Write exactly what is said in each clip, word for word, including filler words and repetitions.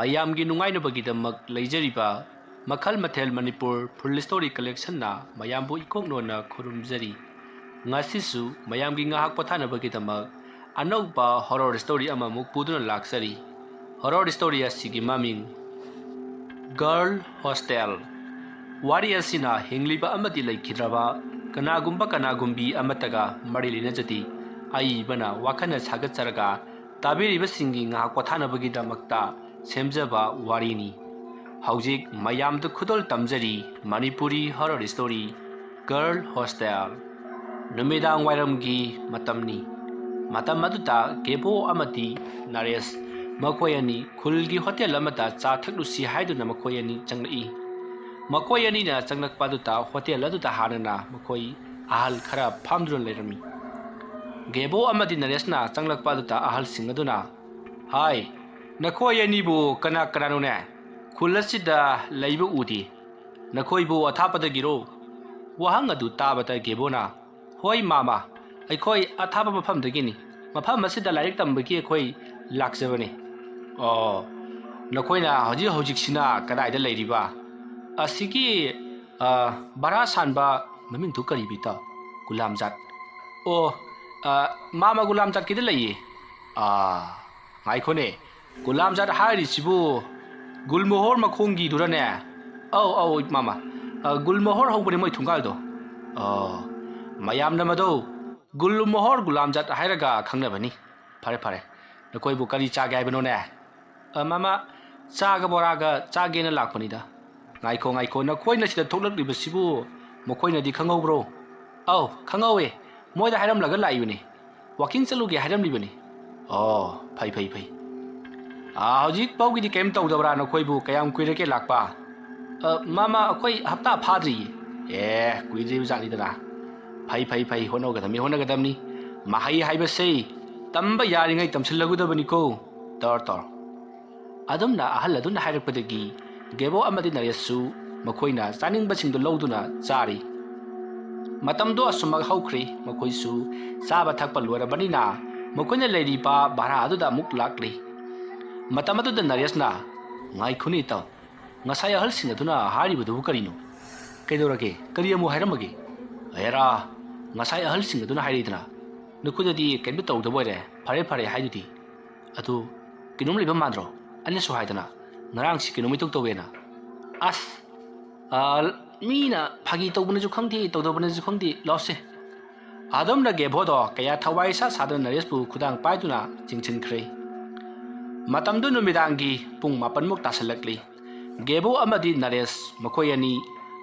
ꯃꯌꯥꯝꯒꯤ ꯅꯨꯡꯉꯥꯏꯅꯕꯒꯤꯗꯃꯛ ꯂꯩꯖꯔꯤꯕ ꯃꯈꯜ ꯃꯊꯦꯜ ꯃꯅꯤꯄꯨꯔ ꯐꯨꯜ ꯁ꯭ꯇꯣꯔꯤ ꯀꯂꯦꯛꯁꯟꯅ ꯃꯌꯥꯝꯕꯨ ꯏꯀꯣꯛ ꯅꯣꯟꯅ ꯈꯨꯔꯨꯝꯖꯔꯤ꯫ ꯉꯁꯤꯁꯨ ꯃꯌꯥꯝꯒꯤ ꯉꯥꯏꯍꯥꯛ ꯄꯣꯊꯥꯅꯕꯒꯤꯗꯃꯛ ꯑꯅꯧꯕ ꯍꯣꯔꯣꯔ ꯁ꯭ꯇꯣꯔꯤ ꯑꯃꯃꯨꯛ ꯄꯨꯗꯨꯅ ꯂꯥꯛꯆꯔꯤ꯫ ꯍꯣꯔꯣꯔ ꯁ꯭ꯇꯣꯔꯤ ꯑꯁꯤꯒꯤ ꯃꯃꯤꯡ ꯒꯔꯜ ꯍꯣꯁꯇꯦꯜ꯫ ꯋꯥꯔꯤ ꯑꯁꯤꯅ ꯍꯤꯡꯂꯤꯕ ꯑꯃꯗꯤ ꯂꯩꯈꯤꯗ꯭ꯔꯕ ꯀꯅꯥꯒꯨꯝꯕ ꯀꯅꯥꯒꯨꯝꯕꯤ ꯑꯃꯠꯇꯒ ꯃꯔꯤ ꯂꯩꯅꯖꯗꯦ꯫ ꯑꯏꯕꯅ ꯋꯥꯈꯜꯅ ꯁꯥꯒꯠꯆꯔꯒ ꯇꯥꯕꯤꯔꯤꯕꯁꯤꯡꯒꯤ ꯉꯥꯏꯍꯥꯛ ꯄꯣꯊꯥꯅꯕꯒꯤꯗꯃꯛꯇ ꯁꯦꯝꯖꯕ ꯋꯥꯔꯤꯅꯤ꯫ ꯍꯧꯖꯤꯛ ꯃꯌꯥꯝꯗ ꯈꯨꯗꯣꯜ ꯇꯝꯖꯔꯤ Manipuri horror story girl hostel. ꯅꯨꯃꯤꯗꯥꯡ ꯋꯥꯏꯔꯝꯒꯤ ꯃꯇꯝꯅꯤ꯫ ꯃꯇꯝ ꯑꯗꯨꯗ ꯒꯦꯕꯣ ꯑꯃꯗꯤ ꯅꯔꯦꯁ ꯃꯈꯣꯏ ꯑꯅꯤ ꯈꯨꯜꯒꯤ ꯍꯣꯇꯦꯜ ꯑꯃꯗ ꯆꯥ ꯊꯛꯂꯨꯁꯤ ꯍꯥꯏꯗꯨꯅ ꯃꯈꯣꯏ ꯑꯅꯤ ꯆꯪꯂꯛꯏ꯫ ꯃꯈꯣꯏ ꯑꯅꯤꯅ ꯆꯪꯂꯛꯄ ꯑꯗꯨꯗ ꯍꯣꯇꯦꯜ ꯑꯗꯨꯗ ꯍꯥꯟꯅꯅ ꯃꯈꯣꯏ ꯑꯍꯜ ꯈꯔ ꯐꯝꯗꯨꯅ ꯂꯩꯔꯝꯃꯤ꯫ ꯒꯦꯕꯣ ꯑꯃꯗꯤ ꯅꯔꯦꯁꯅ ꯆꯪꯂꯛꯄ ꯑꯗꯨꯗ ꯑꯍꯜꯁꯤꯡ ꯑꯗꯨꯅ, "ꯍꯥꯏ, ꯅꯈꯣꯏ ꯑꯅꯤꯕꯨ ꯀꯅꯥ ꯀꯅꯥꯅꯣꯅꯦ? ꯈꯨꯜ ꯑꯁꯤꯗ ꯂꯩꯕ ꯎꯗꯦ꯫ ꯅꯈꯣꯏꯕꯨ ꯑꯊꯥꯞꯄꯗꯒꯤꯔꯣ?" ꯋꯥꯍꯪ ꯑꯗꯨ ꯇꯥꯕꯗ ꯒꯦꯕꯣꯅ, "ꯍꯣꯏ ꯃꯥꯃ, ꯑꯩꯈꯣꯏ ꯑꯊꯥꯞꯄ ꯃꯐꯝꯗꯒꯤꯅꯤ꯫ ꯃꯐꯝ ꯑꯁꯤꯗ ꯂꯥꯏꯔꯤꯛ ꯇꯝꯕꯒꯤ ꯑꯩꯈꯣꯏ ꯂꯥꯛꯆꯕꯅꯤ꯫" "ꯑꯣ, ꯅꯈꯣꯏꯅ ꯍꯧꯖꯤꯛ ꯍꯧꯖꯤꯛꯁꯤꯅ ꯀꯗꯥꯏꯗ ꯂꯩꯔꯤꯕ?" "ꯑꯁꯤꯒꯤ, ꯑ, ꯚꯔꯥ ꯁꯥꯟꯕ ꯃꯃꯤꯡꯗꯨ ꯀꯔꯤꯕ ꯏꯇꯥꯎ?" "ꯒꯨꯂꯥꯝꯖꯥꯠ꯫" "ꯑꯣ, ꯑ, ꯃꯥꯃ ꯒꯨꯂꯥꯝꯖꯥꯠꯀꯤꯗ ꯂꯩꯌꯦ꯫" "ꯑ, ꯉꯥꯏꯈꯣꯅꯦ, ꯒꯨꯂꯥꯝꯖꯥꯠ ꯍꯥꯏꯔꯤꯁꯤꯕꯨ ꯒꯨꯜꯃꯣꯍꯣꯔ ꯃꯈꯣꯡꯒꯤꯗꯨꯔꯅꯦ?" "ꯑꯧ, ꯑꯧ, ꯃꯥꯃ, ꯑ, ꯒꯨꯜꯃꯣꯍꯣꯔ ꯍꯧꯕꯅꯦ ꯃꯣꯏ ꯊꯣꯡꯒꯥꯜꯗꯣ꯫" "ꯑꯣ, ꯃꯌꯥꯝꯅ ꯃꯗꯧ ꯒꯨꯜꯃꯣꯍꯣꯔ ꯒꯨꯂꯥꯝꯖꯥꯠ ꯍꯥꯏꯔꯒ ꯈꯪꯅꯕꯅꯤ꯫ ꯐꯔꯦ, ꯐꯔꯦ, ꯅꯈꯣꯏꯕꯨ ꯀꯔꯤ ꯆꯥꯒꯦ ꯍꯥꯏꯕꯅꯣꯅꯦ?" "ꯑ, ꯃꯥꯃ, ꯆꯥꯒ ꯕꯣꯔꯥꯒ ꯆꯥꯒꯦꯅ ꯂꯥꯛꯄꯅꯤꯗ꯫" "ꯉꯥꯏꯈꯣ, ꯉꯥꯏꯈꯣ, ꯅꯈꯣꯏꯅ ꯁꯤꯗ ꯊꯣꯛꯂꯛꯂꯤꯕꯁꯤꯕꯨ ꯃꯈꯣꯏꯅꯗꯤ ꯈꯪꯍꯧꯕ꯭ꯔꯣ?" "ꯑꯧ, ꯈꯪꯍꯧꯋꯦ꯫ ꯃꯣꯏꯗ ꯍꯥꯏꯔꯝꯂꯒ ꯂꯥꯛꯏꯕꯅꯤ꯫ ꯋꯥꯀꯤꯡ ꯆꯠꯂꯨꯒꯦ ꯍꯥꯏꯔꯝꯂꯤꯕꯅꯤ꯫" "ꯑꯣ, ꯐꯩ, ꯐꯩ, ꯐꯩ꯫ ꯑꯥ, ꯍꯧꯖꯤꯛ ꯐꯥꯎꯒꯤꯗꯤ ꯀꯔꯤꯝ ꯇꯧꯗꯕ꯭ꯔꯥ? ꯅꯈꯣꯏꯕꯨ ꯀꯌꯥꯝ ꯀꯨꯏꯔꯒꯦ ꯂꯥꯛꯄ?" "ꯑ, ꯃꯥꯃ, ꯑꯩꯈꯣꯏ ꯍꯞꯇꯥ ꯐꯥꯗ꯭ꯔꯤꯌꯦ꯫" "ꯑꯦ, ꯀꯨꯏꯗ꯭ꯔꯤꯕ ꯖꯥꯠꯅꯤꯗꯅ꯫ ꯐꯩ, ꯐꯩ, ꯐꯩ, ꯍꯣꯠꯅꯒꯗꯕꯅꯤ, ꯍꯣꯠꯅꯒꯗꯕꯅꯤ꯫ ꯃꯍꯩ ꯍꯥꯏꯕꯁꯦ ꯇꯝꯕ ꯌꯥꯔꯤꯉꯩ ꯇꯝꯁꯤꯜꯍꯧꯒꯗꯕꯅꯤꯀꯣ꯫ ꯇꯧꯔꯣ, ꯇꯧꯔꯣ꯫" ꯑꯗꯨꯝꯅ ꯑꯍꯜ ꯑꯗꯨꯅ ꯍꯥꯏꯔꯛꯄꯗꯒꯤ ꯒꯦꯕꯣ ꯑꯃꯗꯤ ꯅꯔꯦꯁꯁꯨ ꯃꯈꯣꯏꯅ ꯆꯥꯅꯤꯡꯕꯁꯤꯡꯗꯨ ꯂꯧꯗꯨꯅ ꯆꯥꯔꯤ꯫ ꯃꯇꯝꯗꯣ ꯑꯁꯨꯝꯃꯛ ꯍꯧꯈ꯭ꯔꯦ꯫ ꯃꯈꯣꯏꯁꯨ ꯆꯥꯕ ꯊꯛꯄ ꯂꯣꯏꯔꯕꯅꯤꯅ ꯃꯈꯣꯏꯅ ꯂꯩꯔꯤꯕ ꯚꯔꯥ ꯑꯗꯨꯗ ꯑꯃꯨꯛ ꯂꯥꯛꯂꯤ꯫ ꯃꯇꯝ ꯑꯗꯨꯗ ꯅꯔꯦꯁꯅ, "ꯉꯥꯏꯈꯣꯅꯦ ꯏꯇꯥꯎ, ꯉꯁꯥꯏ ꯑꯍꯜꯁꯤꯡ ꯑꯗꯨꯅ ꯍꯥꯏꯔꯤꯕꯗꯨꯕꯨ ꯀꯔꯤꯅꯣ? ꯀꯩꯗꯧꯔꯒꯦ? ꯀꯔꯤ ꯑꯃꯨꯛ ꯍꯥꯏꯔꯝꯃꯒꯦ?" "ꯍꯦꯔꯥ, ꯉꯁꯥꯏ ꯑꯍꯜꯁꯤꯡ ꯑꯗꯨꯅ ꯍꯥꯏꯔꯤꯗꯅ, ꯅꯈꯣꯏꯗꯗꯤ ꯀꯩꯝꯇ ꯇꯧꯗꯕ ꯑꯣꯏꯔꯦ, ꯐꯔꯦ ꯐꯔꯦ ꯍꯥꯏꯗꯨꯗꯤ꯫ ꯑꯗꯨ ꯀꯩꯅꯣꯝ ꯂꯩꯕ ꯃꯥꯟꯗ꯭ꯔꯣ? ꯑꯩꯅꯁꯨ ꯍꯥꯏꯗꯅ, ꯉꯔꯥꯡꯁꯤ ꯀꯩꯅꯣꯝ ꯏꯇꯧ ꯇꯧꯋꯦꯅ꯫" "ꯑꯁ, ꯑ, ꯃꯤꯅ ꯐꯥꯒꯤ ꯇꯧꯕꯅꯁꯨ ꯈꯪꯗꯦ, ꯇꯧꯗꯕꯅꯁꯨ ꯈꯪꯗꯦ, ꯂꯥꯎꯁꯦ꯫" ꯑꯗꯨꯝꯅ ꯒꯦꯕꯣꯗꯣ ꯀꯌꯥ ꯊꯋꯥꯏ ꯁꯥ ꯁꯥꯗꯅ ꯅꯔꯦꯁꯄꯨ ꯈꯨꯗꯥꯡ ꯄꯥꯏꯗꯨꯅ ꯆꯤꯡꯁꯤꯟꯈ꯭ꯔꯦ꯫ ꯃꯇꯝꯗꯨ ꯅꯨꯃꯤꯗꯥꯡꯒꯤ ꯄꯨꯡ ꯃꯥꯄꯟꯃꯨꯛ ꯇꯥꯁꯜꯂꯛꯂꯤ꯫ ꯒꯦꯕꯣ ꯑꯃꯗꯤ ꯅꯔꯦꯁ ꯃꯈꯣꯏ ꯑꯅꯤ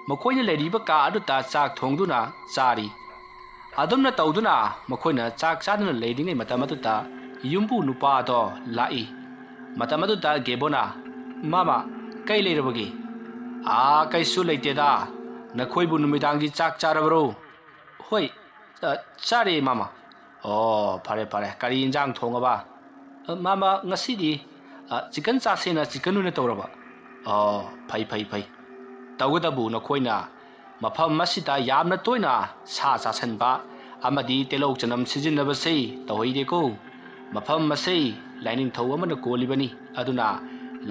ꯃꯈꯣꯏꯅ ꯂꯩꯔꯤꯕ ꯀꯥ ꯑꯗꯨꯗ ꯆꯥꯛ ꯊꯣꯡꯗꯨꯅ ꯆꯥꯔꯤ꯫ ꯑꯗꯨꯝꯅ ꯇꯧꯗꯨꯅ ꯃꯈꯣꯏꯅ ꯆꯥꯛ ꯆꯥꯗꯨꯅ ꯂꯩꯔꯤꯉꯩ ꯃꯇꯝ ꯑꯗꯨꯗ ꯌꯨꯝꯕꯨ ꯅꯨꯄꯥꯗꯣ ꯂꯥꯛꯏ꯫ ꯃꯇꯝ ꯑꯗꯨꯗ ꯒꯦꯕꯣꯅ, "ꯃꯥꯃ, ꯀꯩ ꯂꯩꯔꯕꯒꯦ?" "ꯑꯥ, ꯀꯩꯁꯨ ꯂꯩꯇꯦꯗ꯫ ꯅꯈꯣꯏꯕꯨ ꯅꯨꯃꯤꯗꯥꯡꯒꯤ ꯆꯥꯛ ꯆꯥꯔꯕꯔꯣ?" "ꯍꯣꯏ, ꯑ, ꯆꯥꯔꯦ ꯃꯥꯃ꯫" "ꯑꯣ, ꯐꯔꯦ ꯐꯔꯦ꯫ ꯀꯔꯤ ꯏꯟꯖꯥꯡ ꯊꯣꯡꯉꯕ?" "ꯑ, ꯃꯥꯃ, ꯉꯁꯤꯗꯤ, ꯑ, ꯆꯤꯀꯟ ꯆꯥꯁꯦꯅ ꯆꯤꯀꯟ ꯑꯣꯏꯅ ꯇꯧꯔꯕ꯫" "ꯑꯣ, ꯐꯩ ꯐꯩ ꯐꯩ꯫ ꯇꯧꯒꯗꯕꯨ ꯅꯈꯣꯏꯅ ꯃꯐꯝ ꯑꯁꯤꯗ ꯌꯥꯝꯅ ꯇꯣꯏꯅ ꯁꯥ ꯆꯥꯁꯟꯕ ꯑꯃꯗꯤ ꯇꯤꯜꯍꯧ ꯆꯅꯝ ꯁꯤꯖꯤꯟꯅꯕꯁꯤ ꯇꯧꯍꯩꯗꯦꯀꯣ꯫ ꯃꯐꯝ ꯑꯁꯤ ꯂꯥꯏꯅꯤꯡꯊꯧ ꯑꯃꯅ ꯀꯣꯜꯂꯤꯕꯅꯤ, ꯑꯗꯨꯅ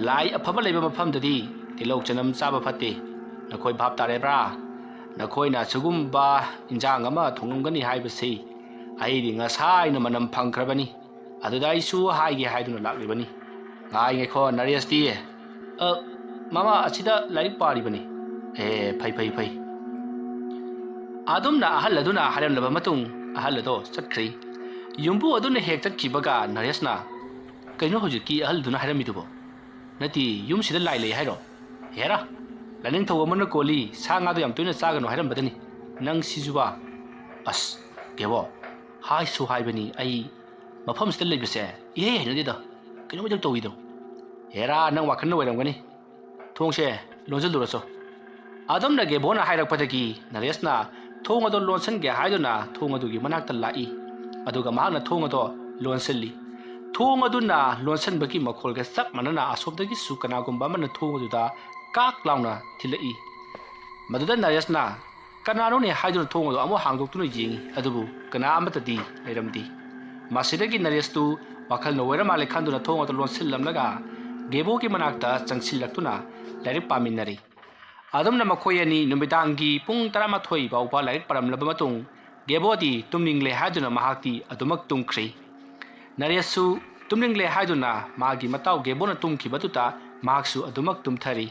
ꯂꯥꯏ ꯑꯐꯕ ꯂꯩꯕ ꯃꯐꯝꯗꯗꯤ ꯇꯤꯜꯍꯧ ꯆꯅꯝ ꯆꯥꯕ ꯐꯠꯇꯦ꯫ ꯅꯈꯣꯏ ꯚꯥꯞ ꯇꯥꯔꯕ꯭ꯔꯥ? ꯅꯈꯣꯏꯅ ꯑꯁꯤꯒꯨꯝꯕ ꯏꯟꯖꯥꯡ ꯑꯃ ꯊꯣꯡꯉꯝꯒꯅꯤ ꯍꯥꯏꯕꯁꯤ ꯑꯩꯗꯤ ꯉꯁꯥꯏꯅ ꯃꯅꯝ ꯐꯪꯈ꯭ꯔꯕꯅꯤ꯫ ꯑꯗꯨꯗ ꯑꯩꯁꯨ ꯍꯥꯏꯒꯦ ꯍꯥꯏꯗꯨꯅ ꯂꯥꯛꯂꯤꯕꯅꯤ꯫" "ꯉꯥꯏ ꯉꯥꯏꯈꯣ, ꯅꯔꯦꯁꯇꯤ?" "ꯑ, ꯃꯥꯃ, ꯑꯁꯤꯗ ꯂꯥꯏꯔꯤꯛ ꯄꯥꯔꯤꯕꯅꯤ꯫" "ꯑꯦ, ꯐꯩ ꯐꯩ ꯐꯩ꯫" ꯑꯗꯨꯝꯅ ꯑꯍꯜ ꯑꯗꯨꯅ ꯍꯥꯏꯔꯝꯂꯕ ꯃꯇꯨꯡ ꯑꯍꯜ ꯑꯗꯣ ꯆꯠꯈ꯭ꯔꯦ꯫ ꯌꯨꯝꯕꯨ ꯑꯗꯨꯅ ꯍꯦꯛ ꯆꯠꯈꯤꯕꯒ ꯅꯔꯦꯁꯅ, "ꯀꯩꯅꯣ ꯍꯧꯖꯤꯛꯀꯤ ꯑꯍꯜꯗꯨꯅ ꯍꯥꯏꯔꯝꯃꯤꯗꯨꯕꯣ? ꯅꯠꯇꯦ, ꯌꯨꯝꯁꯤꯗ ꯂꯥꯏ ꯂꯩ ꯍꯥꯏꯔꯣ? ꯍꯦꯔꯥ, ꯂꯥꯏꯅꯤꯡꯊꯧ ꯑꯃꯅ ꯀꯣꯜꯂꯤ, ꯁꯥ ꯉꯥꯗꯣ ꯌꯥꯝ ꯇꯣꯏꯅ ꯆꯥꯒꯅꯨ ꯍꯥꯏꯔꯝꯕꯗꯅꯤ꯫ ꯅꯪ ꯁꯤꯁꯨꯕ?" "ꯑꯁ, ꯒꯦꯕꯣ, ꯍꯥꯏꯁꯨ ꯍꯥꯏꯕꯅꯤ, ꯑꯩ ꯃꯐꯝꯁꯤꯗ ꯂꯩꯕꯁꯦ ꯏꯍꯩ ꯍꯩꯅꯗꯦꯗ, ꯀꯩꯅꯣꯝ ꯏꯇꯧ ꯇꯧꯏꯗꯣ꯫" "ꯍꯦꯔꯥ, ꯅꯪ ꯋꯥꯈꯜꯅ ꯑꯣꯏꯔꯝꯒꯅꯤ꯫ ꯊꯣꯡꯁꯦ ꯂꯣꯟꯁꯤꯜꯂꯨꯔꯁꯣ꯫" ꯑꯗꯨꯝꯅ ꯒꯦꯕꯣꯅ ꯍꯥꯏꯔꯛꯄꯗꯒꯤ ꯅꯔꯦꯁꯅ ꯊꯣꯡ ꯑꯗꯨ ꯂꯣꯟꯁꯤꯟꯒꯦ ꯍꯥꯏꯗꯨꯅ ꯊꯣꯡ ꯑꯗꯨꯒꯤ ꯃꯅꯥꯛꯇ ꯂꯥꯛꯏ꯫ ꯑꯗꯨꯒ ꯃꯍꯥꯛꯅ ꯊꯣꯡ ꯑꯗꯨ ꯂꯣꯟꯁꯤꯜꯂꯤ꯫ ꯊꯣꯡ ꯑꯗꯨꯅ ꯂꯣꯟꯁꯤꯟꯕꯒꯤ ꯃꯈꯣꯜꯒ ꯆꯞ ꯃꯥꯟꯅꯅ ꯑꯁꯣꯝꯗꯒꯤꯁꯨ ꯀꯅꯥꯒꯨꯝꯕ ꯑꯃꯅ ꯊꯣꯡ ꯑꯗꯨꯗ ꯀꯥꯛ ꯂꯥꯎꯅ ꯊꯤꯜꯂꯛꯏ꯫ ꯃꯗꯨꯗ ꯅꯔꯦꯁꯅ, "ꯀꯅꯥꯅꯣꯅꯦ?" ꯍꯥꯏꯗꯨꯅ ꯊꯣꯡ ꯑꯗꯨ ꯑꯃꯨꯛ ꯍꯥꯡꯗꯣꯛꯇꯨꯅ ꯌꯦꯡꯉꯤ, ꯑꯗꯨꯕꯨ ꯀꯅꯥ ꯑꯃꯠꯇꯗꯤ ꯂꯩꯔꯝꯗꯦ꯫ ꯃꯁꯤꯗꯒꯤ ꯅꯔꯦꯁꯇꯨ ꯋꯥꯈꯜꯅ ꯑꯣꯏꯔ ꯃꯥꯜꯂꯦ ꯈꯟꯗꯨꯅ ꯊꯣꯡ ꯑꯗꯨ ꯂꯣꯟꯁꯤꯜꯂꯝꯂꯒ ꯒꯦꯕꯣꯒꯤ ꯃꯅꯥꯛꯇ ꯆꯪꯁꯤꯜꯂꯛꯇꯨꯅ ꯂꯥꯏꯔꯤꯛ ꯄꯥꯃꯤꯟꯅꯔꯤ꯫ ꯑꯗꯨꯝꯅ ꯃꯈꯣꯏ ꯑꯅꯤ ꯅꯨꯃꯤꯗꯥꯡꯒꯤ ꯄꯨꯡ ꯇꯔꯥꯃꯥꯊꯣꯏ ꯐꯥꯎꯕ ꯂꯥꯏꯔꯤꯛ ꯄꯥꯔꯝꯂꯕ ꯃꯇꯨꯡ ꯒꯦꯕꯣꯗꯤ ꯇꯨꯝꯅꯤꯡꯂꯦ ꯍꯥꯏꯗꯨꯅ ꯃꯍꯥꯛꯇꯤ ꯑꯗꯨꯃꯛ ꯇꯨꯝꯈ꯭ꯔꯤ꯫ ꯅꯔꯦꯁꯁꯨ ꯇꯨꯝꯅꯤꯡꯂꯦ ꯍꯥꯏꯗꯨꯅ ꯃꯥꯒꯤ ꯃꯇꯥꯎ ꯒꯦꯕꯣꯅ ꯇꯨꯝꯈꯤꯕꯗꯨꯗ ꯃꯍꯥꯛꯁꯨ ꯑꯗꯨꯃꯛ ꯇꯨꯝꯊꯔꯤ꯫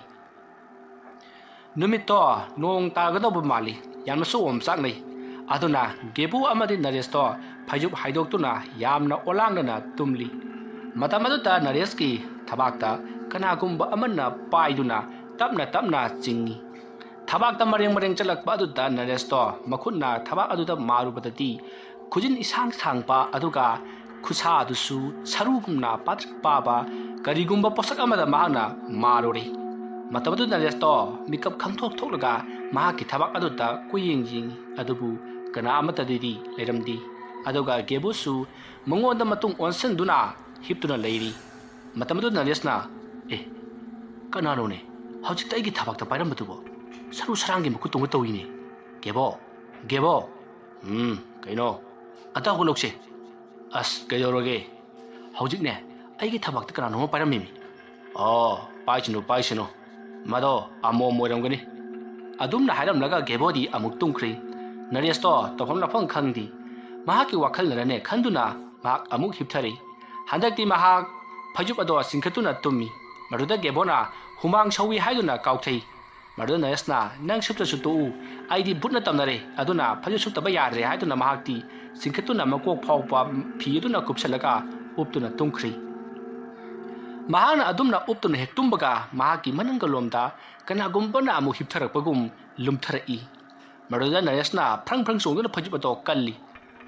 ꯅꯨꯃꯤꯠꯇꯣ ꯅꯣꯡ ꯇꯥꯒꯗꯧꯕ ꯃꯥꯜꯂꯤ꯫ ꯌꯥꯝꯅꯁꯨ ꯑꯣꯝꯆꯥꯛꯅꯩ꯫ ꯑꯗꯨꯅ ꯒꯦꯕꯨ ꯑꯃꯗꯤ ꯅꯔꯦꯁꯇꯣ ꯐꯩꯖꯨꯞ ꯍꯥꯏꯗꯣꯛꯇꯨꯅ ꯌꯥꯝꯅ ꯑꯣꯂꯥꯡꯗꯅ ꯇꯨꯝꯂꯤ꯫ ꯃꯇꯝ ꯑꯗꯨꯗ ꯅꯔꯦꯁꯀꯤ ꯊꯕꯥꯛꯇ ꯀꯅꯥꯒꯨꯝꯕ ꯑꯃꯅ ꯄꯥꯏꯗꯨꯅ ꯇꯞꯅ ꯇꯞꯅ ꯆꯤꯡꯏ꯫ ꯊꯕꯥꯛꯇ ꯃꯔꯦꯡ ꯃꯔꯦꯡ ꯆꯠꯂꯛꯄ ꯑꯗꯨꯗ ꯅꯔꯦꯁꯇꯣ ꯃꯈꯨꯠꯅ ꯊꯕꯥꯛ ꯑꯗꯨꯗ ꯃꯥꯔꯨꯕꯗꯗꯤ ꯈꯨꯖꯤꯟ ꯏꯁꯥꯡ ꯁꯥꯡꯕ ꯑꯗꯨꯒ ꯈꯨꯠꯁꯥ ꯑꯗꯨꯁꯨ ꯁꯔꯨꯒꯨꯝꯅ ꯄꯥꯇ꯭ꯔꯤꯛ ꯄꯥꯕ ꯀꯔꯤꯒꯨꯝꯕ ꯄꯣꯠꯁꯛ ꯑꯃꯗ ꯃꯍꯥꯛꯅ ꯃꯥꯔꯨꯔꯦ꯫ ꯃꯇꯝ ꯑꯗꯨꯗ ꯅꯔꯦꯁꯇꯣ ꯃꯤꯀꯞ ꯈꯪꯊꯣꯛ ꯊꯣꯛꯂꯒ ꯃꯍꯥꯛꯀꯤ ꯊꯕꯥꯛ ꯑꯗꯨꯗ ꯀꯨꯌꯦꯡ ꯌꯦꯡꯏ, ꯑꯗꯨꯕꯨ ꯀꯅꯥ ꯑꯃꯠꯇꯗꯤ ꯂꯩꯔꯝꯗꯦ꯫ ꯑꯗꯨꯒ ꯒꯦꯕꯨꯁꯨ ꯃꯉꯣꯟꯗ ꯃꯇꯨꯡ ꯑꯣꯟꯁꯤꯟꯗꯨꯅ ꯍꯤꯞꯇꯨꯅ ꯂꯩꯔꯤ꯫ ꯃꯇꯝ ꯑꯗꯨꯗ ꯅꯔꯦꯁꯅ, "ꯑꯦ, ꯀꯅꯥꯅꯣꯅꯦ ꯍꯧꯖꯤꯛꯇ ꯑꯩꯒꯤ ꯊꯕꯥꯛꯇ ꯄꯥꯏꯔꯝꯕꯗꯨꯕꯣ? ꯁꯔꯨ ꯁꯔꯥꯡꯒꯤ ꯃꯈꯨꯠꯇꯨꯝꯒ ꯇꯧꯏꯅꯦ꯫ ꯒꯦꯕꯣ, ꯒꯦꯕꯣ!" "ꯎꯝ, ꯀꯩꯅꯣ?" "ꯑꯝꯇ ꯍꯧꯒꯠꯂꯧꯁꯦ꯫" "ꯑꯁ, ꯀꯩꯗꯧꯔꯒꯦ?" "ꯍꯧꯖꯤꯛꯅꯦ ꯑꯩꯒꯤ ꯊꯕꯥꯛꯇ ꯀꯅꯥꯅꯣꯝꯃ ꯄꯥꯏꯔꯝꯃꯤꯃꯤ꯫" "ꯑꯣ, ꯄꯥꯏꯁꯅꯨ, ꯄꯥꯏꯁꯅꯨ, ꯃꯗꯣ ꯑꯃꯣꯝ ꯑꯣꯏꯔꯝꯒꯅꯤ꯫" ꯑꯗꯨꯝꯅ ꯍꯥꯏꯔꯝꯂꯒ ꯒꯦꯕꯣꯗꯤ ꯑꯃꯨꯛ ꯇꯨꯝꯈ꯭ꯔꯤ꯫ ꯅꯔꯦꯁꯇꯣ ꯇꯧꯐꯝ ꯂꯥꯛꯐꯝ ꯈꯪꯗꯦ꯫ ꯃꯍꯥꯛꯀꯤ ꯋꯥꯈꯜꯅꯔꯅꯦ ꯈꯟꯗꯨꯅ ꯃꯍꯥꯛ ꯑꯃꯨꯛ ꯍꯤꯞꯊꯔꯤ꯫ ꯍꯟꯗꯛꯇꯤ ꯃꯍꯥꯛ ꯐꯩꯖꯨꯞ ꯑꯗꯣ ꯆꯤꯡꯈꯠꯇꯨꯅ ꯇꯨꯝꯃꯤ꯫ ꯃꯗꯨꯗ ꯒꯦꯕꯣꯅ ꯍꯨꯃꯥꯡ ꯁꯧꯏ ꯍꯥꯏꯗꯨꯅ ꯀꯥꯎꯊꯩ꯫ ꯃꯗꯨꯗ ꯅꯔꯦꯁꯅ, "ꯅꯪ ꯁꯨꯞꯇ꯭ꯔꯁꯨ ꯇꯣꯛꯎ, ꯑꯩꯗꯤ ꯕꯨꯠꯅ ꯇꯝꯅꯔꯦ, ꯑꯗꯨꯅ ꯐꯩꯖꯨꯞ ꯁꯨꯞꯇꯕ ꯌꯥꯗ꯭ꯔꯦ" ꯍꯥꯏꯗꯨꯅ ꯃꯍꯥꯛꯇꯤ ꯆꯤꯡꯈꯠꯇꯨꯅ ꯃꯀꯣꯛ ꯐꯥꯎꯕ ꯐꯤ ꯑꯗꯨꯅ ꯀꯨꯞꯁꯜꯂꯒ ꯎꯞꯇꯨꯅ ꯇꯨꯝꯈ꯭ꯔꯤ꯫ ꯃꯍꯥꯛꯅ ꯑꯗꯨꯝꯅ ꯎꯞꯇꯨꯅ ꯍꯦꯛ ꯇꯨꯝꯕꯒ ꯃꯍꯥꯛꯀꯤ ꯃꯅꯤꯡꯒ ꯂꯣꯝꯗ ꯀꯅꯥꯒꯨꯝꯕꯅ ꯑꯃꯨꯛ ꯍꯤꯞꯊꯔꯛꯄꯒꯨꯝ ꯂꯨꯝꯊꯔꯛꯏ꯫ ꯃꯗꯨꯗ ꯅꯔꯦꯁꯅ ꯐ꯭ꯔꯪ ꯐ꯭ꯔꯪ ꯆꯣꯡꯗꯨꯅ ꯐꯩꯖꯨꯞ ꯑꯗꯣ ꯀꯜꯂꯤ꯫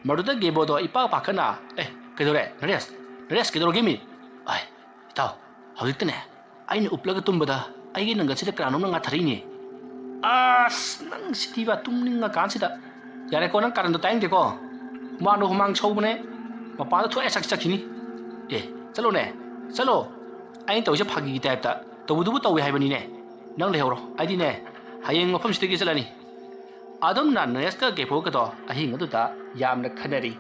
ꯃꯗꯨꯗ ꯒꯦꯕꯣꯗꯣ ꯏꯄꯥꯛ ꯄꯥꯈꯠꯅ, "ꯑꯦ, ꯀꯩꯗꯧꯔꯦ? ꯅꯔꯦꯁ, ꯅꯔꯦꯁ, ꯀꯩꯗꯧꯔꯒꯦ ꯃꯤ?" "ꯑꯥꯏ, ꯏꯇꯥꯎ, ꯍꯧꯖꯤꯛꯇꯅꯦ ꯑꯩꯅ ꯎꯞꯂꯒ ꯇꯨꯝꯕꯗ ꯑꯩꯒꯤ ꯅꯪꯒꯟꯁꯤꯗ ꯀꯅꯥꯅꯣꯝꯅ ꯉꯥꯊꯔꯛꯏꯅꯦ꯫" "ꯑꯁ, ꯅꯪ ꯁꯤꯗꯤꯕ ꯇꯨꯝꯅꯤꯡꯉꯀꯥꯟꯁꯤꯗ꯫ ꯌꯥꯔꯦꯀꯣ, ꯅꯪ ꯀꯥꯔꯟꯗꯣ ꯇꯥꯅꯤꯡꯗꯦꯀꯣ꯫ ꯍꯨꯃꯥꯡꯗꯣ ꯍꯨꯃꯥꯡ ꯁꯧꯕꯅꯦ, ꯃꯄꯥꯟꯗ ꯊꯣꯛꯑꯦ ꯆꯠꯈꯤ ꯆꯠꯈꯤꯅꯤ꯫ ꯑꯦ, ꯆꯠꯂꯣꯅꯦ, ꯆꯠꯂꯣ꯫ ꯑꯩꯅ ꯇꯧꯔꯤꯁꯦ ꯐꯥꯒꯤꯒꯤ ꯇꯥꯏꯞꯇ꯫ ꯇꯧꯕꯗꯨꯕꯨ ꯇꯧꯏ ꯍꯥꯏꯕꯅꯤꯅꯦ꯫ ꯅꯪ ꯂꯩꯍꯧꯔꯣ, ꯑꯩꯗꯤꯅꯦ ꯍꯌꯦꯡ ꯃꯐꯝꯁꯤꯗꯒꯤ ꯆꯠꯂꯅꯤ꯫" ꯑꯗꯨꯝꯅ ꯅꯔꯦꯁꯀ ꯒꯦꯕꯣꯒꯗꯣ ꯑꯍꯤꯡ ꯑꯗꯨꯗ ꯌꯥꯝꯅ ꯈꯟꯅꯔꯤ꯫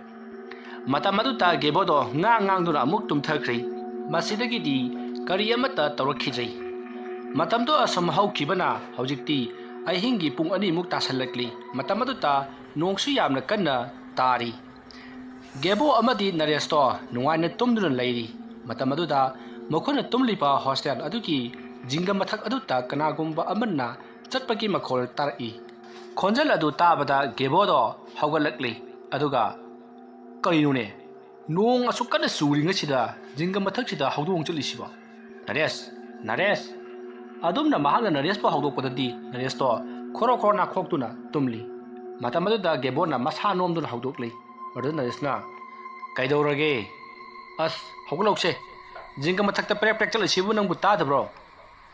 ꯃꯇꯝ ꯑꯗꯨꯗ ꯒꯦꯕꯣꯗꯣ ꯉꯥꯡ ꯉꯥꯡꯗꯨꯅ ꯑꯃꯨꯛ ꯇꯨꯝꯊꯈ꯭ꯔꯦ꯫ ꯃꯁꯤꯗꯒꯤꯗꯤ ꯀꯔꯤ ꯑꯃꯠꯇ ꯇꯧꯔꯛꯈꯤꯗ꯭ꯔꯦ꯫ ꯃꯇꯝꯗꯣ ꯑꯁꯨꯝ ꯍꯧꯈꯤꯕꯅ ꯍꯧꯖꯤꯛꯇꯤ ꯑꯍꯤꯡꯒꯤ ꯄꯨꯡ ꯑꯅꯤꯃꯨꯛ ꯇꯥꯁꯜꯂꯛꯂꯤ꯫ ꯃꯇꯝ ꯑꯗꯨꯗ ꯅꯣꯡꯁꯨ ꯌꯥꯝꯅ ꯀꯟꯅ ꯇꯥꯔꯤ꯫ ꯒꯦꯕꯣ ꯑꯃꯗꯤ ꯅꯔꯦꯁꯇꯣ ꯅꯨꯡꯉꯥꯏꯅ ꯇꯨꯝꯗꯨꯅ ꯂꯩꯔꯤ꯫ ꯃꯇꯝ ꯑꯗꯨꯗ ꯃꯈꯣꯏꯅ ꯇꯨꯝꯂꯤꯕ ꯍꯣꯁꯇꯦꯜ ꯑꯗꯨꯒꯤ ꯖꯤꯡꯒ ꯃꯊꯛ ꯑꯗꯨꯗ ꯀꯅꯥꯒꯨꯝꯕ ꯑꯃꯅ ꯆꯠꯄꯒꯤ ꯃꯈꯣꯜ ꯇꯥꯔꯛꯏ꯫ ꯈꯣꯟꯖꯦꯜ ꯑꯗꯨ ꯇꯥꯕꯗ ꯒꯦꯕꯣꯗꯣ ꯍꯧꯒꯠꯂꯛꯂꯤ꯫ ꯑꯗꯨꯒ, "ꯀꯔꯤꯅꯣꯅꯦ? ꯅꯣꯡ ꯑꯁꯨꯛ ꯀꯟꯅ ꯆꯨꯔꯤꯉꯩꯁꯤꯗ ꯖꯤꯡꯒ ꯃꯊꯛꯁꯤꯗ ꯍꯧꯗꯣꯡ ꯆꯠꯂꯤꯁꯤꯕꯣ? ꯅꯔꯦꯁ, ꯅꯔꯦꯁ!" ꯑꯗꯨꯝꯅ ꯃꯍꯥꯛꯅ ꯅꯔꯦꯁꯄꯨ ꯍꯧꯗꯣꯛꯄꯗꯗꯤ ꯅꯔꯦꯁꯇꯣ ꯈꯣꯔꯣ ꯈꯣꯔꯣ ꯅꯥꯈꯣꯛꯇꯨꯅ ꯇꯨꯝꯂꯤ꯫ ꯃꯇꯝ ꯑꯗꯨꯗ ꯒꯦꯕꯣꯅ ꯃꯁꯥ ꯅꯣꯝꯗꯨꯅ ꯍꯧꯗꯣꯛꯂꯤ꯫ ꯃꯗꯨꯗ ꯅꯔꯦꯁꯅ, "ꯀꯩꯗꯧꯔꯒꯦ? ꯑꯁ, ꯍꯧꯒꯠꯂꯧꯁꯦ꯫ ꯖꯤꯡꯒ ꯃꯊꯛꯇ ꯄ꯭ꯔꯦꯛ ꯄ꯭ꯔꯦꯛ ꯆꯠꯂꯤꯁꯤꯕꯨ ꯅꯪꯕꯨ ꯇꯥꯗꯕ꯭ꯔꯣ?"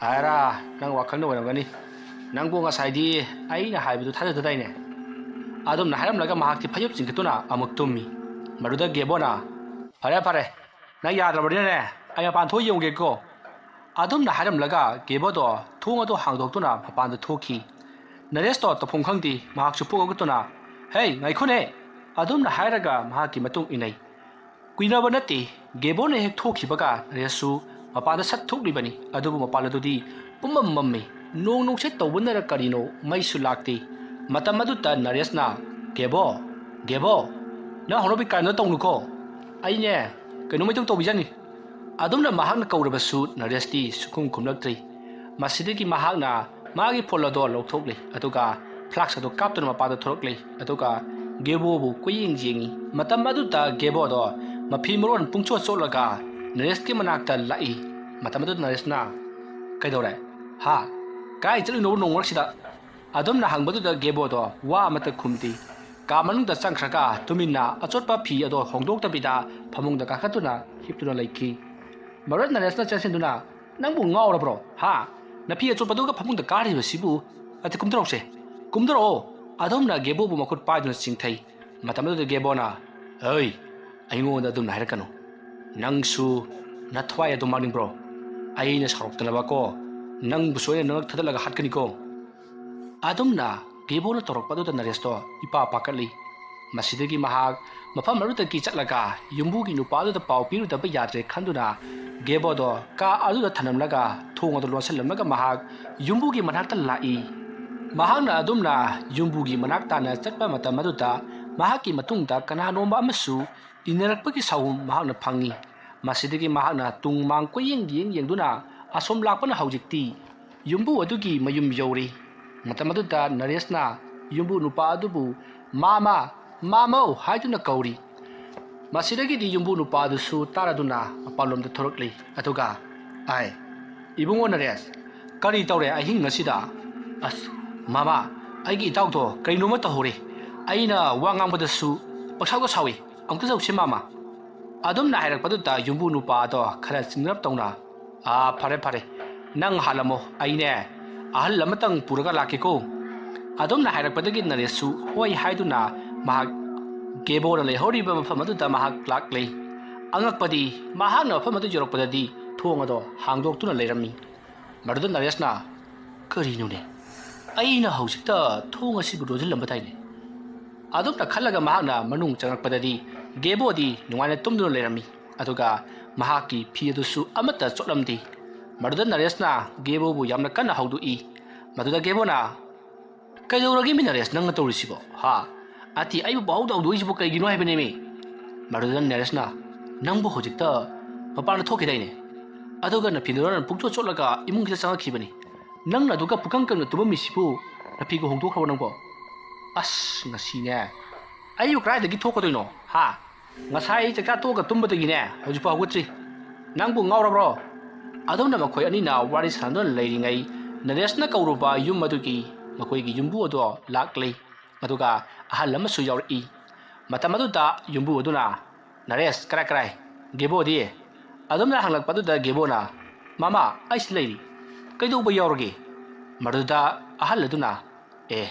"ꯑꯥꯔꯥ, ꯅꯪ ꯋꯥꯈꯜꯅ ꯑꯣꯏꯔꯝꯒꯅꯤ꯫ ꯅꯪꯕꯨ ꯉꯁꯥꯏꯗꯤ ꯑꯩꯅ ꯍꯥꯏꯕꯗꯨ ꯊꯥꯖꯗꯗꯥꯏꯅꯦ?" ꯑꯗꯨꯝꯅ ꯍꯥꯏꯔꯝꯂꯒ ꯃꯍꯥꯛꯇꯤ ꯐꯩꯖꯨꯞ ꯆꯤꯡꯈꯠꯇꯨꯅ ꯑꯃꯨꯛ ꯇꯨꯝꯃꯤ꯫ ꯃꯗꯨꯗ ꯒꯦꯕꯣꯅ, "ꯐꯔꯦ, ꯐꯔꯦ, ꯅꯪ ꯌꯥꯗ꯭ꯔꯕꯅꯤꯅꯅꯦ, ꯑꯩ ꯃꯄꯥꯟ ꯊꯣꯛꯑ ꯌꯦꯡꯉꯨꯒꯦꯀꯣ?" ꯑꯗꯨꯝꯅ ꯍꯥꯏꯔꯝꯂꯒ ꯒꯦꯕꯣꯗꯣ ꯊꯣꯡ ꯑꯗꯨ ꯍꯥꯡꯗꯣꯛꯇꯨꯅ ꯃꯄꯥꯟꯗ ꯊꯣꯛꯈꯤ꯫ ꯅꯔꯦꯁꯇꯣ ꯇꯧꯐꯝ ꯈꯪꯗꯦ, ꯃꯍꯥꯛꯁꯨ ꯄꯨꯛ ꯍꯧꯒꯠꯇꯨꯅ, "ꯍꯦ, ꯉꯥꯏꯈꯣꯅꯦ!" ꯑꯗꯨꯝꯅ ꯍꯥꯏꯔꯒ ꯃꯍꯥꯛꯀꯤ ꯃꯇꯨꯡ ꯏꯟꯅꯩ꯫ ꯀꯨꯏꯔꯕ ꯅꯠꯇꯦ, ꯒꯦꯕꯣꯅ ꯍꯦꯛ ꯊꯣꯛꯈꯤꯕꯒ ꯅꯔꯦꯁꯁꯨ ꯃꯄꯥꯟꯗ ꯁꯠ ꯊꯣꯛꯂꯤꯕꯅꯤ꯫ ꯑꯗꯨꯕꯨ ꯃꯄꯥꯟ ꯑꯗꯨꯗꯤ ꯄꯨꯝꯃꯝ ꯃꯝꯃꯤ꯫ ꯅꯣꯡ ꯅꯨꯡꯁꯤꯠ ꯇꯧꯕꯅꯔ ꯀꯔꯤꯅꯣ, ꯃꯩꯁꯨ ꯂꯥꯛꯇꯦ꯫ ꯃꯇꯝ ꯑꯗꯨꯗ ꯅꯔꯦꯁꯅ, "ꯒꯦꯕꯣ, ꯒꯦꯕꯣ, ꯅꯪ ꯍꯧꯅꯕꯤ ꯀꯥꯏꯅꯣ ꯇꯧꯅꯨꯀꯣ꯫ ꯑꯩꯅꯦ, ꯀꯩꯅꯣꯝꯃꯩꯇꯪ ꯇꯧꯕꯤꯖꯅꯤ꯫" ꯑꯗꯨꯝꯅ ꯃꯍꯥꯛꯅ ꯀꯧꯔꯕꯁꯨ ꯅꯔꯦꯁꯇꯤ ꯁꯨꯈꯨꯝ ꯈꯨꯝꯂꯛꯇ꯭ꯔꯤ꯫ ꯃꯁꯤꯗꯒꯤ ꯃꯍꯥꯛꯅ ꯃꯥꯒꯤ ꯐꯣꯟ ꯑꯗꯣ ꯂꯧꯊꯣꯛꯂꯤ, ꯑꯗꯨꯒ ꯐ꯭ꯂꯥꯛꯁ ꯑꯗꯨ ꯀꯥꯞꯇꯨꯅ ꯃꯄꯥꯟꯗ ꯊꯣꯔꯛꯂꯤ, ꯑꯗꯨꯒ ꯒꯦꯕꯣꯕꯨ ꯀꯣꯏꯌꯦꯡ ꯌꯦꯡꯉꯤ꯫ ꯃꯇꯝ ꯑꯗꯨꯗ ꯒꯦꯕꯣꯗꯣ ꯃꯐꯤ ꯃꯔꯣꯟ ꯄꯨꯡꯆꯣꯠ ꯆꯣꯠꯂꯒ ꯅꯔꯦꯁꯀꯤ ꯃꯅꯥꯛꯇ ꯂꯥꯛꯏ꯫ ꯃꯇꯝ ꯑꯗꯨꯗ ꯅꯔꯦꯁꯅ, "ꯀꯩꯗꯧꯔꯦ? ꯍꯥ? ꯀꯥꯏ ꯆꯠꯂꯤꯅꯣꯕ ꯅꯣꯡ ꯃꯔꯛꯁꯤꯗ?" ꯑꯗꯨꯝꯅ ꯍꯪꯕꯗꯨꯗ ꯒꯦꯕꯣꯗꯣ ꯋꯥ ꯑꯃꯠꯇ ꯈꯨꯝꯗꯦ꯫ ꯀꯥ ꯃꯅꯨꯡꯗ ꯆꯪꯈ꯭ꯔꯒ ꯇꯨꯃꯤꯟꯅ ꯑꯆꯣꯠꯄ ꯐꯤ ꯑꯗꯣ ꯍꯣꯡꯗꯣꯛꯇꯕꯤꯗ ꯐꯃꯨꯡꯗ ꯀꯥꯈꯠꯇꯨꯅ ꯍꯤꯞꯇꯨꯅ ꯂꯩꯈꯤ꯫ ꯃꯔꯨꯞ ꯅꯔꯦꯁꯅ ꯆꯪꯁꯤꯟꯗꯨꯅ, "ꯅꯪꯕꯨ ꯉꯥꯎꯔꯕ꯭ꯔꯣ? ꯍꯥ? ꯅꯐꯤ ꯑꯆꯣꯠꯄꯗꯨꯒ ꯐꯃꯨꯡꯗ ꯀꯥꯔꯤꯕꯁꯤꯕꯨ? ꯑꯗꯨ ꯀꯨꯝꯊꯔꯛꯁꯦ꯫ ꯀꯨꯝꯊꯔꯛꯑꯣ!" ꯑꯗꯨꯝꯅ ꯒꯦꯕꯣꯕꯨ ꯃꯈꯨꯠ ꯄꯥꯏꯗꯨꯅ ꯆꯤꯡꯊꯩ꯫ ꯃꯇꯝ ꯑꯗꯨꯗ ꯒꯦꯕꯣꯅ, "ꯑꯩ, ꯑꯩꯉꯣꯟꯗ ꯑꯗꯨꯝꯅ ꯍꯥꯏꯔꯛꯀꯅꯨ꯫ ꯅꯪꯁꯨ ꯅꯊ꯭ꯋꯥꯏ ꯑꯗꯨꯝ ꯃꯥꯡꯅꯤꯡꯕ꯭ꯔꯣ? ꯑꯩꯅ ꯁꯥꯎꯔꯛꯇꯅꯕꯀꯣ, ꯅꯪꯕꯨꯁꯨ ꯑꯩꯅ ꯅꯉꯛ ꯊꯗꯠꯂꯒ ꯍꯥꯠꯀꯅꯤꯀꯣ!" ꯑꯗꯨꯝꯅ ꯒꯦꯕꯣꯅ ꯇꯧꯔꯛꯄ ꯑꯗꯨꯗ ꯅꯔꯦꯁꯇꯣ ꯏꯄꯥ ꯄꯥꯈꯠꯂꯤ꯫ ꯃꯁꯤꯗꯒꯤ ꯃꯍꯥꯛ ꯃꯐꯝ ꯑꯗꯨꯗꯒꯤ ꯆꯠꯂꯒ ꯌꯨꯝꯕꯨꯒꯤ ꯅꯨꯄꯥ ꯑꯗꯨꯗ ꯄꯥꯎ ꯄꯤꯔꯨꯗꯕ ꯌꯥꯗ꯭ꯔꯦ ꯈꯟꯗꯨꯅ ꯒꯦꯕꯣꯗꯣ ꯀꯥ ꯑꯗꯨꯗ ꯊꯅꯝꯂꯒ ꯊꯣꯡ ꯑꯗꯨ ꯂꯣꯟꯁꯤꯜꯂꯝꯂꯒ ꯃꯍꯥꯛ ꯌꯨꯝꯕꯨꯒꯤ ꯃꯅꯥꯛꯇ ꯂꯥꯛꯏ꯫ ꯃꯍꯥꯛꯅ ꯑꯗꯨꯝꯅ ꯌꯨꯝꯕꯨꯒꯤ ꯃꯅꯥꯛ ꯇꯥꯅ ꯆꯠꯄ ꯃꯇꯝ ꯑꯗꯨꯗ ꯃꯍꯥꯛꯀꯤ ꯃꯇꯨꯡꯗ ꯀꯅꯥꯅꯣꯝꯕ ꯑꯃꯁꯨ ꯏꯟꯅꯔꯛꯄꯒꯤ ꯁꯥꯎꯍꯨꯝ ꯃꯍꯥꯛꯅ ꯐꯪꯏ꯫ ꯃꯁꯤꯗꯒꯤ ꯃꯍꯥꯛꯅ ꯇꯨꯡ ꯃꯥꯡ ꯀꯣꯏꯌꯦꯡ ꯌꯦꯡ ꯌꯦꯡꯗꯨꯅ ꯑꯁꯣꯝ ꯂꯥꯛꯄꯅ ꯍꯧꯖꯤꯛꯇꯤ ꯌꯨꯝꯕꯨ ꯑꯗꯨꯒꯤ ꯃꯌꯨꯝ ꯌꯧꯔꯤ꯫ ꯃꯇꯝ ꯑꯗꯨꯗ ꯅꯔꯦꯁꯅ ꯌꯨꯝꯕꯨ ꯅꯨꯄꯥ ꯑꯗꯨꯕꯨ "ꯃꯥꯃ, ꯃꯥꯃꯧ" ꯍꯥꯏꯗꯨꯅ ꯀꯧꯔꯤ꯫ ꯃꯁꯤꯗꯒꯤꯗꯤ ꯌꯨꯝꯕꯨ ꯅꯨꯄꯥ ꯑꯗꯨꯁꯨ ꯇꯥꯔꯗꯨꯅ ꯃꯄꯥꯟꯂꯣꯝꯗ ꯊꯣꯔꯛꯂꯤ꯫ ꯑꯗꯨꯒ, "ꯑꯥꯏ, ꯏꯕꯨꯡꯉꯣ ꯅꯔꯦꯁ, ꯀꯔꯤ ꯇꯧꯔꯦ ꯑꯍꯤꯡ ꯑꯁꯤꯗ?" "ꯑꯁ, ꯃꯥꯃ, ꯑꯩꯒꯤ ꯏꯇꯥꯎꯗꯣ ꯀꯔꯤꯅꯣꯃ ꯇꯧꯍꯧꯔꯦ꯫ ꯑꯩꯅ ꯋꯥ ꯉꯥꯡꯕꯗꯁꯨ ꯄꯪꯁꯥꯎꯗ ꯁꯥꯎꯏ꯫ ꯑꯃꯨꯛꯇ ꯆꯧꯁꯤ ꯃꯥꯃ꯫" ꯑꯗꯨꯝꯅ ꯍꯥꯏꯔꯛꯄꯗꯨꯗ ꯌꯨꯝꯕꯨ ꯅꯨꯄꯥꯗꯣ ꯈꯔ ꯆꯤꯡꯅꯔꯞ ꯇꯧꯅ, "ꯑꯥ, ꯐꯔꯦ, ꯐꯔꯦ꯫ ꯅꯪ ꯍꯥꯜꯂꯝꯃꯣ꯫ ꯑꯩꯅꯦ, ꯑꯍꯜ ꯑꯃꯇꯪ ꯄꯨꯔꯒ ꯂꯥꯛꯀꯦꯀꯣ꯫" ꯑꯗꯨꯝꯅ ꯍꯥꯏꯔꯛꯄꯗꯒꯤ ꯅꯔꯦꯁꯁꯨ ꯍꯣꯏ ꯍꯥꯏꯗꯨꯅ ꯃꯍꯥꯛ ꯒꯦꯕꯣꯅ ꯂꯩꯍꯧꯔꯤꯕ ꯃꯐꯝ ꯑꯗꯨꯗ ꯃꯍꯥꯛ ꯂꯥꯛꯂꯦ꯫ ꯑꯉꯛꯄꯗꯤ ꯃꯍꯥꯛꯅ ꯃꯐꯝ ꯑꯗꯨ ꯌꯧꯔꯛꯄꯗꯗꯤ ꯊꯣꯡ ꯑꯗꯣ ꯍꯥꯡꯗꯣꯛꯇꯨꯅ ꯂꯩꯔꯝꯃꯤ꯫ ꯃꯗꯨꯗ ꯅꯔꯦꯁꯅ, "ꯀꯔꯤꯅꯣꯅꯦ? ꯑꯩꯅ ꯍꯧꯖꯤꯛꯇ ꯊꯣꯡ ꯑꯁꯤꯕꯨ ꯂꯣꯟꯁꯤꯜꯂꯝꯕ ꯇꯥꯏꯅꯦ꯫" ꯑꯗꯨꯝꯅ ꯈꯜꯂꯒ ꯃꯍꯥꯛꯅ ꯃꯅꯨꯡ ꯆꯪꯂꯛꯄꯗꯗꯤ ꯒꯦꯕꯣꯗꯤ ꯅꯨꯡꯉꯥꯏꯅ ꯇꯨꯝꯗꯨꯅ ꯂꯩꯔꯝꯃꯤ꯫ ꯑꯗꯨꯒ ꯃꯍꯥꯛꯀꯤ ꯐꯤ ꯑꯗꯨꯁꯨ ꯑꯃꯠꯇ ꯆꯣꯠꯂꯝꯗꯦ꯫ ꯃꯗꯨꯗ ꯅꯔꯦꯁꯅ ꯒꯦꯕꯣꯕꯨ ꯌꯥꯝꯅ ꯀꯟꯅ ꯍꯧꯗꯣꯛꯏ꯫ ꯃꯗꯨꯗ ꯒꯦꯕꯣꯅ, "ꯀꯩꯗꯧꯔꯒꯦ ꯃꯤ ꯅꯔꯦꯁ, ꯅꯪꯅ ꯇꯧꯔꯤꯁꯤꯕꯣ? ꯍꯥ? ꯑꯇꯤ ꯑꯩꯕꯨ ꯄꯥꯎꯗ ꯍꯧꯗꯣꯛꯏꯁꯤꯕꯨ ꯀꯩꯒꯤꯅꯣ ꯍꯥꯏꯕꯅꯦꯃꯤ?" ꯃꯗꯨꯗ ꯅꯔꯦꯁꯅ, "ꯅꯪꯕꯨ ꯍꯧꯖꯤꯛꯇ ꯃꯄꯥꯟꯗ ꯊꯣꯛꯈꯤꯗꯥꯏꯅꯦ? ꯑꯗꯨꯒ ꯅꯐꯤꯗꯨꯅ ꯄꯨꯡꯆꯣꯠ ꯆꯣꯠꯂꯒ ꯏꯃꯨꯡꯁꯤꯗ ꯆꯪꯉꯛꯈꯤꯕꯅꯤ꯫ ꯅꯪꯅ ꯑꯗꯨꯒ ꯄꯨꯀꯪ ꯀꯪꯅ ꯇꯨꯝꯃꯝꯃꯤꯁꯤꯕꯨ ꯅꯐꯤꯒ ꯍꯣꯡꯗꯣꯛꯈ꯭ꯔꯕꯣ ꯅꯪꯕꯣ? ꯑꯁ, ꯉꯁꯤꯅꯦ ꯑꯩꯕꯨ ꯀꯗꯥꯏꯗꯒꯤ ꯊꯣꯛꯀꯗꯣꯏꯅꯣ? ꯍꯥ? ꯉꯁꯥꯏ ꯑꯩ ꯆꯥꯛꯆꯥ ꯇꯣꯛꯑꯒ ꯇꯨꯝꯕꯗꯒꯤꯅꯦ ꯍꯧꯖꯤꯛꯐꯥꯎ ꯍꯧꯒꯠꯇ꯭ꯔꯤ꯫ ꯅꯪꯕꯨ ꯉꯥꯎꯔꯕ꯭ꯔꯣ?" ꯑꯗꯨꯝꯅ ꯃꯈꯣꯏ ꯑꯅꯤꯅ ꯋꯥꯔꯤ ꯁꯥꯟꯅꯗꯨꯅ ꯂꯩꯔꯤꯉꯩ ꯅꯔꯦꯁꯅ ꯀꯧꯔꯨꯕ ꯌꯨꯝ ꯑꯗꯨꯒꯤ ꯃꯈꯣꯏꯒꯤ ꯌꯨꯝꯕꯨ ꯑꯗꯣ ꯂꯥꯛꯂꯦ꯫ ꯑꯗꯨꯒ ꯑꯍꯜ ꯑꯃꯁꯨ ꯌꯥꯎꯔꯛꯏ꯫ ꯃꯇꯝ ꯑꯗꯨꯗ ꯌꯨꯝꯕꯨ ꯑꯗꯨꯅ, "ꯅꯔꯦꯁ, ꯀꯔꯥꯏ ꯀꯔꯥꯏ? ꯒꯦꯕꯣꯗꯤ?" ꯑꯗꯨꯝꯅ ꯍꯪꯂꯛꯄꯗꯨꯗ ꯒꯦꯕꯣꯅ, "ꯃꯃꯥ, ꯑꯩꯁꯤ ꯂꯩꯔꯤ꯫ ꯀꯩꯗꯧꯕ ꯌꯥꯎꯔꯒꯦ?" ꯃꯗꯨꯗ ꯑꯍꯜ ꯑꯗꯨꯅ, "ꯑꯦ,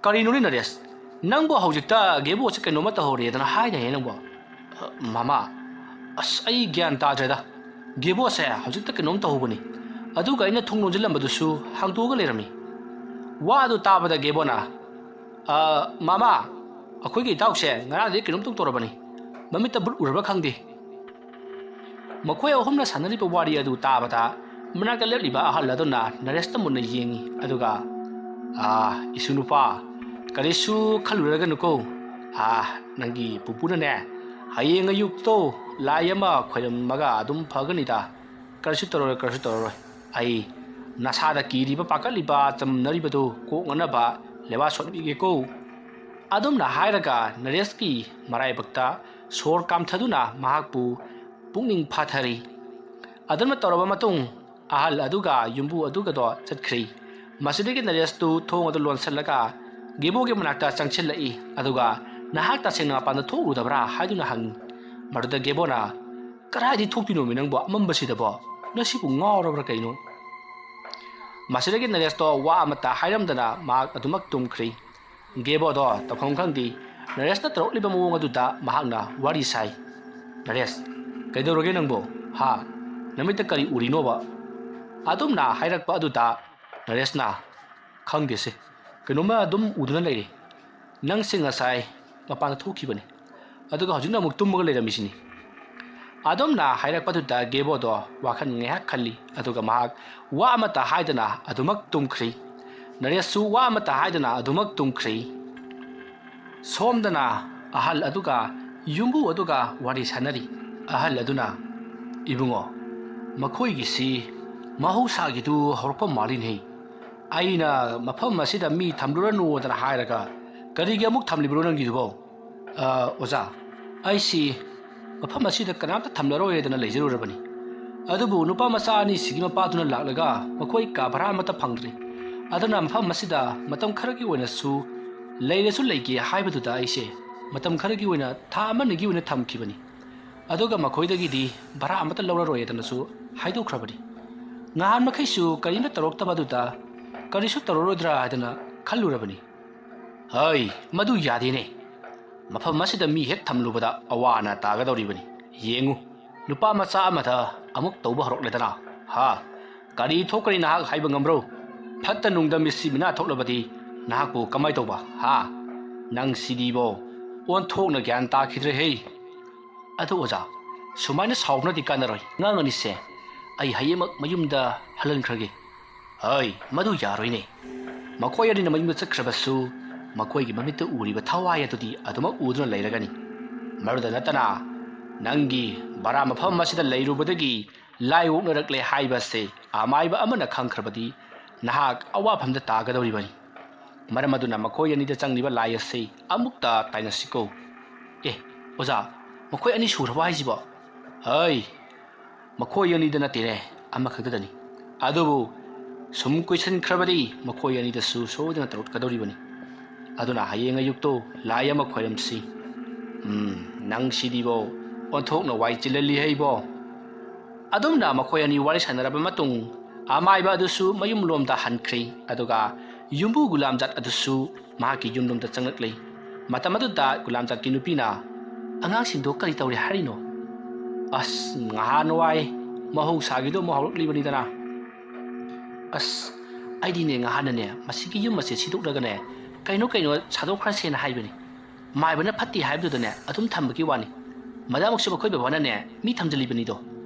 ꯀꯔꯤꯅꯣꯅꯦ ꯅꯔꯦꯁ? ꯅꯪꯕꯨ ꯍꯧꯖꯤꯛꯇ ꯒꯦꯕꯣꯁꯦ ꯀꯩꯅꯣꯝꯃ ꯇꯧꯍꯧꯔꯦꯗꯅ ꯍꯥꯏꯗꯥꯏꯅꯦ ꯅꯪꯕꯣ?" "ꯃꯃꯥ, ꯑꯁ, ꯑꯩ ꯒ꯭ꯌꯥꯟ ꯇꯥꯗ꯭ꯔꯦꯗ꯫ ꯒꯦꯕꯣꯁꯦ ꯍꯧꯖꯤꯛꯇ ꯀꯩꯅꯣꯝ ꯇꯧꯍꯧꯕꯅꯤ꯫ ꯑꯗꯨꯒ ꯑꯩꯅ ꯊꯣꯡ ꯂꯣꯟꯁꯤꯜꯂꯝꯕꯗꯨꯁꯨ ꯍꯥꯡꯗꯣꯛꯑꯒ ꯂꯩꯔꯝꯃꯤ꯫" ꯋꯥ ꯑꯗꯨ ꯇꯥꯕꯗ ꯒꯦꯕꯣꯅ, "ꯑ, ꯃꯃꯥ, ꯑꯩꯈꯣꯏꯒꯤ ꯏꯇꯥꯎꯁꯦ ꯉꯔꯥꯡꯗꯒꯤ ꯀꯩꯅꯣꯝ ꯇꯧ ꯇꯧꯔꯕꯅꯤ꯫ ꯃꯃꯤꯠꯇ ꯕꯨꯠ ꯎꯔꯕ ꯈꯪꯗꯦ꯫ ꯃꯈꯣꯏ ꯑꯍꯨꯝꯅ ꯁꯥꯟꯅꯔꯤꯕ ꯋꯥꯔꯤ ꯑꯗꯨ ꯇꯥꯕꯗ ꯃꯅꯥꯛꯇ ꯂꯦꯞꯂꯤꯕ ꯑꯍꯜ ꯑꯗꯨꯅ ꯅꯔꯦꯁꯇ ꯃꯨꯟꯅ ꯌꯦꯡꯉꯤ꯫ ꯑꯗꯨꯒ, "ꯑꯥ, ꯏꯁꯨ ꯅꯨꯄꯥ, ꯀꯔꯤꯁꯨ ꯈꯜꯂꯨꯔꯒꯅꯨꯀꯣ꯫ ꯑꯥ, ꯅꯪꯒꯤ ꯄꯨꯄꯨꯅꯅꯦ, ꯍꯌꯦꯡ ꯑꯌꯨꯛꯇꯣ ꯂꯥꯏ ꯑꯃ ꯈꯣꯏꯔꯝꯃꯒ ꯑꯗꯨꯝ ꯐꯒꯅꯤꯗ꯫ ꯀꯔꯤꯁꯨ ꯇꯧꯔꯔꯣꯏ, ꯀꯔꯤꯁꯨ ꯇꯧꯔꯔꯣꯏ꯫ ꯑꯩ ꯅꯁꯥꯗ ꯀꯤꯔꯤꯕ ꯄꯥꯈꯠꯂꯤꯕ ꯆꯝꯅꯔꯤꯕꯗꯨ ꯀꯣꯛꯅꯅꯕ ꯂꯦꯕꯥ ꯁꯣꯠꯄꯤꯒꯦꯀꯣ"꯫ ꯑꯗꯨꯝꯅ ꯍꯥꯏꯔꯒ ꯅꯔꯦꯁꯀꯤ ꯃꯔꯥꯏꯕꯛꯇ ꯁꯣꯔ ꯀꯥꯝꯊꯗꯨꯅ ꯃꯍꯥꯛꯄꯨ ꯄꯨꯛꯅꯤꯡ ꯐꯥꯊꯔꯤ꯫ ꯑꯗꯨꯝꯅ ꯇꯧꯔꯕ ꯃꯇꯨꯡ ꯑꯍꯜ ꯑꯗꯨꯒ ꯌꯨꯝꯕꯨ ꯑꯗꯨꯒꯗꯣ ꯆꯠꯈ꯭ꯔꯤ꯫ ꯃꯁꯤꯗꯒꯤ ꯅꯔꯦꯁꯇꯨ ꯊꯣꯡ ꯑꯗꯨ ꯂꯣꯟꯁꯤꯜꯂꯒ ꯒꯦꯕꯣꯒꯤ ꯃꯅꯥꯛꯇ ꯆꯪꯁꯤꯜꯂꯛꯏ꯫ ꯑꯗꯨꯒ, "ꯅꯍꯥꯛ ꯇꯁꯦꯡꯅ ꯃꯄꯥꯟꯗ ꯊꯣꯛꯎꯔꯨꯗꯕ꯭ꯔꯥ?" ꯍꯥꯏꯗꯨꯅ ꯍꯪꯉꯤ꯫ ꯃꯗꯨꯗ ꯒꯦꯕꯣꯅ, "ꯀꯗꯥꯏꯗꯒꯤ ꯊꯣꯛꯇꯣꯏꯅꯣꯃꯤ ꯅꯪꯕꯣ, ꯑꯃꯝꯕꯁꯤꯗꯕꯣ? ꯅꯁꯤꯕꯨ ꯉꯥꯎꯔꯕ꯭ꯔꯥ ꯀꯩꯅꯣ?" ꯃꯁꯤꯗꯒꯤ ꯅꯔꯦꯁꯇꯣ ꯋꯥ ꯑꯃꯠꯇ ꯍꯥꯏꯔꯝꯗꯅ ꯃꯍꯥꯛ ꯑꯗꯨꯃꯛ ꯇꯨꯝꯈ꯭ꯔꯤ꯫ ꯒꯦꯕꯣꯗꯣ ꯇꯧꯐꯝ ꯈꯪꯗꯦ꯫ ꯅꯔꯦꯁꯅ ꯇꯧꯔꯛꯂꯤꯕ ꯃꯑꯣꯡ ꯑꯗꯨꯗ ꯃꯍꯥꯛꯅ ꯋꯥꯔꯤ ꯁꯥꯏ꯫ "ꯅꯔꯦꯁ, ꯀꯩꯗꯧꯔꯒꯦ ꯅꯪꯕꯣ? ꯍꯥ? ꯅꯃꯤꯠꯇ ꯀꯔꯤ ꯎꯔꯤꯅꯣꯕ?" ꯑꯗꯨꯝꯅ ꯍꯥꯏꯔꯛꯄ ꯑꯗꯨꯗ ꯅꯔꯦꯁꯅ, "ꯈꯪꯗꯦꯁꯦ, ꯀꯩꯅꯣꯝꯃ ꯑꯗꯨꯝ ꯎꯗꯨꯅ ꯂꯩꯔꯦ꯫ ꯅꯪꯁꯦ ꯉꯁꯥꯏ ꯃꯄꯥꯟꯗ ꯊꯣꯛꯈꯤꯕꯅꯤ, ꯑꯗꯨꯒ ꯍꯧꯖꯤꯛꯅ ꯑꯃꯨꯛ ꯇꯨꯝꯃꯒ ꯂꯩꯔꯝꯃꯤꯁꯤꯅꯤ"꯫ ꯑꯗꯨꯝꯅ ꯍꯥꯏꯔꯛꯄꯗꯨꯗ ꯒꯦꯕꯣꯗꯣ ꯋꯥꯈꯜ ꯉꯥꯏꯍꯥꯛ ꯈꯜꯂꯤ, ꯑꯗꯨꯒ ꯃꯍꯥꯛ ꯋꯥ ꯑꯃꯠꯇ ꯍꯥꯏꯗꯅ ꯑꯗꯨꯃꯛ ꯇꯨꯝꯈ꯭ꯔꯤ꯫ ꯅꯔꯦꯁꯁꯨ ꯋꯥ ꯑꯃꯠꯇ ꯍꯥꯏꯗꯅ ꯑꯗꯨꯃꯛ ꯇꯨꯝꯈ꯭ꯔꯤ꯫ ꯁꯣꯝꯗꯅ ꯑꯍꯜ ꯑꯗꯨꯒ ꯌꯨꯝꯕꯨ ꯑꯗꯨꯒ ꯋꯥꯔꯤ ꯁꯥꯟꯅꯔꯤ꯫ ꯑꯍꯜ ꯑꯗꯨꯅ, "ꯏꯕꯨꯡꯉꯣ, ꯃꯈꯣꯏꯒꯤꯁꯤ ꯃꯍꯧꯁꯥꯒꯤꯗꯨ ꯍꯧꯔꯛꯄ ꯃꯥꯜꯂꯤꯅꯦ꯫ ꯑꯩꯅ ꯃꯐꯝ ꯑꯁꯤꯗ ꯃꯤ ꯊꯝꯂꯨꯔꯅꯨꯗꯅ ꯍꯥꯏꯔꯒ ꯀꯔꯤꯒꯤ ꯑꯃꯨꯛ ꯊꯝꯂꯤꯕꯅꯣ ꯅꯪꯒꯤꯗꯨꯕꯣ?" "ꯑ, ꯑꯣꯖꯥ, ꯑꯩꯁꯤ ꯃꯐꯝ ꯑꯁꯤꯗ ꯀꯅꯥꯝꯇ ꯊꯝꯂꯔꯣꯏꯗꯅ ꯂꯩꯖꯔꯨꯔꯕꯅꯤ꯫ ꯑꯗꯨꯕꯨ ꯅꯨꯄꯥ ꯃꯆꯥ ꯑꯅꯤꯁꯤꯒꯤ ꯃꯄꯥꯗꯨꯅ ꯂꯥꯛꯂꯒ ꯃꯈꯣꯏ ꯀꯥ ꯚꯔꯥ ꯑꯃꯠꯇ ꯐꯪꯗ꯭ꯔꯤ꯫ ꯑꯗꯨꯅ ꯃꯐꯝ ꯑꯁꯤꯗ ꯃꯇꯝ ꯈꯔꯒꯤ ꯑꯣꯏꯅꯁꯨ ꯂꯩꯔꯁꯨ ꯂꯩꯒꯦ ꯍꯥꯏꯕꯗꯨꯗ ꯑꯩꯁꯦ ꯃꯇꯝ ꯈꯔꯒꯤ ꯑꯣꯏꯅ ꯊꯥ ꯑꯃꯅꯤꯒꯤ ꯑꯣꯏꯅ ꯊꯝꯈꯤꯕꯅꯤ꯫ ꯑꯗꯨꯒ ꯃꯈꯣꯏꯗꯒꯤꯗꯤ ꯚꯔꯥ ꯑꯃꯠꯇ ꯂꯧꯔꯔꯣꯏꯗꯅꯁꯨ ꯍꯥꯏꯗꯣꯛꯈ꯭ꯔꯕꯅꯤ꯫ ꯉꯍꯥꯟ ꯃꯈꯩꯁꯨ ꯀꯔꯤꯝꯇ ꯇꯧꯔꯛꯇꯕ ꯑꯗꯨꯗ ꯀꯔꯤꯁꯨ ꯇꯧꯔꯔꯣꯏꯗ꯭ꯔꯥ ꯍꯥꯏꯗꯅ ꯈꯜꯂꯨꯔꯕꯅꯤ"꯫ "ꯍꯩ, ꯃꯗꯨ ꯌꯥꯗꯦꯅꯦ꯫ ꯃꯐꯝ ꯑꯁꯤꯗ ꯃꯤ ꯍꯦꯛ ꯊꯝꯂꯨꯕꯗ ꯑꯋꯥ ꯑꯅꯥ ꯇꯥꯒꯗꯧꯔꯤꯕꯅꯤ꯫ ꯌꯦꯡꯉꯨ, ꯅꯨꯄꯥ ꯃꯆꯥ ꯑꯃꯗ ꯑꯃꯨꯛ ꯇꯧꯕ ꯍꯧꯔꯛꯂꯦꯗꯅ꯫ ꯍꯥ? ꯀꯔꯤ ꯊꯣꯛꯀꯅꯤ ꯅꯍꯥꯛ ꯍꯥꯏꯕ ꯉꯝꯕ꯭ꯔꯣ? ꯐꯠꯇ ꯅꯨꯡꯗ ꯃꯤꯠꯁꯤ ꯃꯤꯅꯥ ꯊꯣꯛꯂꯕꯗꯤ ꯅꯍꯥꯛꯄꯨ ꯀꯃꯥꯏ ꯇꯧꯕ? ꯍꯥ?" "ꯅꯪ ꯁꯤꯗꯤꯕꯣ, ꯑꯣꯟꯊꯣꯛꯅ ꯒ꯭ꯌꯥꯟ ꯇꯥꯈꯤꯗ꯭ꯔꯦ ꯍꯦ!" "ꯑꯗꯣ ꯑꯣꯖꯥ, ꯁꯨꯃꯥꯏꯅ ꯁꯥꯎꯕꯅꯗꯤ ꯀꯥꯟꯅꯔꯣꯏ꯫ ꯑꯉꯥꯡ ꯑꯅꯤꯁꯦ ꯑꯩ ꯍꯌꯦꯡꯃꯛ ꯃꯌꯨꯝꯗ ꯍꯜꯍꯟꯈ꯭ꯔꯒꯦ꯫ ꯍꯩ, ꯃꯗꯨ ꯌꯥꯔꯣꯏꯅꯦ꯫ ꯃꯈꯣꯏ ꯑꯅꯤꯅ ꯃꯌꯨꯝꯗ ꯆꯠꯈ꯭ꯔꯕꯁꯨ, ꯃꯈꯣꯏꯒꯤ ꯃꯃꯤꯠꯇ ꯎꯔꯤꯕ ꯊꯋꯥꯏ ꯑꯗꯨꯗꯤ ꯑꯗꯨꯃꯛ ꯎꯗꯨꯅ ꯂꯩꯔꯒꯅꯤ꯫ ꯃꯗꯨꯗ ꯅꯠꯇꯅ, ꯅꯪꯒꯤ ꯚꯔꯥ ꯃꯐꯝ ꯑꯁꯤꯗ ꯂꯩꯔꯨꯕꯗꯒꯤ ꯂꯥꯏ ꯑꯣꯛꯅꯔꯛꯂꯦ ꯍꯥꯏꯕꯁꯦ ꯑꯃꯥꯏꯕ ꯑꯃꯅ ꯈꯪꯈ꯭ꯔꯕꯗꯤ, ꯅꯍꯥꯛ ꯑꯋꯥꯐꯝꯗ ꯇꯥꯒꯗꯧꯔꯤꯕꯅꯤ꯫ ꯃꯔꯝ ꯑꯗꯨꯅ ꯃꯈꯣꯏ ꯑꯅꯤꯗ ꯆꯪꯂꯤꯕ ꯂꯥꯏ ꯑꯁꯤ ꯑꯃꯨꯛꯇ ꯇꯥꯏꯅꯁꯤꯀꯣ꯫" "ꯑꯦ, ꯑꯣꯖꯥ, ꯃꯈꯣꯏ ꯑꯅꯤ ꯁꯨꯔꯕ ꯍꯥꯏꯁꯤꯕꯣ?" "ꯍꯩ, ꯃꯈꯣꯏ ꯑꯅꯤꯗ ꯅꯠꯇꯦꯅꯦ, ꯑꯃꯈꯛꯇꯗꯅꯤ꯫ ꯑꯗꯨꯕꯨ ꯁꯨꯝ ꯀꯨꯏꯁꯟꯈ꯭ꯔꯕꯗꯤ ꯃꯈꯣꯏ ꯑꯅꯤꯗꯁꯨ ꯁꯣꯏꯗꯅ ꯇꯧꯔꯛꯀꯗꯧꯔꯤꯕꯅꯤ꯫ ꯑꯗꯨꯅ ꯍꯌꯦꯡ ꯑꯌꯨꯛꯇꯣ ꯂꯥꯏ ꯑꯃ ꯈꯣꯏꯔꯝꯁꯤ꯫ ꯎꯝ, ꯅꯪ ꯁꯤꯗꯤꯕꯣ, ꯑꯣꯟꯊꯣꯛꯅ ꯋꯥꯏ ꯆꯤꯜꯍꯜꯂꯤ ꯍꯩꯕꯣ!" ꯑꯗꯨꯝꯅ ꯃꯈꯣꯏ ꯑꯅꯤ ꯋꯥꯔꯤ ꯁꯥꯟꯅꯔꯕ ꯃꯇꯨꯡ, ꯑꯃꯥꯏꯕ ꯑꯗꯨꯁꯨ ꯃꯌꯨꯝꯂꯣꯝꯗ ꯍꯟꯈ꯭ꯔꯦ꯫ ꯑꯗꯨꯒ ꯌꯨꯝꯕꯨ ꯒꯨꯂꯥꯝꯖꯥꯠ ꯑꯗꯨꯁꯨ ꯃꯍꯥꯛꯀꯤ ꯌꯨꯝꯂꯣꯝꯗ ꯆꯪꯂꯛꯂꯦ꯫ ꯃꯇꯝ ꯑꯗꯨꯗ ꯒꯨꯂꯥꯝꯖꯥꯠꯀꯤ ꯅꯨꯄꯤꯅ, "ꯑꯉꯥꯡꯁꯤꯡꯗꯣ ꯀꯔꯤ ꯇꯧꯔꯤ ꯍꯥꯏꯔꯤꯅꯣ?" "ꯑꯁ, ꯉꯍꯥꯟꯋꯥꯏ ꯃꯍꯧꯁꯥꯒꯤꯗꯣ ꯑꯃꯨꯛ ꯍꯧꯔꯛꯂꯤꯕꯅꯤꯗꯅ꯫ ꯑꯁ, ꯑꯩꯗꯤꯅꯦ, ꯉꯍꯥꯟꯅꯅꯦ ꯃꯁꯤꯒꯤ ꯌꯨꯝ ꯑꯁꯦ ꯁꯤꯗꯣꯛꯂꯒꯅꯦ, ꯀꯩꯅꯣ ꯀꯩꯅꯣ ꯁꯥꯗꯣꯛꯈ꯭ꯔꯁꯦꯅ ꯍꯥꯏꯕꯅꯤ꯫ ꯃꯥꯏꯕꯅ ꯐꯠꯇꯦ ꯍꯥꯏꯕꯗꯨꯗꯅꯦ ꯑꯗꯨꯝ ꯊꯝꯕꯒꯤ ꯋꯥꯅꯤ꯫ ꯃꯗꯥꯃꯨꯛꯁꯨ ꯑꯩꯈꯣꯏ ꯕꯕꯥꯅꯅꯦ ꯃꯤ ꯊꯝꯖꯤꯜꯂꯤꯕꯅꯤꯗꯣ꯫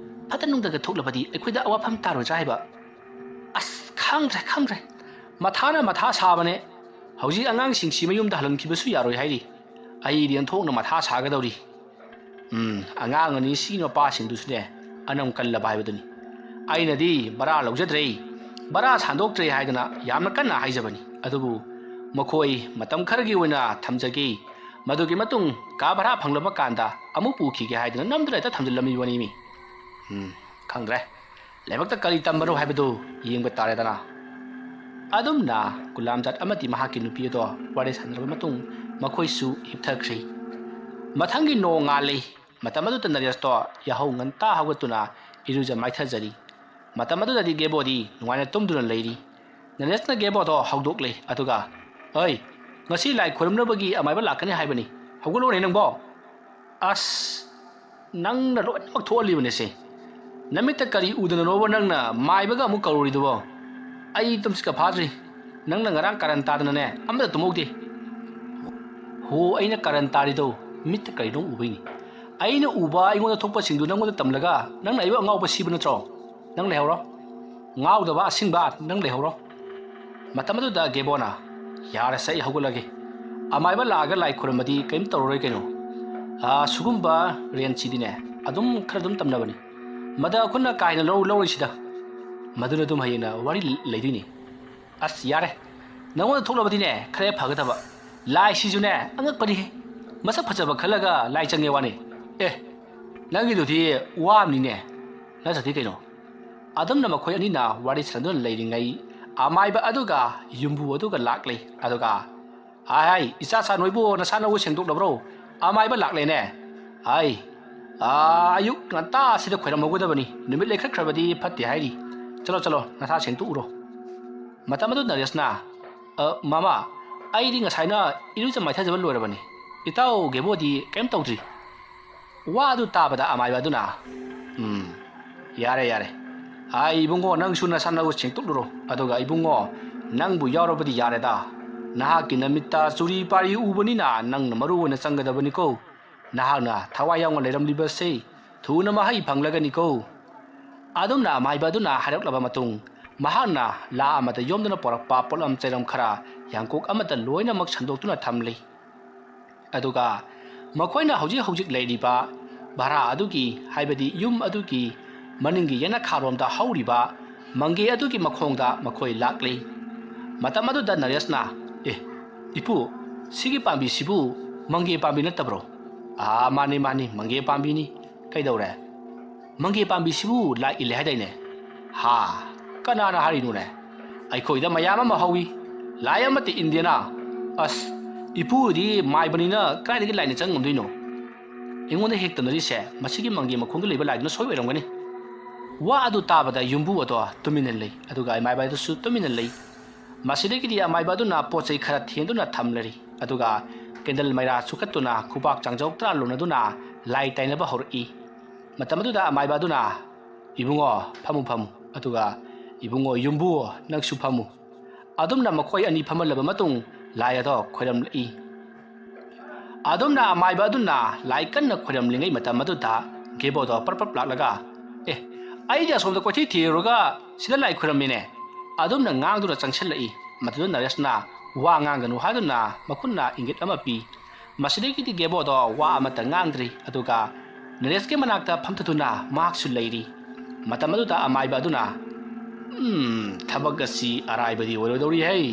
ꯐꯠꯇ ꯅꯨꯡꯗꯒ ꯊꯣꯛꯂꯕꯗꯤ ꯑꯩꯈꯣꯏꯗ ꯑꯋꯥꯐꯝ ꯇꯥꯔꯣꯏꯗ꯭ꯔꯥ ꯍꯥꯏꯕ꯫ ꯑꯁ, ꯈꯪꯗ꯭ꯔꯦ, ꯈꯪꯗ꯭ꯔꯦ꯫ ꯃꯊꯥꯅ ꯃꯊꯥ ꯁꯥꯕꯅꯦ꯫ ꯍꯧꯖꯤꯛ ꯑꯉꯥꯡꯁꯤꯡꯁꯤ ꯃꯌꯨꯝꯗ ꯍꯜꯍꯟꯈꯤꯕꯁꯨ ꯌꯥꯔꯣꯏ ꯍꯥꯏꯔꯤ꯫ ꯑꯩꯗꯤ ꯑꯣꯟꯊꯣꯛꯅ ꯃꯊꯥ ꯁꯥꯒꯗꯧꯔꯤ꯫ ꯎꯝ, ꯑꯉꯥꯡ ꯑꯅꯤ ꯁꯤꯒꯤ ꯃꯄꯥꯁꯤꯡꯗꯨꯁꯨꯅꯦ, ꯑꯅꯝ ꯀꯜꯂꯕ ꯍꯥꯏꯕꯗꯨꯅꯤ꯫ ꯑꯩꯅꯗꯤ ꯚꯔꯥ ꯂꯧꯖꯗ꯭ꯔꯦ꯫ ꯚꯔꯥ ꯁꯥꯟꯗꯣꯛꯇ꯭ꯔꯦ ꯍꯥꯏꯗꯅ ꯌꯥꯝꯅ ꯀꯟꯅ ꯍꯥꯏꯖꯕꯅꯤ꯫ ꯑꯗꯨꯕꯨ ꯃꯈꯣꯏ ꯃꯇꯝ ꯈꯔꯒꯤ ꯑꯣꯏꯅ ꯊꯝꯖꯒꯦ꯫ ꯃꯗꯨꯒꯤ ꯃꯇꯨꯡ ꯀꯥ ꯚꯔꯥ ꯐꯪꯂꯕ ꯀꯥꯟꯗ ꯑꯃꯨꯛ ꯄꯨꯈꯤꯒꯦ ꯍꯥꯏꯗꯅ ꯅꯝꯗꯨꯅ ꯍꯦꯛꯇ ꯊꯝꯖꯤꯜꯂꯝꯃꯤꯕꯅꯤꯃꯤ꯫ ꯎꯝ, ꯈꯪꯗ꯭ꯔꯦ꯫ ꯂꯥꯏꯕꯛꯇ ꯀꯔꯤ ꯇꯝꯕꯅꯣ ꯍꯥꯏꯕꯗꯨ ꯌꯦꯡꯕ ꯇꯥꯔꯦꯗꯅ꯫ ꯑꯗꯨꯝꯅ ꯒꯨꯂꯥꯝꯖꯥꯠ ꯑꯃꯗꯤ ꯃꯍꯥꯛꯀꯤ ꯅꯨꯄꯤ ꯑꯗꯣ ꯋꯥꯔꯤ ꯁꯥꯟꯅꯔꯕ ꯃꯇꯨꯡ ꯃꯈꯣꯏꯁꯨ ꯍꯤꯞꯊꯈ꯭ꯔꯦ꯫ ꯃꯊꯪꯒꯤ ꯅꯣꯡꯉꯥꯜꯂꯤ꯫ ꯃꯇꯝ ꯑꯗꯨꯗ ꯅꯔꯦꯁꯇꯣ ꯌꯥꯍꯧ ꯉꯟꯇꯥ ꯍꯧꯒꯠꯇꯨꯅ ꯏꯔꯨꯖ ꯃꯥꯏꯊꯖꯔꯤ꯫ ꯃꯇꯝ ꯑꯗꯨꯗꯗꯤ ꯒꯦꯕꯣꯗꯤ ꯅꯨꯡꯉꯥꯏꯅ ꯇꯨꯝꯗꯨꯅ ꯂꯩꯔꯤ꯫ ꯅꯔꯦꯁꯅ ꯒꯦꯕꯣꯗꯣ ꯍꯧꯗꯣꯛꯂꯦ, ꯑꯗꯨꯒ, "ꯑꯩ, ꯉꯁꯤ ꯂꯥꯏ ꯈꯣꯏꯔꯝꯅꯕꯒꯤ ꯑꯃꯥꯏꯕ ꯂꯥꯛꯀꯅꯤ ꯍꯥꯏꯕꯅꯤ꯫ ꯍꯧꯒꯠꯂꯣꯅꯦ ꯅꯪꯕꯣ!" "ꯑꯁ, ꯅꯪꯅ ꯂꯣꯏꯅꯃꯛ ꯊꯣꯛꯍꯜꯂꯤꯕꯅꯦꯁꯦ꯫ ꯅꯃꯤꯠꯇ ꯀꯔꯤ ꯎꯗꯅꯅꯣꯕ ꯅꯪꯅ ꯃꯥꯏꯕꯒ ꯑꯃꯨꯛ ꯀꯧꯔꯨꯔꯤꯗꯨꯕꯣ? ꯑꯩ ꯇꯨꯝꯁꯤꯠꯀ ꯐꯥꯗ꯭ꯔꯤ꯫ ꯅꯪꯅ ꯉꯔꯥꯡ ꯀꯥꯔꯟ ꯇꯥꯗꯅꯅꯦ ꯑꯃꯇ ꯇꯨꯝꯍꯧꯗꯦ꯫" ꯍꯣ, ꯑꯩꯅ ꯀꯔꯟ ꯇꯥꯔꯤꯗꯣ ꯃꯤꯠꯇ ꯀꯔꯤꯅꯣ ꯎꯕꯩꯅꯤ꯫ ꯑꯩꯅ ꯎꯕ, ꯑꯩꯉꯣꯟꯗ ꯊꯣꯛꯄꯁꯤꯡꯗꯨ ꯅꯪꯉꯣꯟꯗ ꯇꯝꯂꯒ ꯅꯪꯅ ꯑꯩꯕꯨ ꯑꯉꯥꯎꯕ ꯁꯤꯕ ꯅꯠꯇ꯭ꯔꯣ? ꯅꯪ ꯂꯩꯍꯧꯔꯣ꯫ ꯉꯥꯎꯗꯕ ꯑꯁꯤꯡꯕ, ꯅꯪ ꯂꯩꯍꯧꯔꯣ꯫ ꯃꯇꯝ ꯑꯗꯨꯗ ꯒꯦꯕꯣꯅ, "ꯌꯥꯔꯦꯁꯦ, ꯑꯩ ꯍꯧꯒꯠꯂꯒꯦ꯫ ꯑꯃꯥꯏꯕ ꯂꯥꯛꯑꯒ ꯂꯥꯏ ꯈꯨꯔꯨꯝꯃꯗꯤ ꯀꯔꯤꯝ ꯇꯧꯔꯔꯣꯏ ꯀꯩꯅꯣ꯫ ꯑꯥ, ꯁꯨꯒꯨꯝꯕ ꯔꯦꯟꯖꯁꯤꯗꯤꯅꯦ ꯑꯗꯨꯝ ꯈꯔ ꯑꯗꯨꯝ ꯇꯝꯅꯕꯅꯤ꯫ ꯃꯗ ꯑꯩꯈꯣꯏꯅ ꯀꯥ ꯍꯦꯟꯅ ꯂꯧ-, ꯂꯧꯔꯣꯏꯁꯤꯗ꯫ ꯃꯗꯨꯅ ꯑꯗꯨꯝ ꯍꯌꯦꯡꯅ ꯋꯥꯔꯤ ꯂꯩꯗꯣꯏꯅꯤ꯫ ꯑꯁ, ꯌꯥꯔꯦ꯫ ꯅꯪꯉꯣꯟꯗ ꯊꯣꯛꯂꯕꯗꯤꯅꯦ ꯈꯔ ꯍꯦꯛ ꯐꯒꯗꯕ꯫ ꯂꯥꯏꯁꯤꯁꯨꯅꯦ ꯑꯉꯛꯄꯅꯤꯍꯦ꯫ ꯃꯁꯛ ꯐꯖꯕ ꯈꯜꯂꯒ ꯂꯥꯏ ꯆꯪꯉꯦ ꯋꯥꯅꯤ꯫ ꯑꯦ, ꯅꯪꯒꯤꯗꯨꯗꯤ ꯋꯥ ꯑꯃꯅꯤꯅꯦ꯫ ꯅꯠꯇ꯭ꯔꯗꯤ ꯀꯩꯅꯣ?" ꯑꯗꯨꯝꯅ ꯃꯈꯣꯏ ꯑꯅꯤꯅ ꯋꯥꯔꯤ ꯁꯥꯟꯅꯗꯨꯅ ꯂꯩꯔꯤꯉꯩ, ꯑꯃꯥꯏꯕ ꯑꯗꯨꯒ ꯌꯨꯝꯕꯨ ꯑꯗꯨꯒ ꯂꯥꯛꯂꯦ꯫ ꯑꯗꯨꯒ, "ꯍꯥꯏ, ꯍꯥꯏ, ꯏꯆꯥ ꯁꯥ ꯅꯣꯏꯕꯨ ꯅꯁꯥ ꯅꯎ ꯁꯦꯡꯗꯣꯛꯂꯕ꯭ꯔꯣ? ꯑꯃꯥꯏꯕ ꯂꯥꯛꯂꯦꯅꯦ꯫ ꯍꯥꯏ, ꯑꯥ, ꯑꯌꯨꯛ ꯉꯟꯇꯥ ꯑꯁꯤꯗ ꯈꯣꯏꯔꯝꯍꯧꯒꯗꯕꯅꯤ꯫ ꯅꯨꯃꯤꯠ ꯂꯩꯈꯠꯈ꯭ꯔꯕꯗꯤ ꯐꯠꯇꯦ ꯍꯥꯏꯔꯤ꯫ ꯆꯠꯂꯣ, ꯆꯠꯂꯣ, ꯅꯁꯥ ꯁꯦꯡꯗꯣꯛꯎꯔꯣ꯫" ꯃꯇꯝ ꯑꯗꯨ ꯅꯔꯦꯁꯅ, "ꯑ, ꯃꯃꯥ, ꯑꯩꯗꯤ ꯉꯁꯥꯏꯅ ꯏꯔꯨꯖ ꯃꯥꯏꯊꯖꯕ ꯂꯣꯏꯔꯕꯅꯤ꯫ ꯏꯇꯥꯎ ꯒꯦꯕꯣꯗꯤ ꯀꯔꯤꯝ ꯇꯧꯗ꯭ꯔꯤ?" ꯋꯥ ꯑꯗꯨ ꯇꯥꯕꯗ ꯑꯃꯥꯏꯕ ꯑꯗꯨꯅ, "ꯎꯝ, ꯌꯥꯔꯦ, ꯌꯥꯔꯦ꯫ ꯑꯥꯏ, ꯏꯕꯨꯡꯉꯣ, ꯅꯪꯁꯨ ꯅꯁꯥ ꯅꯎ ꯁꯦꯡꯗꯣꯛꯂꯨꯔꯣ꯫ ꯑꯗꯨꯒ ꯏꯕꯨꯡꯉꯣ, ꯅꯪꯕꯨ ꯌꯥꯎꯔꯕꯗꯤ ꯌꯥꯔꯦꯗ꯫ ꯅꯍꯥꯛꯀꯤ ꯅꯃꯤꯠꯇ ꯆꯨꯔꯤ ꯄꯥꯔꯤ ꯎꯕꯅꯤꯅ ꯅꯪꯅ ꯃꯔꯨ ꯑꯣꯏꯅ ꯆꯪꯒꯗꯕꯅꯤꯀꯣ꯫ ꯅꯍꯥꯛꯅ ꯊꯋꯥꯏ ꯌꯥꯎꯅ ꯂꯩꯔꯝꯂꯤꯕꯁꯦ ꯊꯨꯅ ꯃꯍꯩ ꯐꯪꯂꯒꯅꯤꯀꯣ꯫" ꯑꯗꯨꯝꯅ ꯑꯃꯥꯏꯕ ꯑꯗꯨꯅ ꯍꯥꯏꯔꯛꯂꯕ ꯃꯇꯨꯡ, ꯃꯍꯥꯛꯅ ꯂꯥ ꯑꯃꯗ ꯌꯣꯝꯗꯨꯅ ꯄꯨꯔꯛꯄ ꯄꯣꯠꯂꯝ ꯆꯩꯔꯝ ꯈꯔ ꯌꯥꯡꯀꯣꯛ ꯑꯃꯗ ꯂꯣꯏꯅꯃꯛ ꯁꯟꯗꯣꯛꯇꯨꯅ ꯊꯝꯂꯤ꯫ ꯑꯗꯨꯒ ꯃꯈꯣꯏꯅ ꯍꯧꯖꯤꯛ ꯍꯧꯖꯤꯛ ꯂꯩꯔꯤꯕ ꯚꯔꯥ ꯑꯗꯨꯒꯤ, ꯍꯥꯏꯕꯗꯤ ꯌꯨꯝ ꯑꯗꯨꯒꯤ ꯃꯅꯤꯡꯒꯤ ꯌꯦꯅꯈꯥꯔꯣꯝꯗ ꯍꯧꯔꯤꯕ ꯃꯪꯒꯦ ꯑꯗꯨꯒꯤ ꯃꯈꯣꯡꯗ ꯃꯈꯣꯏ ꯂꯥꯛꯂꯤ꯫ ꯃꯇꯝ ꯑꯗꯨꯗ ꯅꯔꯦꯁꯅ, "ꯑꯦ, ꯏꯄꯨ, ꯁꯤꯒꯤ ꯄꯥꯝꯕꯤꯁꯤꯕꯨ ꯃꯪꯒꯦ ꯄꯥꯝꯕꯤ ꯅꯠꯇꯕ꯭ꯔꯣ?" "ꯑꯥ, ꯃꯥꯅꯤ, ꯃꯥꯅꯤ, ꯃꯪꯒꯦ ꯄꯥꯝꯕꯤꯅꯤ꯫ ꯀꯩꯗꯧꯔꯦ?" "ꯃꯪꯒꯦ ꯄꯥꯝꯕꯤꯁꯤꯕꯨ ꯂꯥꯏ ꯏꯜꯂꯦ ꯍꯥꯏꯗꯥꯏꯅꯦ?" "ꯍꯥ, ꯀꯅꯥꯅ ꯍꯥꯏꯔꯤꯅꯣꯅꯦ? ꯑꯩꯈꯣꯏꯗ ꯃꯌꯥꯝ ꯑꯃ ꯍꯧꯏ, ꯂꯥꯏ ꯑꯃꯠꯇ ꯏꯟꯗꯦꯅ꯫ ꯑꯁ, ꯏꯄꯨꯗꯤ ꯃꯥꯏꯕꯅꯤꯅ ꯀꯗꯥꯏꯗꯒꯤ ꯂꯥꯏꯅ ꯆꯪ ꯉꯝꯗꯣꯏꯅꯣ? ꯑꯩꯉꯣꯟꯗ ꯍꯦꯛ ꯇꯝꯅꯔꯤꯁꯦ ꯃꯁꯤꯒꯤ ꯃꯪꯒꯦ ꯃꯈꯣꯡꯗ ꯂꯩꯕ ꯂꯥꯏꯗꯨꯅ ꯁꯣꯏ ꯑꯣꯏꯔꯝꯒꯅꯤ꯫" ꯋꯥ ꯑꯗꯨ ꯇꯥꯕꯗ ꯌꯨꯝꯕꯨ ꯑꯗꯣ ꯇꯨꯃꯤꯟꯅ ꯂꯩ, ꯑꯗꯨꯒ ꯃꯥꯏꯕ ꯑꯗꯨꯁꯨ ꯇꯨꯃꯤꯟꯅ ꯂꯩ꯫ ꯃꯁꯤꯗꯒꯤꯗꯤ ꯑꯃꯥꯏꯕ ꯑꯗꯨꯅ ꯄꯣꯠ ꯆꯩ ꯈꯔ ꯊꯦꯡꯗꯨꯅ ꯊꯝꯂꯔꯤ, ꯑꯗꯨꯒ ꯀꯦꯟꯗꯜ ꯃꯩꯔꯥ ꯆꯨꯈꯠꯇꯨꯅ ꯈꯨꯕꯥꯛ ꯆꯥꯡꯖꯧ ꯇꯔꯥ ꯂꯣꯟꯅꯗꯨꯅ ꯂꯥꯏ ꯇꯥꯏꯅꯕ ꯍꯧꯔꯛꯏ꯫ ꯃꯇꯝ ꯑꯗꯨꯗ ꯑꯃꯥꯏꯕ ꯑꯗꯨꯅ, "ꯏꯕꯨꯡꯉꯣ, ꯐꯝꯃꯨ, ꯐꯝꯃꯨ, ꯑꯗꯨꯒ ꯏꯕꯨꯡꯉꯣ ꯌꯨꯝꯕꯨ, ꯅꯪꯁꯨ ꯐꯝꯃꯨ꯫" ꯑꯗꯨꯝꯅ ꯃꯈꯣꯏ ꯑꯅꯤ ꯐꯝꯍꯜꯂꯕ ꯃꯇꯨꯡ ꯂꯥꯏ ꯑꯗꯣ ꯈꯣꯏꯔꯝꯂꯛꯏ꯫ ꯑꯗꯨꯝꯅ ꯑꯃꯥꯏꯕ ꯑꯗꯨꯅ ꯂꯥꯏ ꯀꯟꯅ ꯈꯣꯏꯔꯝꯂꯤꯉꯩ ꯃꯇꯝ ꯑꯗꯨꯗ ꯒꯦꯕꯣꯗꯣ ꯄꯔꯞ ꯄꯔꯞ ꯂꯥꯛꯂꯒ, "ꯑꯦ, ꯑꯩꯗꯤ ꯑꯁꯣꯝꯗ ꯀꯣꯏꯊꯤ ꯊꯤꯔꯨꯔꯒ ꯁꯤꯗ ꯂꯥꯏ ꯈꯣꯏꯔꯝꯃꯤꯅꯦ"꯫ ꯑꯗꯨꯝꯅ ꯉꯥꯡꯗꯨꯅ ꯆꯪꯁꯤꯜꯂꯛꯏ꯫ ꯃꯗꯨꯗ ꯅꯔꯦꯁꯅ ꯋꯥ ꯉꯥꯡꯒꯅꯨ ꯍꯥꯏꯗꯨꯅ ꯃꯈꯨꯠꯅ ꯏꯪꯒꯤꯠ ꯑꯃ ꯄꯤ꯫ ꯃꯁꯤꯗꯒꯤꯗꯤ ꯒꯦꯕꯣꯗꯣ ꯋꯥ ꯑꯃꯠꯇ ꯉꯥꯡꯗ꯭ꯔꯤ꯫ ꯑꯗꯨꯒ ꯅꯔꯦꯁꯀꯤ ꯃꯅꯥꯛꯇ ꯐꯝꯊꯗꯨꯅ ꯃꯍꯥꯛꯁꯨ ꯂꯩꯔꯤ꯫ ꯃꯇꯝ ꯑꯗꯨꯗ ꯑꯃꯥꯏꯕ ꯑꯗꯨꯅ, "ꯎꯝ, ꯊꯕꯛ ꯑꯁꯤ ꯑꯔꯥꯏꯕꯗꯤ ꯑꯣꯏꯔꯣꯏꯗꯧꯔꯤ ꯍꯩ"꯫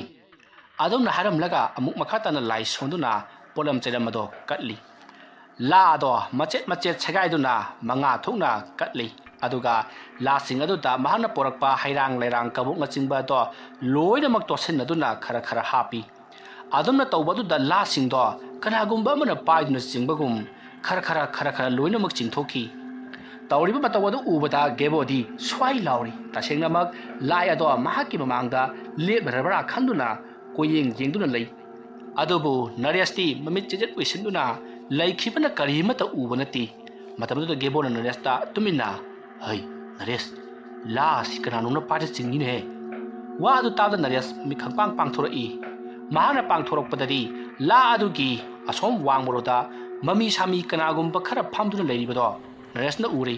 ꯑꯗꯨꯝꯅ ꯍꯥꯏꯔꯝꯂꯒ ꯑꯃꯨꯛ ꯃꯈꯥ ꯇꯥꯅ ꯂꯥꯏ ꯁꯣꯟꯗꯨꯅ ꯄꯣꯠꯂꯝ ꯆꯩꯔꯝ ꯑꯗꯣ ꯀꯠꯂꯤ꯫ ꯂꯥ ꯑꯗꯣ ꯃꯆꯦꯠ ꯃꯆꯦꯠ ꯁꯦꯒꯥꯏꯗꯨꯅ ꯃꯉꯥ ꯊꯣꯛꯅ ꯀꯠꯂꯤ꯫ ꯑꯗꯨꯒ ꯂꯥꯁꯤꯡ ꯑꯗꯨꯗ ꯃꯍꯥꯛꯅ ꯄꯣꯔꯛꯄ ꯍꯩꯔꯥꯡ ꯂꯩꯔꯥꯡ ꯀꯕꯣꯛꯅꯆꯤꯡꯕ ꯑꯗꯣ ꯂꯣꯏꯅꯃꯛ ꯇꯣꯠꯁꯤꯟꯅꯗꯨꯅ ꯈꯔ ꯈꯔ ꯍꯥꯞꯄꯤ꯫ ꯑꯗꯨꯝꯅ ꯇꯧꯕ ꯑꯗꯨꯗ ꯂꯥꯁꯤꯡꯗꯣ ꯀꯅꯥꯒꯨꯝꯕ ꯑꯃꯅ ꯄꯥꯏꯗꯨꯅ ꯆꯤꯡꯕꯒꯨꯝ ꯈꯔ ꯈꯔ ꯈꯔ ꯈꯔ ꯂꯣꯏꯅꯃꯛ ꯆꯤꯡꯊꯣꯛꯈꯤ꯫ ꯇꯧꯔꯤꯕ ꯃꯇꯧ ꯑꯗꯨ ꯎꯕꯗ ꯒꯦꯕꯣꯗꯤ ꯁ꯭ꯋꯥꯏ ꯂꯥꯎꯔꯤ꯫ ꯇꯁꯦꯡꯅꯃꯛ ꯂꯥꯏ ꯑꯗꯣ ꯃꯍꯥꯛꯀꯤ ꯃꯃꯥꯡꯗ ꯂꯦꯞꯂꯔꯕ꯭ꯔꯥ ꯈꯟꯗꯨꯅ ꯀꯣꯏꯌꯦꯡ ꯌꯦꯡꯗꯨꯅ ꯂꯩ꯫ ꯑꯗꯨꯕꯨ ꯅꯔꯦꯁꯇꯤ ꯃꯃꯤꯠ ꯆꯦꯖꯦꯠ ꯑꯣꯏꯁꯤꯟꯗꯨꯅ ꯂꯩꯈꯤꯕꯅ ꯀꯔꯤꯃꯠꯇ ꯎꯕ ꯅꯠꯇꯦ꯫ ꯃꯇꯝꯗꯨꯗ ꯒꯦꯕꯣꯅ ꯅꯔꯦꯁꯇ ꯇꯨꯃꯤꯟꯅ, "ꯍꯩ, ꯅꯔꯦꯁ, ꯂꯥ ꯑꯁꯤ ꯀꯅꯥꯅꯣꯝꯅ ꯄꯥꯏꯔ ꯆꯤꯡꯉꯤꯅꯦꯍꯦ"꯫ ꯋꯥ ꯑꯗꯨ ꯇꯥꯕꯗ ꯅꯔꯦꯁ ꯃꯤꯠ ꯈꯪꯄꯥꯡ ꯄꯥꯡꯊꯣꯔꯛꯏ꯫ ꯃꯍꯥꯛꯅ ꯄꯥꯡꯊꯣꯔꯛꯄꯗꯗꯤ ꯂꯥ ꯑꯗꯨꯒꯤ ꯑꯁꯣꯝ ꯋꯥꯡꯃꯔꯣꯗ ꯃꯃꯤ ꯁꯥꯃꯤ ꯀꯅꯥꯒꯨꯝꯕ ꯈꯔ ꯐꯝꯗꯨꯅ ꯂꯩꯔꯤꯕꯗꯣ ꯅꯔꯦꯁꯅ ꯎꯔꯦ꯫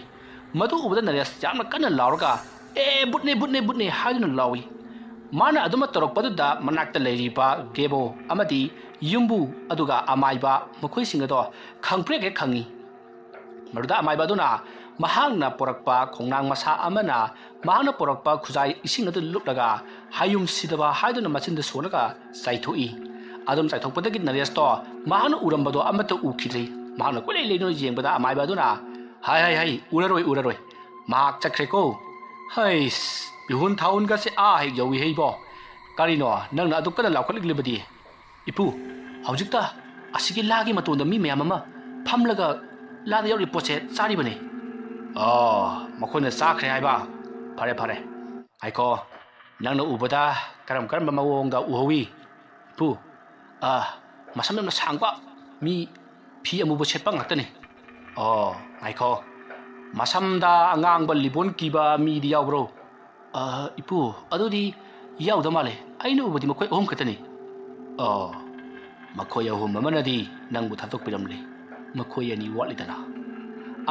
ꯃꯗꯨ ꯎꯕꯗ ꯅꯔꯦꯁ ꯌꯥꯝꯅ ꯀꯟꯅ ꯂꯥꯎꯔꯒ, "ꯑꯦ, ꯕꯨꯠꯅꯦ, ꯕꯨꯠꯅꯦ, ꯕꯨꯠꯅꯦ" ꯍꯥꯏꯗꯨꯅ ꯂꯥꯎꯏ꯫ ꯃꯥꯅ ꯑꯗꯨꯃ ꯇꯧꯔꯛꯄꯗꯨꯗ ꯃꯅꯥꯛꯇ ꯂꯩꯔꯤꯕ ꯒꯦꯕꯣ ꯑꯃꯗꯤ ꯌꯨꯝꯕꯨ ꯑꯗꯨꯒ ꯑꯃꯥꯏꯕ ꯃꯈꯣꯏꯁꯤꯡ ꯑꯗꯣ ꯈꯪꯄ꯭ꯔꯦꯛ ꯍꯦꯛ ꯈꯪꯉꯤ꯫ ꯃꯗꯨꯗ ꯑꯃꯥꯏꯕ ꯑꯗꯨꯅ ꯃꯍꯥꯛꯅ ꯄꯣꯔꯛꯄ ꯈꯣꯡꯅꯥꯡ ꯃꯁꯥ ꯑꯃꯅ ꯃꯍꯥꯛꯅ ꯄꯣꯔꯛꯄ ꯈꯨꯖꯥꯏ ꯏꯁꯤꯡ ꯑꯗꯨ ꯂꯨꯞꯂꯒ ꯍꯌꯨꯝ ꯁꯤꯗꯕ ꯍꯥꯏꯗꯨꯅ ꯃꯆꯤꯟꯗ ꯁꯣꯜꯂꯒ ꯆꯥꯏꯊꯣꯛꯏ꯫ ꯑꯗꯨꯝ ꯆꯥꯏꯊꯣꯛꯄꯗꯒꯤ ꯅꯔꯦꯁꯇꯣ ꯃꯍꯥꯛꯅ ꯎꯔꯝꯕꯗꯣ ꯑꯃꯠꯇ ꯎꯈꯤꯗ꯭ꯔꯦ꯫ ꯃꯍꯥꯛꯅ ꯀꯣꯏꯂꯩ ꯂꯩꯗꯨꯅ ꯌꯦꯡꯕꯗ ꯑꯃꯥꯏꯕ ꯑꯗꯨꯅ, "ꯍꯥꯏ, ꯍꯥꯏ, ꯍꯥꯏ, ꯎꯔꯔꯣꯏ, ꯎꯔꯔꯣꯏ꯫ ꯃꯍꯥꯛ ꯆꯠꯈ꯭ꯔꯦꯀꯣ꯫ ꯍꯩꯁ, ꯃꯤꯍꯨꯟ ꯊꯥꯍꯨꯟꯒꯁꯦ ꯑꯥ ꯍꯦꯛ ꯌꯧꯏ ꯍꯩꯕꯣ꯫ ꯀꯔꯤꯅꯣ ꯅꯪꯅ ꯑꯗꯨꯛ ꯀꯟꯅ ꯂꯥꯎꯈꯠꯂꯛꯂꯤꯕꯗꯤ?" "ꯏꯄꯨ, ꯍꯧꯖꯤꯛꯇ ꯑꯁꯤꯒꯤ ꯂꯥꯒꯤ ꯃꯇꯣꯟꯗ ꯃꯤ ꯃꯌꯥꯝ ꯑꯃ ꯐꯝꯂꯒ ꯂꯥꯗ ꯌꯥꯎꯔꯤ ꯄꯣꯠꯁꯦ ꯆꯥꯔꯤꯕꯅꯤ"꯫ "ꯑꯣ, ꯃꯈꯣꯏꯅ ꯆꯥꯈ꯭ꯔꯦ ꯍꯥꯏꯕ? ꯐꯔꯦ, ꯐꯔꯦ꯫ ꯉꯥꯏꯈꯣ, ꯅꯪꯅ ꯎꯕꯗ ꯀꯔꯝ ꯀꯔꯝꯕ ꯃꯑꯣꯡꯗ ꯎꯍꯧꯏ?" "ꯏꯄꯨ, ꯑ, ꯃꯁꯝ ꯌꯥꯝꯅ ꯁꯥꯡꯕ ꯃꯤ ꯐꯤ ꯑꯃꯨꯕ ꯁꯦꯠꯄ ꯉꯥꯛꯇꯅꯤ"꯫ "ꯑꯣ, ꯉꯥꯏꯈꯣ, ꯃꯁꯝꯗ ꯑꯉꯥꯡꯕ ꯂꯤꯕꯣꯟ ꯀꯤꯕ ꯃꯤꯗꯤ ꯌꯥꯎꯕ꯭ꯔꯣ?" "ꯑ, ꯏꯄꯨ, ꯑꯗꯨꯗꯤ ꯌꯥꯎꯗ ꯃꯥꯜꯂꯦ꯫ ꯑꯩꯅ ꯎꯕꯗꯤ ꯃꯈꯣꯏ ꯑꯍꯨꯝ ꯈꯛꯇꯅꯤ"꯫ "ꯑꯣ"꯫ "ꯃꯈꯣꯏ ꯑꯍꯨꯝ ꯑꯃꯅꯗꯤ ꯅꯪꯕꯨ ꯊꯥꯗꯣꯛꯄꯤꯔꯝꯂꯦ, ꯃꯈꯣꯏ ꯑꯅꯤ ꯋꯥꯠꯂꯤꯗꯅ?"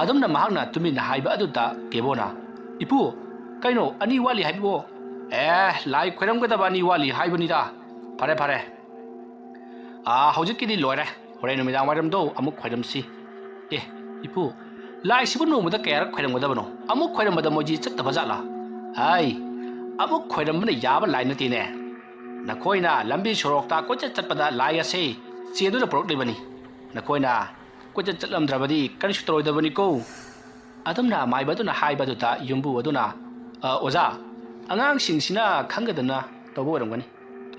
ꯑꯗꯨꯝꯅ ꯃꯍꯥꯛꯅ ꯇꯨꯃꯤꯟꯅ ꯍꯥꯏꯕ ꯑꯗꯨꯗ ꯒꯦꯕꯣꯅ, "ꯏꯄꯨ, ꯀꯩꯅꯣ ꯑꯅꯤ ꯋꯥꯠꯂꯤ ꯍꯥꯏꯕꯤꯕꯣ?" "ꯑꯦ, ꯂꯥꯏ ꯈꯣꯏꯔꯝꯒꯗꯕ ꯑꯅꯤ ꯋꯥꯠꯂꯤ ꯍꯥꯏꯕꯅꯤꯗ꯫ ꯐꯔꯦ, ꯐꯔꯦ꯫ ꯑꯥ, ꯍꯧꯖꯤꯛꯀꯤꯗꯤ ꯂꯣꯏꯔꯦ꯫ ꯍꯣꯔꯦꯟ ꯅꯨꯃꯤꯗꯥꯡ ꯋꯥꯏꯔꯝꯗꯣ ꯑꯃꯨꯛ ꯈꯣꯏꯔꯝꯁꯤ꯫ ꯑꯦ, ꯏꯄꯨ, ꯂꯥꯏꯁꯤꯕꯨ ꯅꯣꯡꯃꯗ ꯀꯌꯥꯔꯛ ꯈꯣꯏꯔꯝꯒꯗꯕꯅꯣ? ꯑꯃꯨꯛ ꯈꯣꯏꯔꯝꯕꯗ ꯃꯣꯏꯁꯤ ꯆꯠꯇꯕ ꯖꯥꯠꯂꯥ?" "ꯍꯥꯏ, ꯑꯃꯨꯛ ꯈꯣꯏꯔꯝꯕꯅ ꯌꯥꯕ ꯂꯥꯏ ꯅꯠꯇꯦꯅꯦ꯫ ꯅꯈꯣꯏꯅ ꯂꯝꯕꯤ ꯁꯣꯔꯣꯛꯇ ꯀꯣꯏꯆꯠ ꯆꯠꯄꯗ ꯂꯥꯏ ꯑꯁꯤ ꯆꯦꯗꯨꯅ ꯄꯨꯔꯛꯂꯤꯕꯅꯤ꯫ ꯅꯈꯣꯏꯅ ꯀꯣꯏꯆꯠ ꯆꯠꯂꯝꯗ꯭ꯔꯕꯗꯤ ꯀꯔꯤꯁꯨ ꯇꯧꯔꯣꯏꯗꯕꯅꯤꯀꯣ꯫" ꯑꯗꯨꯝꯅ ꯑꯃꯥꯏꯕ ꯑꯗꯨꯅ ꯍꯥꯏꯕ ꯑꯗꯨꯗ ꯌꯨꯝꯕꯨ ꯑꯗꯨꯅ, "ꯑ, ꯑꯣꯖꯥ, ꯑꯉꯥꯡꯁꯤꯡꯁꯤꯅ ꯈꯪꯒꯗꯅ ꯇꯧꯕ ꯑꯣꯏꯔꯝꯒꯅꯤ꯫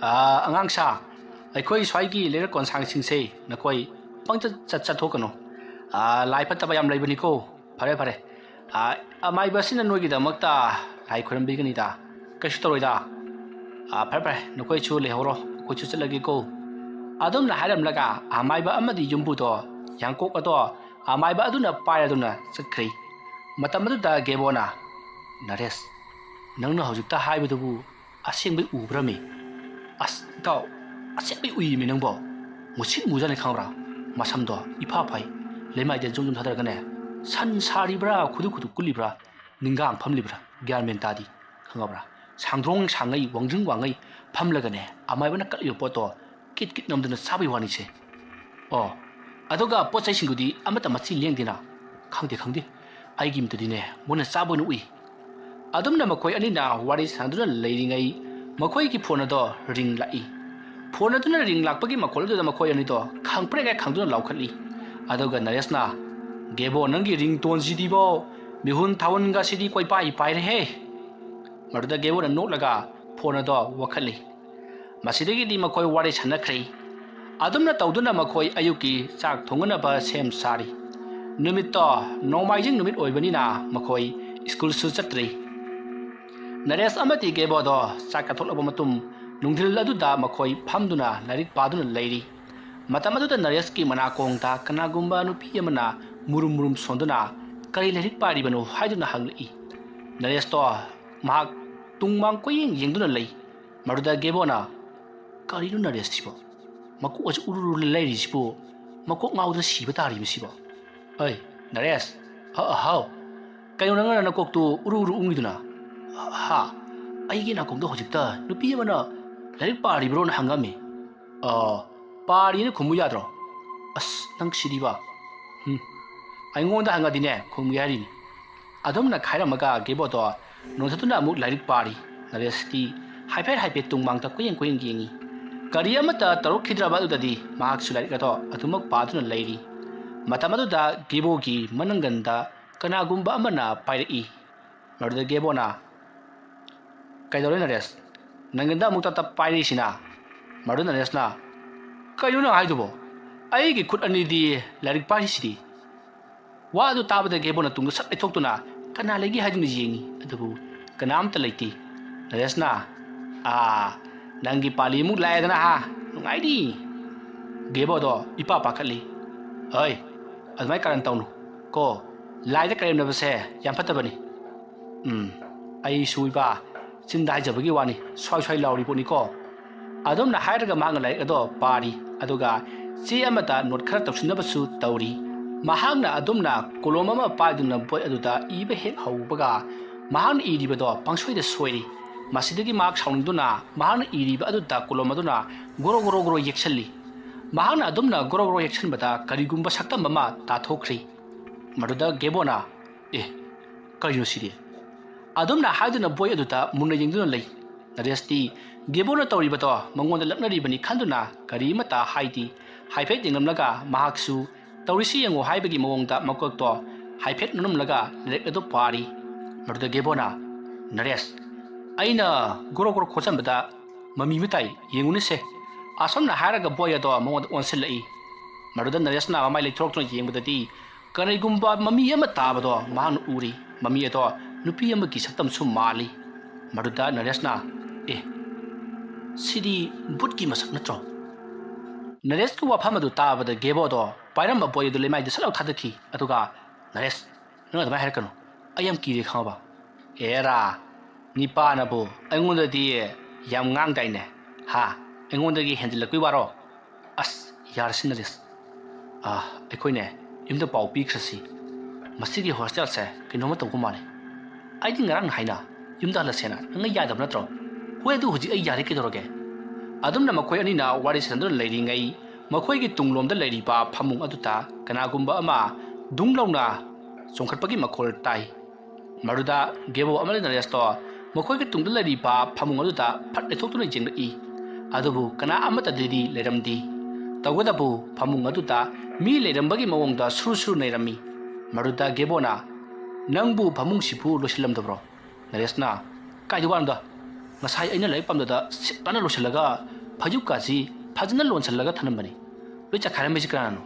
ꯑ, ꯑꯉꯥꯡꯁꯥ, ꯑꯩꯈꯣꯏ ꯁ꯭ꯋꯥꯏꯒꯤ ꯂꯩꯔꯛ ꯀꯣꯟꯁꯥꯡꯁꯤꯡꯁꯦ ꯅꯈꯣꯏ ꯄꯪꯆꯠ ꯆꯠ ꯆꯠꯊꯣꯛꯀꯅꯨ꯫ ꯑ, ꯂꯥꯏ ꯐꯠꯇꯕ ꯌꯥꯝ ꯂꯩꯕꯅꯤꯀꯣ꯫ ꯐꯔꯦ, ꯐꯔꯦ꯫ ꯑ, ꯑꯃꯥꯏꯕ ꯑꯁꯤꯅ ꯅꯣꯏꯒꯤꯗꯃꯛꯇ ꯂꯥꯏ ꯈꯣꯏꯔꯝꯕꯤꯒꯅꯤꯗ꯫ ꯀꯩꯁꯨ ꯇꯧꯔꯣꯏꯗ꯫ ꯑ, ꯐꯔꯦ, ꯐꯔꯦ, ꯅꯈꯣꯏꯁꯨ ꯂꯩꯍꯧꯔꯣ, ꯑꯩꯈꯣꯏꯁꯨ ꯆꯠꯂꯒꯦꯀꯣ꯫" ꯑꯗꯨꯝꯅ ꯍꯥꯏꯔꯝꯂꯒ ꯑꯃꯥꯏꯕ ꯑꯃꯗꯤ ꯌꯨꯝꯕꯨꯗꯣ ꯌꯥꯡꯀꯣꯛ ꯑꯗꯣ ꯑꯃꯥꯏꯕ ꯑꯗꯨꯅ ꯄꯥꯏꯔꯗꯨꯅ ꯆꯠꯈ꯭ꯔꯦ꯫ ꯃꯇꯝ ꯑꯗꯨꯗ ꯒꯦꯕꯣꯅ, "ꯅꯔꯦꯁ, ꯅꯪꯅ ꯍꯧꯖꯤꯛꯇ ꯍꯥꯏꯕꯗꯨꯕꯨ ꯑꯁꯦꯡꯕꯩ ꯎꯕ꯭ꯔꯃꯤ?" "ꯑꯁ, ꯏꯇꯥꯎ, ꯑꯁꯦꯡꯕꯩ ꯎꯏꯃꯤ ꯅꯪꯕꯣ꯫ ꯃꯨꯁꯤꯠ ꯃꯨꯖꯥꯠꯅꯤ ꯈꯪꯕ꯭ꯔꯥ? ꯃꯁꯝꯗꯣ ꯏꯐꯥ ꯐꯩ, ꯂꯩꯃꯥꯏꯗ ꯖꯨꯝ ꯖꯨꯝ ꯊꯥꯗꯔꯒꯅꯦ, ꯁꯟ ꯁꯥꯔꯤꯕ꯭ꯔꯥ, ꯈꯨꯗꯨ ꯈꯨꯗꯨ ꯀꯨꯜꯂꯤꯕ꯭ꯔꯥ, ꯅꯤꯡꯒꯥꯡ ꯐꯝꯂꯤꯕ꯭ꯔꯥ, ꯒ꯭ꯌꯥꯟ ꯃꯦꯟ ꯇꯥꯗꯦ, ꯈꯪꯉꯕ꯭ꯔꯥ? ꯁꯥꯡꯗ꯭ꯔꯣꯡ ꯁꯥꯡꯉꯩ, ꯋꯥꯡꯖꯤꯡ ꯋꯥꯡꯉꯩ ꯐꯝꯂꯒꯅꯦ, ꯑꯃꯥꯏꯕꯅ ꯀꯠꯂꯤꯕ ꯄꯣꯠꯇꯣ ꯀꯤꯠ ꯀꯤꯠ ꯅꯝꯗꯅ ꯆꯥꯕꯩ ꯋꯥꯅꯤꯁꯦ꯫ ꯑꯣ, ꯑꯗꯨꯒ ꯄꯣꯠ ꯆꯩꯁꯤꯡꯗꯨꯗꯤ ꯑꯃꯠꯇ ꯃꯆꯤ ꯂꯦꯡꯗꯦꯅ?" "ꯈꯪꯗꯦ, ꯈꯪꯗꯦ꯫ ꯑꯩꯒꯤ ꯃꯤꯠꯇꯗꯤꯅꯦ, ꯃꯣꯏꯅ ꯆꯥꯕ ꯑꯣꯏꯅ ꯎꯏ꯫" ꯑꯗꯨꯝꯅ ꯃꯈꯣꯏ ꯑꯅꯤꯅ ꯋꯥꯔꯤ ꯁꯥꯟꯅꯗꯨꯅ ꯂꯩꯔꯤꯉꯩ, ꯃꯈꯣꯏꯒꯤ ꯐꯣꯟ ꯑꯗꯣ ꯔꯤꯡ ꯂꯥꯛꯏ꯫ ꯐꯣꯟ ꯑꯗꯨꯅ ꯔꯤꯡ ꯂꯥꯛꯄꯒꯤ ꯃꯈꯣꯜ ꯑꯗꯨꯗ ꯃꯈꯣꯏ ꯑꯅꯤꯗꯣ ꯈꯪꯄ꯭ꯔꯦꯛ ꯍꯦꯛ ꯈꯪꯗꯨꯅ ꯂꯥꯎꯈꯠꯂꯤ꯫ ꯑꯗꯨꯒ ꯅꯔꯦꯁꯅ, "ꯒꯦꯕꯣ, ꯅꯪꯒꯤ ꯔꯤꯡ ꯇꯣꯟꯁꯤꯗꯤꯕꯣ, ꯃꯤꯍꯨꯟ ꯊꯥꯍꯨꯟꯒꯁꯤꯗꯤ ꯀꯣꯏꯄꯥꯏ ꯄꯥꯏꯔꯦꯍꯦ!" ꯃꯗꯨꯗ ꯒꯦꯕꯣꯅ ꯅꯣꯛꯂꯒ ꯐꯣꯟ ꯑꯗꯣ ꯋꯥꯈꯠꯂꯤ꯫ ꯃꯁꯤꯗꯒꯤꯗꯤ ꯃꯈꯣꯏ ꯋꯥꯔꯤ ꯁꯥꯟꯅꯈ꯭ꯔꯦ꯫ ꯑꯗꯨꯝꯅ ꯇꯧꯗꯨꯅ ꯃꯈꯣꯏ ꯑꯌꯨꯛꯀꯤ ꯆꯥꯛ ꯊꯣꯡꯅꯅꯕ ꯁꯦꯝ ꯁꯥꯔꯤ꯫ ꯅꯨꯃꯤꯠꯇꯣ ꯅꯣꯡꯃꯥꯏꯖꯤꯡ ꯅꯨꯃꯤꯠ ꯑꯣꯏꯕꯅꯤꯅ ꯃꯈꯣꯏ ꯁ꯭ꯀꯨꯜꯁꯨ ꯆꯠꯇ꯭ꯔꯤ꯫ ꯅꯔꯦꯁ ꯑꯃꯗꯤ ꯒꯦꯕꯣꯗꯣ ꯆꯥꯛ ꯀꯠꯊꯣꯛꯂꯕ ꯃꯇꯨꯡ ꯅꯨꯡꯊꯤꯜ ꯑꯗꯨꯗ ꯃꯈꯣꯏ ꯐꯝꯗꯨꯅ ꯂꯥꯏꯔꯤꯛ ꯄꯥꯗꯨꯅ ꯂꯩꯔꯤ꯫ ꯃꯇꯝ ꯑꯗꯨꯗ ꯅꯔꯦꯁꯀꯤ ꯃꯅꯥꯀꯣꯡꯗ ꯀꯅꯥꯒꯨꯝꯕ ꯅꯨꯄꯤ ꯑꯃꯅ ꯃꯨꯔꯨꯝ ꯃꯨꯔꯨꯝ ꯁꯣꯟꯗꯨꯅ "ꯀꯔꯤ ꯂꯥꯏꯔꯤꯛ ꯄꯥꯔꯤꯕꯅꯣ?" ꯍꯥꯏꯗꯨꯅ ꯍꯪꯂꯛꯏ꯫ ꯅꯔꯦꯁꯇꯣ ꯃꯍꯥꯛ ꯇꯨꯡ ꯃꯥꯡ ꯀꯣꯏꯌꯦꯡ ꯌꯦꯡꯗꯨꯅ ꯂꯩ꯫ ꯃꯗꯨꯗ ꯒꯦꯕꯣꯅ, "ꯀꯔꯤꯅꯣ ꯅꯔꯦꯁꯁꯤꯕꯣ? ꯃꯀꯣꯛ ꯑꯁꯤ ꯎꯔꯨꯔꯨ ꯂꯩꯔꯤꯁꯤꯕꯨ? ꯃꯀꯣꯛ ꯉꯥꯎꯗꯅ ꯁꯤꯕ ꯇꯥꯔꯤ ꯃꯁꯤꯕꯣ꯫ ꯑꯩ, ꯅꯔꯦꯁ꯫ ꯍ-, ꯍꯥꯎ꯫ ꯀꯩꯅꯣ ꯅꯪꯅ ꯅꯀꯣꯛꯇꯨ ꯎꯔꯨ ꯎꯔꯨ ꯎꯪꯉꯤꯗꯨꯅ? ꯍꯥ? ꯑꯩꯒꯤ ꯅꯥꯀꯣꯡꯗ ꯍꯧꯖꯤꯛꯇ ꯅꯨꯄꯤ ꯑꯃꯅ ꯂꯥꯏꯔꯤꯛ ꯄꯥꯔꯤꯕ꯭ꯔꯣꯅ ꯍꯪꯉꯝꯃꯤ꯫ ꯑ, ꯄꯥꯔꯤꯅ ꯈꯨꯝꯃꯨ ꯌꯥꯗ꯭ꯔꯣ? ꯑꯁ, ꯅꯪ ꯁꯤꯗꯤꯕ꯫ ꯍꯨꯝ꯫ ꯑꯩꯉꯣꯟꯗ ꯍꯪꯉꯗꯤꯅꯦ, ꯈꯨꯝꯒꯦ ꯍꯥꯏꯔꯤꯅꯤ꯫ ꯑꯗꯨꯝꯅ ꯈꯥꯏꯔꯝꯃꯒ ꯒꯦꯕꯣꯗꯣ ꯅꯣꯟꯊꯗꯨꯅ ꯑꯃꯨꯛ ꯂꯥꯏꯔꯤꯛ ꯄꯥꯔꯤ꯫ ꯅꯔꯦꯁꯇꯤ ꯍꯥꯏꯐꯦꯠ ꯍꯥꯏꯐꯦꯠ ꯇꯨꯡꯃꯥꯡꯗ ꯀꯣꯏꯌꯦꯡ ꯀꯣꯏꯌꯦꯡ ꯌꯦꯡꯉꯤ꯫ ꯀꯔꯤ ꯑꯃꯠꯇ ꯇꯧꯔꯛꯈꯤꯗ꯭ꯔꯕ ꯑꯗꯨꯗꯗꯤ ꯃꯍꯥꯛꯁꯨ ꯂꯥꯏꯔꯤꯛ ꯑꯗꯣ ꯑꯗꯨꯃꯛ ꯄꯥꯗꯨꯅ ꯂꯩꯔꯤ꯫ ꯃꯇꯝ ꯑꯗꯨꯗ ꯒꯦꯕꯣꯒꯤ ꯃꯅꯪꯒꯟꯗ ꯀꯅꯥꯒꯨꯝꯕ ꯑꯃꯅ ꯄꯥꯏꯔꯛꯏ꯫ ꯃꯗꯨꯗ ꯒꯦꯕꯣꯅ, "ꯀꯩꯗꯧꯔꯦ ꯅꯔꯦꯁ? ꯅꯪꯒꯟꯗ ꯑꯃꯨꯛ ꯇꯞ ꯇꯞ ꯄꯥꯏꯔꯛꯏꯁꯤꯅ?" ꯃꯗꯨꯗ ꯅꯔꯦꯁꯅ, "ꯀꯩꯅꯣ ꯅꯪ ꯍꯥꯏꯗꯨꯕꯣ? ꯑꯩꯒꯤ ꯈꯨꯠ ꯑꯅꯤꯗꯤ ꯂꯥꯏꯔꯤꯛ ꯄꯥꯏꯔꯤꯁꯤꯗꯤ?" ꯋꯥ ꯑꯗꯨ ꯇꯥꯕꯗ ꯒꯦꯕꯣꯅ ꯇꯨꯡꯗ ꯁꯠ ꯂꯩꯊꯣꯛꯇꯨꯅ ꯀꯅꯥ ꯂꯩꯒꯦ ꯍꯥꯏꯗꯨꯅ ꯌꯦꯡꯉꯤ, ꯑꯗꯨꯕꯨ ꯀꯅꯥꯝꯇ ꯂꯩꯇꯦ꯫ ꯅꯔꯦꯁꯅ, "ꯑꯥ, ꯅꯪꯒꯤ ꯄꯥꯂꯤ ꯑꯃꯨꯛ ꯂꯥꯛꯑꯦꯗꯅ ꯍꯥ? ꯅꯨꯡꯉꯥꯏꯅꯤ!" ꯒꯦꯕꯣꯗꯣ ꯏꯄꯥ ꯄꯥꯈꯠꯂꯤ꯫ "ꯍꯣꯏ, ꯑꯗꯨꯃꯥꯏꯅ ꯀꯔꯟ ꯇꯧꯅꯨ ꯀꯣ, ꯂꯥꯏꯗ ꯀꯔꯦꯝꯅꯕꯁꯦ ꯌꯥꯝ ꯐꯠꯇꯕꯅꯤ꯫ ꯎꯝ, ꯑꯩꯁꯨ ꯏꯄꯥ, ꯆꯤꯟꯗ ꯍꯥꯏꯖꯕꯒꯤ ꯋꯥꯅꯤ, ꯁ꯭ꯋꯥꯏ ꯁ꯭ꯋꯥꯏ ꯂꯥꯎꯔꯤ ꯄꯣꯠꯅꯤꯀꯣ꯫" ꯑꯗꯨꯝꯅ ꯍꯥꯏꯔꯒ ꯃꯍꯥꯛꯅ ꯂꯥꯏꯔꯤꯛ ꯑꯗꯣ ꯄꯥꯔꯤ, ꯑꯗꯨꯒ ꯆꯦ ꯑꯃꯗ ꯅꯣꯠ ꯈꯔ ꯇꯧꯁꯤꯟꯅꯕꯁꯨ ꯇꯧꯔꯤ꯫ ꯃꯍꯥꯛꯅ ꯑꯗꯨꯝꯅ ꯀꯣꯂꯣꯝ ꯑꯃ ꯄꯥꯏꯗꯨꯅ ꯕꯣꯏ ꯑꯗꯨꯗ ꯏꯕ ꯍꯦꯛ ꯍꯧꯕꯒ, ꯃꯍꯥꯛꯅ ꯏꯔꯤꯕꯗꯣ ꯄꯪꯁꯣꯏꯗ ꯁꯣꯏꯔꯤ꯫ ꯃꯁꯤꯗꯒꯤ ꯃꯍꯥꯛ ꯁꯥꯎꯅꯤꯡꯗꯨꯅ ꯃꯍꯥꯛꯅ ꯏꯔꯤꯕ ꯑꯗꯨꯗ ꯀꯣꯂꯣꯝ ꯑꯗꯨꯅ ꯒꯣꯔꯣ ꯒꯣꯔꯣ ꯒꯣꯔꯣ ꯌꯦꯛꯁꯜꯂꯤ꯫ ꯃꯍꯥꯛꯅ ꯑꯗꯨꯝꯅ ꯒꯣꯔꯣ ꯒꯣꯔꯣ ꯌꯦꯛꯁꯟꯕꯗ ꯀꯔꯤꯒꯨꯝꯕ ꯁꯛꯇꯝ ꯑꯃ ꯇꯥꯊꯣꯛꯈ꯭ꯔꯤ꯫ ꯃꯗꯨꯗ ꯒꯦꯕꯣꯅ, "ꯑꯦ, ꯀꯔꯤꯅꯣ ꯁꯤꯗꯤ?" ꯑꯗꯨꯝꯅ ꯍꯥꯏꯗꯨꯅ ꯕꯣꯏ ꯑꯗꯨꯗ ꯃꯨꯟꯅ ꯌꯦꯡꯗꯨꯅ ꯂꯩ꯫ ꯅꯔꯦꯁꯇꯤ ꯒꯦꯕꯣꯅ ꯇꯧꯔꯤꯕꯗꯣ ꯃꯉꯣꯟꯗ ꯂꯛꯅꯔꯤꯕꯅꯤ ꯈꯟꯗꯨꯅ ꯀꯔꯤꯃꯠꯇ ꯍꯥꯏꯗꯦ꯫ ꯍꯥꯏꯐꯦꯠ ꯌꯦꯡꯂꯝꯂꯒ ꯃꯍꯥꯛꯁꯨ "ꯇꯧꯔꯤꯁꯤ ꯌꯦꯡꯉꯨ" ꯍꯥꯏꯕꯒꯤ ꯃꯑꯣꯡꯗ ꯃꯀꯣꯛꯇꯣ ꯍꯥꯏꯐꯦꯠ ꯅꯣꯝꯂꯝꯂꯒ ꯂꯥꯏꯔꯤꯛ ꯑꯗꯨ ꯄꯥꯔꯤ꯫ ꯃꯗꯨꯗ ꯒꯦꯕꯣꯅ, "ꯅꯔꯦꯁ, ꯑꯩꯅ ꯒꯣꯔꯣ ꯒꯣꯔꯣ ꯈꯣꯠꯆꯟꯕꯗ ꯃꯃꯤ ꯑꯃ ꯇꯥꯏ, ꯌꯦꯡꯉꯨꯅꯦꯁꯦ꯫" ꯑꯁꯨꯝꯅ ꯍꯥꯏꯔꯒ ꯕꯣꯏ ꯑꯗꯣ ꯃꯉꯣꯟꯗ ꯑꯣꯟꯁꯤꯜꯂꯛꯏ꯫ ꯃꯗꯨꯗ ꯅꯔꯦꯁꯅ ꯃꯃꯥꯏ ꯂꯩꯊꯣꯔꯛꯇꯨꯅ ꯌꯦꯡꯕꯗꯗꯤ ꯀꯔꯤꯒꯨꯝꯕ ꯃꯃꯤ ꯑꯃ ꯇꯥꯕꯗꯣ ꯃꯍꯥꯛꯅ ꯎꯔꯤ꯫ ꯃꯃꯤ ꯑꯗꯣ ꯅꯨꯄꯤ ꯑꯃꯒꯤ ꯁꯛꯇꯝꯁꯨ ꯃꯥꯜꯂꯤ꯫ ꯃꯗꯨꯗ ꯅꯔꯦꯁꯅ, "ꯑꯦ, ꯁꯤꯗꯤ ꯚꯨꯠꯀꯤ ꯃꯁꯛ ꯅꯠꯇ꯭ꯔꯣ?" ꯅꯔꯦꯁꯀꯤ ꯋꯥꯐꯝ ꯑꯗꯨ ꯇꯥꯕꯗ ꯒꯦꯕꯣꯗꯣ ꯄꯥꯏꯔꯝꯕ ꯕꯣꯏ ꯑꯗꯨ ꯂꯩꯃꯥꯏꯗ ꯁꯠ ꯂꯥꯎ ꯊꯥꯗꯈꯤ꯫ ꯑꯗꯨꯒ "ꯅꯔꯦꯁ, ꯅꯪ ꯑꯗꯨꯃꯥꯏꯅ ꯍꯥꯏꯔꯛꯀꯅꯨ꯫ ꯑꯩ ꯌꯥꯝ ꯀꯤꯔꯦ ꯈꯪꯉꯕ?" "ꯑꯦꯔꯥ, ꯅꯤꯄꯥꯅꯕꯨ ꯑꯩꯉꯣꯟꯗꯗꯤ ꯌꯥꯝ ꯉꯥꯡꯗꯥꯏꯅꯦ? ꯍꯥ? ꯑꯩꯉꯣꯟꯗꯒꯤ ꯍꯦꯟꯖꯤꯜꯂꯛꯄꯩ ꯋꯥꯔꯣ?" ꯑꯁ, ꯌꯥꯔꯁꯤ ꯅꯔꯦꯁ꯫ ꯑꯥ, ꯑꯩꯈꯣꯏꯅꯦ, ꯌꯨꯝꯗ ꯄꯥꯎ ꯄꯤꯈ꯭ꯔꯁꯤ꯫ ꯃꯁꯤꯒꯤ ꯍꯣꯁꯇꯦꯜꯁꯦ ꯀꯩꯅꯣꯝꯃ ꯇꯧꯕ ꯃꯥꯜꯂꯦ꯫ ꯑꯩꯗꯤ ꯉꯔꯥꯡ ꯍꯥꯏꯅ ꯌꯨꯝꯗ ꯍꯜꯂꯁꯦꯅ, ꯅꯪꯅ ꯌꯥꯗꯕ ꯅꯠꯇ꯭ꯔꯣ? ꯍꯣꯏ, ꯑꯗꯨ ꯍꯧꯖꯤꯛ ꯑꯩ ꯌꯥꯔꯦ, ꯀꯩꯗꯧꯔꯒꯦ? ꯑꯗꯨꯝꯅ ꯃꯈꯣꯏ ꯑꯅꯤꯅ ꯋꯥꯔꯤ ꯁꯥꯟꯅꯗꯨꯅ ꯂꯩꯔꯤꯉꯩ, ꯃꯈꯣꯏꯒꯤ ꯇꯨꯡꯂꯣꯝꯗ ꯂꯩꯔꯤꯕ ꯐꯃꯨꯡ ꯑꯗꯨꯗ ꯀꯅꯥꯒꯨꯝꯕ ꯑꯃ ꯗꯨꯡ ꯂꯥꯎꯅ ꯆꯣꯡꯈꯠꯄꯒꯤ ꯃꯈꯣꯜ ꯇꯥꯏ꯫ ꯃꯗꯨꯗ ꯒꯦꯕꯣ ꯑꯃꯗꯤ ꯅꯔꯦꯁꯇꯣ ꯃꯈꯣꯏꯒꯤ ꯇꯨꯡꯗ ꯂꯩꯔꯤꯕ ꯐꯃꯨꯡ ꯑꯗꯨꯗ ꯐꯠ ꯂꯩꯊꯣꯛꯇꯨꯅ ꯌꯦꯡꯂꯛꯏ꯫ ꯑꯗꯨꯕꯨ ꯀꯅꯥ ꯑꯃꯠꯇꯗꯗꯤ ꯂꯩꯔꯝꯗꯦ꯫ ꯇꯧꯕꯇꯕꯨ ꯐꯃꯨꯡ ꯑꯗꯨꯗ ꯃꯤ ꯂꯩꯔꯝꯕꯒꯤ ꯃꯑꯣꯡꯗ ꯁꯨꯔꯨ ꯁꯨꯔꯨ ꯅꯩꯔꯝꯃꯤ꯫ ꯃꯗꯨꯗ ꯒꯦꯕꯣꯅ, "ꯅꯪꯕꯨ ꯐꯃꯨꯡꯁꯤꯕꯨ ꯂꯣꯏꯁꯤꯜꯂꯝꯗꯕ꯭ꯔꯣ?" ꯅꯔꯦꯁꯅ, "ꯀꯥꯏꯗ ꯋꯥꯅꯣꯗ? ꯉꯁꯥꯏ ꯑꯩꯅ ꯂꯥꯏꯔꯤꯛ ꯄꯥꯝꯗꯗ ꯁꯤꯠ ꯅꯥꯟꯅ ꯂꯣꯏꯁꯤꯜꯂꯒ ꯐꯩꯖꯨꯞꯀꯥꯁꯤ ꯐꯖꯅ ꯂꯣꯟꯁꯤꯜꯂꯒ ꯊꯝꯂꯝꯕꯅꯤ꯫ ꯂꯣꯏ ꯆꯈꯥꯏꯔꯝꯃꯤꯁꯤ ꯀꯅꯥꯅꯣ?"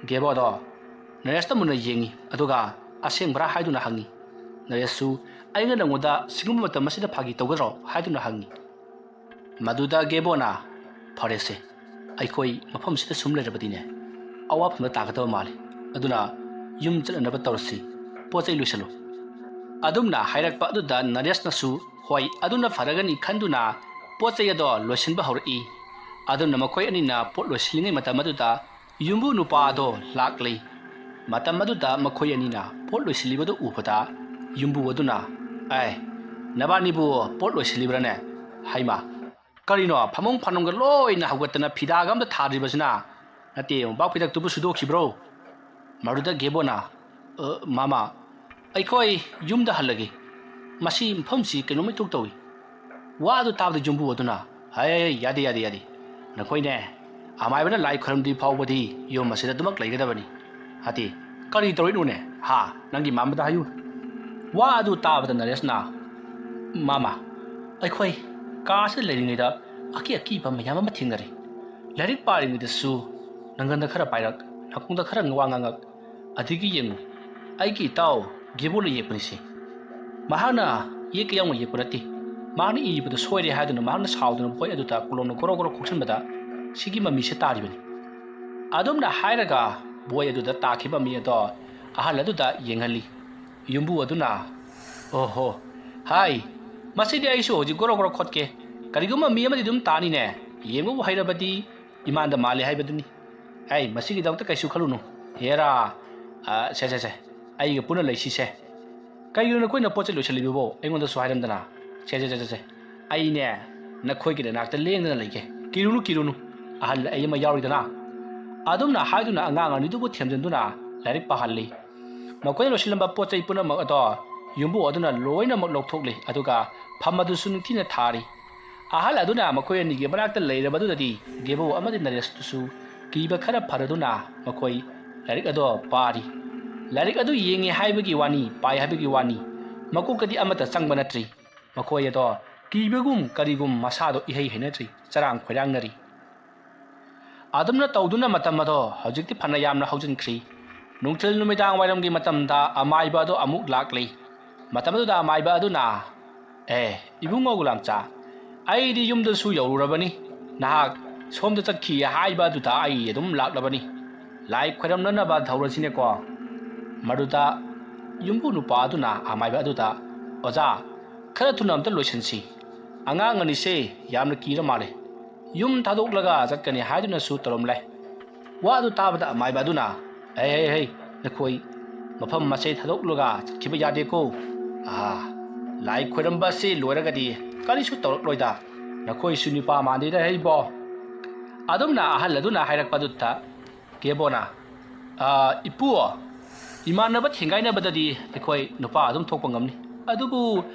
ꯒꯦꯕꯣꯗꯣ ꯅꯔꯦꯁꯇ ꯃꯨꯟꯅ ꯌꯦꯡꯉꯤ, ꯑꯗꯨꯒ "ꯑꯁꯦꯡꯕ꯭ꯔꯥ?" ꯍꯥꯏꯗꯨꯅ ꯍꯪꯉꯤ꯫ ꯅꯔꯦꯁꯁꯨ, "ꯑꯩꯅ ꯅꯪꯉꯣꯟꯗ ꯁꯤꯒꯨꯝꯕ ꯃꯇꯝ ꯑꯁꯤꯗ ꯐꯥꯒꯤ ꯇꯧꯒꯗ꯭ꯔꯣ?" ꯍꯥꯏꯗꯨꯅ ꯍꯪꯉꯤ꯫ ꯃꯗꯨꯗ ꯒꯦꯕꯣꯅ, "ꯐꯔꯦꯁꯦ, ꯑꯩꯈꯣꯏ ꯃꯐꯝꯁꯤꯗ ꯁꯨꯝ ꯂꯩꯔꯕꯗꯤꯅꯦ, ꯑꯋꯥꯐꯝꯗ ꯇꯥꯒꯗꯕ ꯃꯥꯜꯂꯤ꯫ ꯑꯗꯨꯅ ꯌꯨꯝ ꯆꯠꯅꯅꯕ ꯇꯧꯔꯁꯤ, ꯄꯣꯠ ꯆꯩ ꯂꯣꯏꯁꯤꯜꯂꯨ"꯫ ꯑꯗꯨꯝꯅ ꯍꯥꯏꯔꯛꯄ ꯑꯗꯨꯗ ꯅꯔꯦꯁꯅꯁꯨ ꯍꯣꯏ, ꯑꯗꯨꯅ ꯐꯔꯒꯅꯤ ꯈꯟꯗꯨꯅ ꯄꯣꯠ ꯆꯩ ꯑꯗꯣ ꯂꯣꯏꯁꯤꯟꯕ ꯍꯧꯔꯛꯏ꯫ ꯑꯗꯨꯝꯅ ꯃꯈꯣꯏ ꯑꯅꯤꯅ ꯄꯣꯠ ꯂꯣꯏꯁꯤꯜꯂꯤꯉꯩ ꯃꯇꯝ ꯑꯗꯨꯗ ꯌꯨꯝꯕꯨ ꯅꯨꯄꯥ ꯑꯗꯣ ꯂꯥꯛꯂꯤ꯫ ꯃꯇꯝ ꯑꯗꯨꯗ ꯃꯈꯣꯏ ꯑꯅꯤꯅ ꯄꯣꯠ ꯂꯣꯏꯁꯤꯜꯂꯤꯕꯗꯨ ꯎꯕꯗ ꯌꯨꯝꯕꯨ ꯑꯗꯨꯅ, "ꯑꯦ, ꯅꯕꯥꯅꯤꯕꯨ ꯄꯣꯠ ꯂꯣꯏꯁꯤꯜꯂꯤꯕ꯭ꯔꯥꯅꯦ? ꯍꯩꯃꯥ, ꯀꯔꯤꯅꯣ, ꯐꯃꯨꯡ ꯐꯥꯅꯨꯡꯒ ꯂꯣꯏꯅ ꯍꯧꯒꯠꯇꯅ ꯐꯤꯗꯥꯒ ꯑꯝꯇ ꯊꯥꯗ꯭ꯔꯤꯕꯁꯤꯅ? ꯅꯠꯇꯦ, ꯃꯣꯝꯄꯥꯛ ꯐꯤꯗꯛꯇꯨꯕꯨ ꯁꯨꯗꯣꯛꯈꯤꯕ꯭ꯔꯣ?" ꯃꯗꯨꯗ ꯒꯦꯕꯣꯅ, "ꯑ, ꯃꯥꯃꯥ, ꯑꯩꯈꯣꯏ ꯌꯨꯝꯗ ꯍꯜꯂꯒꯦ꯫ ꯃꯁꯤ ꯃꯐꯝꯁꯤ ꯀꯩꯅꯣꯝ ꯏꯇꯧ ꯇꯧꯏ"꯫ ꯋꯥ ꯑꯗꯨ ꯇꯥꯕꯗ ꯌꯨꯝꯕꯨ ꯑꯗꯨꯅ, "ꯍꯩ, ꯍꯩ, ꯌꯥꯗꯦ, ꯌꯥꯗꯦ, ꯌꯥꯗꯦ꯫ ꯅꯈꯣꯏꯅꯦ, ꯑꯃꯥꯏꯕꯅ ꯂꯥꯏ ꯈꯣꯏꯔꯝꯗ꯭ꯔꯤ ꯐꯥꯎꯕꯗꯤ ꯌꯨꯝ ꯑꯁꯤꯗ ꯑꯗꯨꯃꯛ ꯂꯩꯒꯗꯕꯅꯤ"꯫ ꯍꯥꯏꯗꯤ, "ꯀꯔꯤ ꯇꯧꯔꯤꯅꯣꯅꯦ? ꯍꯥ? ꯅꯪꯒꯤ ꯃꯥꯃꯗ ꯍꯥꯏꯌꯨ"꯫ ꯋꯥ ꯑꯗꯨ ꯇꯥꯕꯗ ꯅꯔꯦꯁꯅ, "ꯃꯥꯃꯥ, ꯑꯩꯈꯣꯏ ꯀꯥ ꯑꯁꯤꯗ ꯂꯩꯔꯤꯉꯩꯗ ꯑꯀꯤ ꯑꯀꯤꯕ ꯃꯌꯥꯝ ꯑꯃ ꯊꯦꯡꯅꯔꯦ꯫ ꯂꯥꯏꯔꯤꯛ ꯄꯥꯔꯤꯉꯩꯗꯁꯨ ꯅꯪꯒꯟꯗ ꯈꯔ ꯄꯥꯏꯔꯛ, ꯅꯥꯀꯣꯡꯗ ꯈꯔ ꯋꯥ ꯉꯥꯡꯉꯛ, ꯑꯗꯒꯤ ꯌꯦꯡꯉꯨ, ꯑꯩꯒꯤ ꯏꯇꯥꯎ ꯒꯦꯕꯣꯅ ꯌꯦꯛꯄꯅꯤꯁꯦ꯫ ꯃꯍꯥꯛꯅ ꯌꯦꯛꯀꯦ ꯌꯥꯎꯅ ꯌꯦꯛꯄ ꯅꯠꯇꯦ꯫ ꯃꯍꯥꯛꯅ ꯏꯕꯗꯨ ꯁꯣꯏꯔꯦ ꯍꯥꯏꯗꯨꯅ ꯃꯍꯥꯛꯅ ꯁꯥꯎꯗꯨꯅ ꯕꯣꯏ ꯑꯗꯨꯗ ꯀꯣꯂꯣꯝꯅ ꯒꯣꯔꯣ ꯒꯣꯔꯣ ꯈꯣꯛꯆꯤꯟꯕꯗ ꯁꯤꯒꯤ ꯃꯃꯤꯁꯦ ꯇꯥꯔꯤꯕꯅꯤ"꯫ ꯑꯗꯨꯝꯅ ꯍꯥꯏꯔꯒ ꯕꯣꯏ ꯑꯗꯨꯗ ꯇꯥꯈꯤꯕ ꯃꯃꯤ ꯑꯗꯣ ꯑꯍꯜ ꯑꯗꯨꯗ ꯌꯦꯡꯍꯜꯂꯤ꯫ ꯌꯨꯝꯕꯨ ꯑꯗꯨꯅ, "ꯑꯣꯍꯣ, ꯍꯥꯏ, ꯃꯁꯤꯗꯤ ꯑꯩꯁꯨ ꯍꯧꯖꯤꯛ ꯒꯣꯔꯣ ꯒꯣꯔꯣ ꯈꯣꯠꯀꯦ꯫ ꯀꯔꯤꯒꯨꯝꯕ ꯃꯤ ꯑꯃꯗꯤ ꯑꯗꯨꯝ ꯇꯥꯅꯤꯅꯦ꯫ ꯌꯦꯡꯕꯕꯨ ꯍꯩꯔꯕꯗꯤ ꯏꯃꯥꯟꯗ ꯃꯥꯜꯂꯤ ꯍꯥꯏꯕꯗꯨꯅꯤ꯫ ꯑꯩ ꯃꯁꯤꯒꯤꯗꯃꯛꯇ ꯀꯩꯁꯨ ꯈꯜꯂꯨꯅꯨ꯫ ꯍꯦꯔꯥ, ꯑ, ꯁꯦ, ꯁꯦ, ꯁꯦ, ꯑꯩꯒ ꯄꯨꯟꯅ ꯂꯩꯁꯤꯁꯦ꯫ ꯀꯩꯒꯤꯅꯣ ꯅꯈꯣꯏꯅ ꯄꯣꯠ ꯆꯩ ꯂꯣꯏꯁꯤꯜꯂꯤꯕꯕꯣ? ꯑꯩꯉꯣꯟꯗꯁꯨ ꯍꯥꯏꯔꯝꯗꯅ꯫ ꯁꯦ, ꯁꯦ, ꯁꯦ, ꯁꯦ, ꯁꯦ꯫ ꯑꯩꯅꯦ ꯅꯈꯣꯏꯒꯤ ꯅꯅꯥꯛꯇ ꯂꯦꯡꯗꯅ ꯂꯩꯒꯦ꯫ ꯀꯤꯔꯨꯅꯨ, ꯀꯤꯔꯨꯅꯨ꯫ ꯑꯍꯜ ꯑꯩ ꯑꯃ ꯌꯥꯎꯔꯤꯗꯅ꯫ ꯑꯗꯨꯝꯅ ꯍꯥꯏꯗꯨꯅ ꯑꯉꯥꯡ ꯑꯅꯤꯗꯨꯕꯨ ꯊꯦꯝꯖꯤꯟꯗꯨꯅ ꯂꯥꯏꯔꯤꯛ ꯄꯥꯍꯜꯂꯤ꯫ ꯃꯈꯣꯏꯅ ꯂꯣꯏꯁꯤꯜꯂꯝꯕ ꯄꯣꯠ ꯆꯩ ꯄꯨꯝꯅꯃꯛ ꯑꯗꯣ ꯌꯨꯝꯕꯨ ꯑꯗꯨꯅ ꯂꯣꯏꯅꯃꯛ ꯂꯧꯊꯣꯛꯂꯤ, ꯑꯗꯨꯒ ꯐꯝ ꯑꯗꯨꯁꯨ ꯅꯤꯡꯊꯤꯅ ꯊꯥꯔꯤ꯫ ꯑꯍꯜ ꯑꯗꯨꯅ ꯃꯈꯣꯏ ꯑꯅꯤꯒꯤ ꯃꯅꯥꯛꯇ ꯂꯩꯔꯕꯗꯨꯗꯗꯤ ꯒꯦꯕꯣ ꯑꯃꯗꯤ ꯅꯔꯦꯁꯇꯨꯁꯨ ꯀꯤꯕ ꯈꯔ ꯐꯔꯗꯨꯅ ꯃꯈꯣꯏ ꯂꯥꯏꯔꯤꯛ ꯑꯗꯣ ꯄꯥꯔꯤ꯫ ꯂꯥꯏꯔꯤꯛ ꯑꯗꯨ ꯌꯦꯡꯉꯤ ꯍꯥꯏꯕꯒꯤ ꯋꯥꯅꯤ, ꯄꯥꯏ ꯍꯥꯏꯕꯒꯤ ꯋꯥꯅꯤ, ꯃꯀꯣꯛꯇꯗꯤ ꯑꯃꯠꯇ ꯆꯪꯕ ꯅꯠꯇ꯭ꯔꯤ꯫ ꯃꯈꯣꯏ ꯑꯗꯣ ꯀꯤꯕꯒꯨꯝ ꯀꯔꯤꯒꯨꯝ ꯃꯁꯥꯗꯣ ꯏꯍꯩ ꯍꯩꯅꯗ꯭ꯔꯤ, ꯆꯔꯥꯡ ꯈꯣꯏꯔꯥꯡꯅꯔꯤ꯫ ꯑꯗꯨꯝꯅ ꯇꯧꯗꯨꯅ ꯃꯇꯝ ꯑꯗꯣ ꯍꯧꯖꯤꯛꯇꯤ ꯐꯅ ꯌꯥꯝꯅ ꯍꯧꯖꯤꯟꯈ꯭ꯔꯤ꯫ ꯅꯨꯡꯊꯤꯜ ꯅꯨꯃꯤꯗꯥꯡ ꯋꯥꯏꯔꯝꯒꯤ ꯃꯇꯝꯗ ꯑꯃꯥꯏꯕ ꯑꯗꯣ ꯑꯃꯨꯛ ꯂꯥꯛꯂꯤ꯫ ꯃꯇꯝ ꯑꯗꯨꯗ ꯑꯃꯥꯏꯕ ꯑꯗꯨꯅ, "ꯑꯦ, ꯏꯕꯨꯡꯉꯣ ꯒꯨꯂꯥꯝꯆꯥ, ꯑꯩꯗꯤ ꯌꯨꯝꯗꯁꯨ ꯌꯧꯔꯨꯔꯕꯅꯤ꯫ ꯅꯍꯥꯛ ꯁꯣꯝꯗ ꯆꯠꯈꯤ ꯍꯥꯏꯕ ꯑꯗꯨꯗ ꯑꯩ ꯑꯗꯨꯝ ꯂꯥꯛꯂꯕꯅꯤ꯫ ꯂꯥꯏ ꯈꯣꯏꯔꯝꯅꯅꯕ ꯇꯧꯔꯁꯤꯅꯦꯀꯣ?" ꯃꯗꯨꯗ ꯌꯨꯝꯕꯨ ꯅꯨꯄꯥ ꯑꯗꯨꯅ ꯑꯃꯥꯏꯕ ꯑꯗꯨꯗ, "ꯑꯣꯖꯥ, ꯈꯔ ꯊꯨꯅ ꯑꯝꯇ ꯂꯣꯏꯁꯤꯟꯁꯤ꯫ ꯑꯉꯥꯡ ꯑꯅꯤꯁꯦ ꯌꯥꯝꯅ ꯀꯤꯔ ꯃꯥꯜꯂꯦ꯫ ꯌꯨꯝ ꯊꯥꯗꯣꯛꯂꯒ ꯆꯠꯀꯅꯤ ꯍꯥꯏꯗꯨꯅꯁꯨ ꯇꯧꯔꯝꯂꯦ꯫" ꯋꯥ ꯑꯗꯨ ꯇꯥꯕꯗ ꯑꯃꯥꯏꯕ ꯑꯗꯨꯅ, "ꯍꯩ, ꯍꯩ, ꯍꯩ, ꯅꯈꯣꯏ ꯃꯐꯝ ꯑꯁꯦ ꯊꯥꯗꯣꯛꯂꯒ ꯆꯠꯈꯤꯕ ꯌꯥꯗꯦꯀꯣ꯫ ꯑꯥ, ꯂꯥꯏ ꯈꯣꯏꯔꯝꯕ ꯑꯁꯤ ꯂꯣꯏꯔꯒꯗꯤ ꯀꯔꯤꯁꯨ ꯇꯧꯔꯛꯂꯣꯏꯗ꯫ ꯅꯈꯣꯏꯁꯨ ꯅꯨꯄꯥ ꯃꯥꯟꯗꯦꯗ, ꯍꯩꯕꯣ꯫" ꯑꯗꯨꯝꯅ ꯑꯍꯜ ꯑꯗꯨꯅ ꯍꯥꯏꯔꯛꯄ ꯑꯗꯨꯗ ꯒꯦꯕꯣꯅ, "ꯑꯥ, ꯏꯄꯨ, ꯏꯃꯥꯟꯅꯕ ꯊꯦꯡꯒꯥꯏꯅꯕꯗꯗꯤ ꯑꯩꯈꯣꯏ ꯅꯨꯄꯥ ꯑꯗꯨꯝ ꯊꯣꯛꯄ ꯉꯝꯅꯤ꯫ ꯑꯗꯨꯕꯨ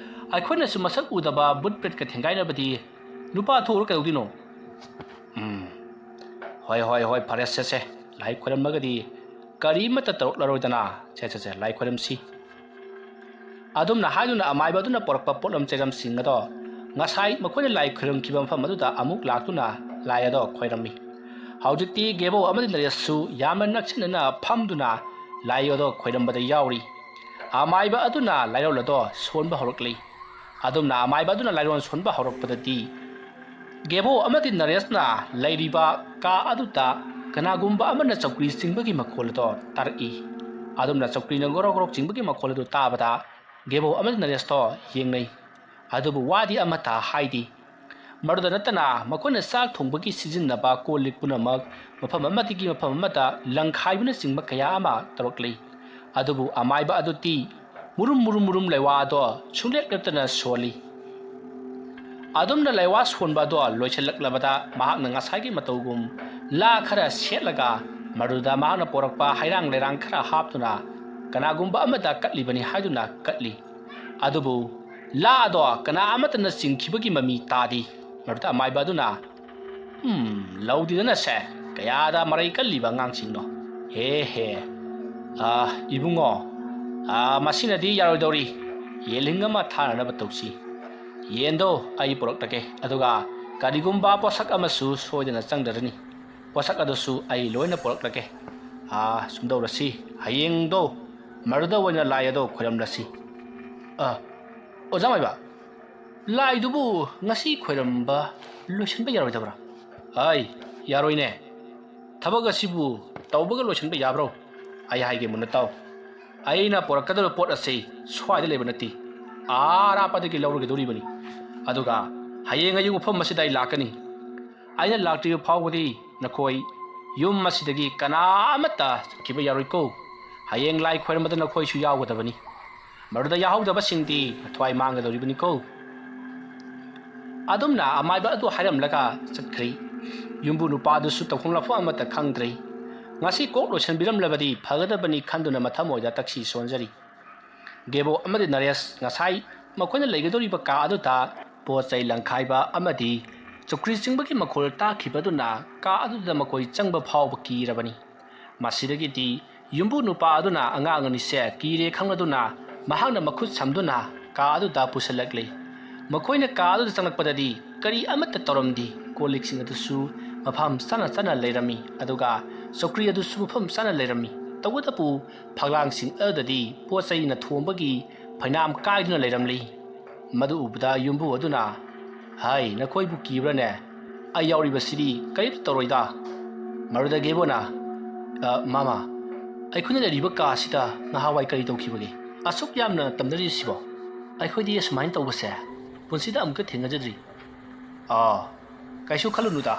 ꯑꯩꯈꯣꯏꯅꯁꯨ ꯃꯁꯛ ꯎꯗꯕ ꯕꯨꯠ ꯄ꯭ꯔꯦꯠꯀ ꯊꯦꯡꯒꯥꯏꯅꯕꯗꯤ ꯅꯨꯄꯥ ꯊꯣꯛꯎꯔ ꯀꯩꯗꯧꯗꯣꯏꯅꯣ?" ꯎꯝ, ꯍꯣꯏ, ꯍꯣꯏ, ꯍꯣꯏ, ꯐꯔꯦ, ꯁꯦ, ꯁꯦ, ꯂꯥꯏ ꯈꯣꯏꯔꯝꯃꯒꯗꯤ ꯀꯔꯤꯃꯠꯇ ꯇꯧꯔꯛꯂꯔꯣꯏꯗꯅ꯫ ꯁꯦ, ꯁꯦ, ꯁꯦ, ꯂꯥꯏ ꯈꯣꯏꯔꯝꯁꯤ꯫ ꯑꯗꯨꯝꯅ ꯍꯥꯏꯗꯨꯅ ꯑꯃꯥꯏꯕ ꯑꯗꯨꯅ ꯄꯨꯔꯛꯄ ꯄꯣꯠꯂꯝ ꯆꯩꯂꯝꯁꯤꯡ ꯑꯗꯣ ꯉꯁꯥꯏ ꯃꯈꯣꯏꯅ ꯂꯥꯏ ꯈꯣꯏꯔꯝꯈꯤꯕ ꯃꯐꯝ ꯑꯗꯨꯗ ꯑꯃꯨꯛ ꯂꯥꯛꯇꯨꯅ ꯂꯥꯏ ꯑꯗꯣ ꯈꯣꯏꯔꯝꯃꯤ꯫ ꯍꯧꯖꯤꯛꯇꯤ ꯒꯦꯕꯣ ꯑꯃꯗꯤ ꯅꯔꯦꯁꯁꯨ ꯌꯥꯝꯅ ꯅꯛꯁꯤꯟꯅꯅ ꯐꯝꯗꯨꯅ ꯂꯥꯏ ꯑꯗꯣ ꯈꯣꯏꯔꯝꯕꯗ ꯌꯥꯎꯔꯤ꯫ ꯑꯃꯥꯏꯕ ꯑꯗꯨꯅ ꯂꯥꯏꯔꯣꯜ ꯑꯗꯣ ꯁꯣꯟꯕ ꯍꯧꯔꯛꯂꯤ꯫ ꯑꯗꯨꯝꯅ ꯑꯃꯥꯏꯕ ꯑꯗꯨꯅ ꯂꯥꯏꯔꯣꯟ ꯁꯣꯟꯕ ꯍꯧꯔꯛꯄꯗꯗꯤ ꯒꯦꯕꯣ ꯑꯃꯗꯤ ꯅꯔꯦꯁꯅ ꯂꯩꯔꯤꯕ ꯀꯥ ꯑꯗꯨꯗ ꯀꯅꯥꯒꯨꯝꯕ ꯑꯃꯅ ꯆꯧꯀ꯭ꯔꯤ ꯆꯤꯡꯕꯒꯤ ꯃꯈꯣꯜ ꯑꯗꯣ ꯇꯥꯔꯛꯏ꯫ ꯑꯗꯨꯝꯅ ꯆꯧꯀ꯭ꯔꯤꯅ ꯒꯣꯔꯣꯛ ꯒꯣꯔꯣꯛ ꯆꯤꯡꯕꯒꯤ ꯃꯈꯣꯜ ꯑꯗꯨ ꯇꯥꯕꯗ ꯒꯦꯕꯣ ꯑꯃꯗꯤ ꯅꯔꯦꯁꯇꯣ ꯌꯦꯡꯅꯩ꯫ ꯑꯗꯨꯕꯨ ꯋꯥꯗꯤ ꯑꯃꯠꯇ ꯍꯥꯏꯗꯦ꯫ ꯃꯗꯨꯗ ꯅꯠꯇꯅ ꯃꯈꯣꯏꯅ ꯆꯥꯛ ꯊꯣꯡꯕꯒꯤ ꯁꯤꯖꯤꯟꯅꯕ ꯀꯣꯜ ꯂꯤꯛ ꯄꯨꯝꯅꯃꯛ ꯃꯐꯝ ꯑꯃꯗꯒꯤ ꯃꯐꯝ ꯑꯃꯗ ꯂꯪꯈꯥꯏꯕꯅꯆꯤꯡꯕ ꯀꯌꯥ ꯑꯃ ꯇꯧꯔꯛꯂꯤ꯫ ꯑꯗꯨꯕꯨ ꯑꯃꯥꯏꯕ ꯑꯗꯨꯗꯤ ꯃꯨꯔꯨꯝ ꯃꯨꯔꯨꯝ ꯃꯨꯔꯨꯝ ꯂꯩꯋꯥ ꯑꯗꯣ ꯁꯨꯡꯂꯦꯞ ꯂꯦꯞꯇꯅ ꯁꯣꯜꯂꯤ꯫ ꯑꯗꯨꯝꯅ ꯂꯩꯋꯥ ꯁꯣꯟꯕ ꯑꯗꯣ ꯂꯣꯏꯁꯤꯜꯂꯛꯂꯕꯗ ꯃꯍꯥꯛꯅ ꯉꯁꯥꯏꯒꯤ ꯃꯇꯧꯒꯨꯝ ꯂꯥ ꯈꯔ ꯁꯦꯠꯂꯒ ꯃꯗꯨꯗ ꯃꯍꯥꯛꯅ ꯄꯣꯔꯛꯄ ꯍꯩꯔꯥꯡ ꯂꯩꯔꯥꯡ ꯈꯔ ꯍꯥꯞꯇꯨꯅ ꯀꯅꯥꯒꯨꯝꯕ ꯑꯃꯗ ꯀꯠꯂꯤꯕꯅꯤ ꯍꯥꯏꯗꯨꯅ ꯀꯠꯂꯤ꯫ ꯑꯗꯨꯕꯨ ꯂꯥ ꯑꯗꯣ ꯀꯅꯥ ꯑꯃꯠꯇꯅ ꯆꯤꯡꯈꯤꯕꯒꯤ ꯃꯃꯤ ꯇꯥꯗꯦ꯫ ꯃꯗꯨꯗ ꯑꯃꯥꯏꯕ ꯑꯗꯨꯅ, "ꯎꯝ, ꯂꯧꯗꯤꯗꯅꯁꯦ, ꯀꯌꯥꯗ ꯃꯔꯩ ꯀꯜꯂꯤꯕ ꯑꯉꯥꯡꯁꯤꯡꯅꯣ꯫ ꯍꯦ ꯍꯦ, ꯑꯥ, ꯏꯕꯨꯡꯉꯣ, ꯑꯥ, ꯃꯁꯤꯅꯗꯤ ꯌꯥꯔꯣꯏꯗꯧꯔꯤ꯫ ꯌꯦꯜꯍꯤꯡ ꯑꯃ ꯊꯥꯅꯅꯕ ꯇꯧꯁꯤ꯫ ꯌꯦꯟꯗꯣ ꯑꯩ ꯄꯨꯔꯛꯂꯒꯦ, ꯑꯗꯨꯒ ꯀꯔꯤꯒꯨꯝꯕ ꯄꯣꯠꯁꯛ ꯑꯃꯁꯨ ꯁꯣꯏꯗꯅ ꯆꯪꯗꯔꯅꯤ꯫ ꯄꯣꯠꯁꯛ ꯑꯗꯨꯁꯨ ꯑꯩ ꯂꯣꯏꯅ ꯄꯨꯔꯛꯂꯒꯦ꯫ ꯑꯥ, ꯁꯨꯝꯗꯧꯔꯁꯤ, ꯍꯌꯦꯡꯗꯣ ꯃꯗꯨꯗ ꯑꯣꯏꯅ ꯂꯥꯏ ꯑꯗꯣ ꯈꯣꯏꯔꯝꯂꯁꯤ꯫ ꯑꯥ, ꯑꯣꯖꯥ ꯃꯥꯏꯕ, ꯂꯥꯏꯗꯨꯕꯨ ꯉꯁꯤ ꯈꯣꯏꯔꯝꯕ ꯂꯣꯏꯁꯤꯟꯕ ꯌꯥꯔꯣꯏꯗꯕ꯭ꯔꯥ?" "ꯑꯩ, ꯌꯥꯔꯣꯏꯅꯦ꯫ ꯊꯕꯛ ꯑꯁꯤꯕꯨ ꯇꯧꯕꯒ ꯂꯣꯏꯁꯤꯟꯕ ꯌꯥꯕ꯭ꯔꯣ? ꯑꯩ ꯍꯥꯏꯒꯦ ꯃꯨꯟꯅ ꯇꯥꯎ꯫ ꯑꯩꯅ ꯄꯨꯔꯛꯀꯗꯧꯔꯤꯕ ꯄꯣꯠ ꯑꯁꯤ ꯁ꯭ꯋꯥꯏꯗ ꯂꯩꯕ ꯅꯠꯇꯦ, ꯑꯥ ꯑꯔꯥꯞꯄꯗꯒꯤ ꯂꯧꯔꯨꯒꯗꯧꯔꯤꯕꯅꯤ꯫ ꯑꯗꯨꯒ ꯍꯌꯦꯡ ꯑꯌꯨꯛ ꯃꯐꯝ ꯑꯁꯤꯗ ꯑꯩ ꯂꯥꯛꯀꯅꯤ꯫ ꯑꯩꯅ ꯂꯥꯛꯇ꯭ꯔꯤꯕ ꯐꯥꯎꯕꯗꯤ ꯅꯈꯣꯏ ꯌꯨꯝ ꯑꯁꯤꯗꯒꯤ ꯀꯅꯥ ꯑꯃꯠꯇ ꯆꯠꯈꯤꯕ ꯌꯥꯔꯣꯏꯀꯣ꯫ ꯍꯌꯦꯡ ꯂꯥꯏ ꯈꯣꯏꯔꯝꯕꯗ ꯅꯈꯣꯏꯁꯨ ꯌꯥꯎꯒꯗꯕꯅꯤ꯫ ꯃꯗꯨꯗ ꯌꯥꯍꯧꯗꯕꯁꯤꯡꯗꯤ ꯃꯊ꯭ꯋꯥꯏ ꯃꯥꯡꯒꯗꯧꯔꯤꯕꯅꯤꯀꯣ꯫" ꯑꯗꯨꯝꯅ ꯑꯃꯥꯏꯕ ꯑꯗꯨ ꯍꯥꯏꯔꯝꯂꯒ ꯆꯠꯈ꯭ꯔꯦ꯫ ꯌꯨꯝꯕꯨ ꯅꯨꯄꯥ ꯑꯗꯨꯁꯨ ꯇꯧꯐꯝ ꯂꯥꯛꯐꯝ ꯑꯃꯠꯇ ꯈꯪꯗ꯭ꯔꯦ꯫ ꯉꯁꯤ ꯀꯣꯛ ꯂꯣꯏꯁꯤꯟꯕꯤꯔꯝꯂꯕꯗꯤ ꯐꯒꯗꯕꯅꯤ ꯈꯟꯗꯨꯅ ꯃꯊꯃꯣꯏꯗ ꯇꯛꯁꯤ ꯁꯣꯟꯖꯔꯤ꯫ ꯒꯦꯕꯣ ꯑꯃꯗꯤ ꯅꯔꯦꯁ ꯉꯁꯥꯏ ꯃꯈꯣꯏꯅ ꯂꯩꯒꯗꯧꯔꯤꯕ ꯀꯥ ꯑꯗꯨꯗ ꯄꯣꯠ ꯆꯩ ꯂꯪꯈꯥꯏꯕ ꯑꯃꯗꯤ ꯆꯧꯀ꯭ꯔꯤ ꯆꯤꯡꯕꯒꯤ ꯃꯈꯣꯜ ꯇꯥꯈꯤꯕꯗꯨꯅ ꯀꯥ ꯑꯗꯨꯗ ꯃꯈꯣꯏ ꯆꯪꯕ ꯐꯥꯎꯕ ꯀꯤꯔꯕꯅꯤ꯫ ꯃꯁꯤꯗꯒꯤꯗꯤ ꯌꯨꯝꯕꯨ ꯅꯨꯄꯥ ꯑꯗꯨꯅ ꯑꯉꯥꯡ ꯑꯅꯤꯁꯦ ꯀꯤꯔꯦ ꯈꯪꯂꯗꯨꯅ ꯃꯍꯥꯛꯅ ꯃꯈꯨꯠ ꯁꯝꯗꯨꯅ ꯀꯥ ꯑꯗꯨꯗ ꯄꯨꯁꯤꯜꯂꯛꯂꯤ꯫ ꯃꯈꯣꯏꯅ ꯀꯥ ꯑꯗꯨꯗ ꯆꯪꯂꯛꯄꯗꯗꯤ ꯀꯔꯤ ꯑꯃꯠꯇ ꯇꯧꯔꯝꯗꯦ꯫ ꯀꯣꯜ ꯂꯤꯛꯁꯤꯡ ꯑꯗꯨꯁꯨ ꯃꯐꯝ ꯆꯥꯅ ꯆꯥꯅ ꯂꯩꯔꯝꯃꯤ, ꯑꯗꯨꯒ ꯆꯧꯀ꯭ꯔꯤ ꯑꯗꯨꯁꯨ ꯃꯐꯝ ꯆꯥꯅ ꯂꯩꯔꯝꯃꯤ꯫ ꯇꯧꯕꯇꯕꯨ ꯐꯛꯂꯥꯡꯁꯤꯡ ꯑꯗꯨꯗꯗꯤ ꯄꯣꯠ ꯆꯩꯅ ꯊꯣꯝꯕꯒꯤ ꯐꯩꯅꯥꯝ ꯀꯥꯏꯗꯨꯅ ꯂꯩꯔꯝꯂꯤ꯫ ꯃꯗꯨ ꯎꯕꯗ ꯌꯨꯝꯕꯨ ꯑꯗꯨꯅ, "ꯍꯥꯏ, ꯅꯈꯣꯏꯕꯨ ꯀꯤꯕ꯭ꯔꯥꯅꯦ? ꯑꯩ ꯌꯥꯎꯔꯤꯕꯁꯤꯗꯤ ꯀꯔꯤꯝꯇ ꯇꯧꯔꯣꯏꯗ꯫" ꯃꯗꯨꯗ ꯒꯦꯕꯣꯅ, "ꯑ, ꯃꯥꯃꯥ, ꯑꯩꯈꯣꯏꯅ ꯂꯩꯔꯤꯕ ꯀꯥ ꯑꯁꯤꯗ ꯅꯍꯥꯟꯋꯥꯏ ꯀꯔꯤ ꯇꯧꯈꯤꯕꯒꯦ? ꯑꯁꯨꯛ ꯌꯥꯝꯅ ꯇꯝꯅꯔꯤꯁꯤꯕꯣ? ꯑꯩꯈꯣꯏꯗꯤ ꯑꯁꯨꯃꯥꯏꯅ ꯇꯧꯕꯁꯦ ꯄꯨꯟꯁꯤꯗ ꯑꯃꯨꯛꯇ ꯊꯦꯡꯅꯖꯗ꯭ꯔꯤ꯫" ꯑꯥ, ꯀꯩꯁꯨ ꯈꯜꯂꯨꯅꯨꯗ꯫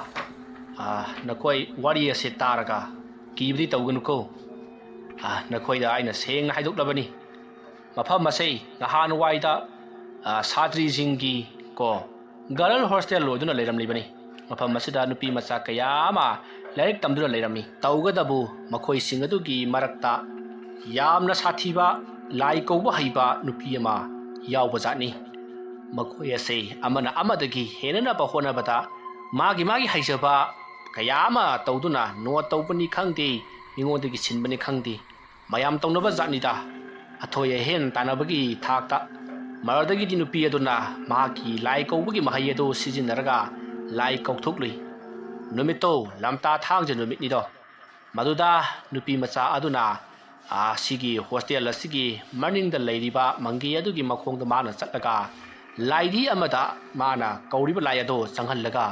ꯑꯥ, ꯅꯈꯣꯏ ꯋꯥꯔꯤ ꯑꯁꯤ ꯇꯥꯔꯒ ꯀꯤꯕꯗꯤ ꯇꯧꯒꯅꯨꯀꯣ꯫ ꯑꯥ, ꯅꯈꯣꯏꯗ ꯑꯩꯅ ꯁꯦꯡꯅ ꯍꯥꯏꯗꯣꯛꯂꯕꯅꯤ꯫ ꯃꯐꯝ ꯑꯁꯤ ꯅꯍꯥꯟꯋꯥꯏꯗ, ꯑꯥ, ꯁꯥꯇ꯭ꯔꯤꯁꯤꯡꯒꯤ ꯀꯣ, girl hostel ꯑꯣꯏꯗꯨꯅ ꯂꯩꯔꯝꯂꯤꯕꯅꯤ꯫ ꯃꯐꯝ ꯑꯁꯤꯗ ꯅꯨꯄꯤ ꯃꯆꯥ ꯀꯌꯥ ꯑꯃ ꯂꯥꯏꯔꯤꯛ ꯇꯝꯗꯨꯅ ꯂꯩꯔꯝꯃꯤ꯫ ꯇꯧꯒꯗꯕꯨ ꯃꯈꯣꯏꯁꯤꯡ ꯑꯗꯨꯒꯤ ꯃꯔꯛꯇ ꯌꯥꯝꯅ ꯁꯥꯊꯤꯕ, ꯂꯥꯏ ꯀꯧꯕ ꯍꯩꯕ ꯅꯨꯄꯤ ꯑꯃ ꯌꯥꯎꯕꯖꯥꯠꯅꯤ꯫ ꯃꯈꯣꯏ ꯑꯁꯤ ꯑꯃꯅ ꯑꯃꯗꯒꯤ ꯍꯦꯟꯅꯅꯕ ꯍꯣꯠꯅꯕꯗ ꯃꯥꯒꯤ ꯃꯥꯒꯤ ꯍꯩꯖꯕ ꯀꯌꯥ ꯑꯃ ꯇꯧꯗꯨꯅ ꯅꯣꯠ ꯇꯧꯕꯅꯤ ꯈꯪꯗꯦ, ꯃꯤꯉꯣꯟꯗꯒꯤ ꯁꯤꯟꯕꯅꯤ ꯈꯪꯗꯦ, ꯃꯌꯥꯝ ꯇꯧꯅꯕ ꯖꯥꯠꯅꯤꯗ꯫ ꯑꯊꯣꯏ ꯑꯍꯦꯟ ꯇꯥꯟꯅꯕꯒꯤ ꯊꯥꯛꯇ꯫ ꯃꯗꯨꯗꯒꯤꯗꯤ ꯅꯨꯄꯤ ꯑꯗꯨꯅ ꯃꯍꯥꯛꯀꯤ ꯂꯥꯏ ꯀꯧꯕꯒꯤ ꯃꯍꯩ ꯑꯗꯨ ꯁꯤꯖꯤꯟꯅꯔꯒ ꯂꯥꯏ ꯀꯧꯊꯣꯛꯂꯨꯏ꯫ ꯅꯨꯃꯤꯠꯇꯣ ꯂꯝꯇꯥ ꯊꯥꯡꯖ ꯅꯨꯃꯤꯠꯅꯤꯗꯣ꯫ ꯃꯗꯨꯗ ꯅꯨꯄꯤ ꯃꯆꯥ ꯑꯗꯨꯅ, ꯑꯥ, ꯁꯤꯒꯤ hostel ꯑꯁꯤꯒꯤ ꯃꯅꯤꯡꯗ ꯂꯩꯔꯤꯕ ꯃꯪꯒꯦ ꯑꯗꯨꯒꯤ ꯃꯈꯣꯡꯗ ꯃꯥꯅ ꯆꯠꯂꯒ ꯂꯥꯏꯙꯤ ꯑꯃꯗ ꯃꯥꯅ ꯀꯧꯔꯤꯕ ꯂꯥꯏ ꯑꯗꯨ ꯆꯪꯍꯜꯂꯒ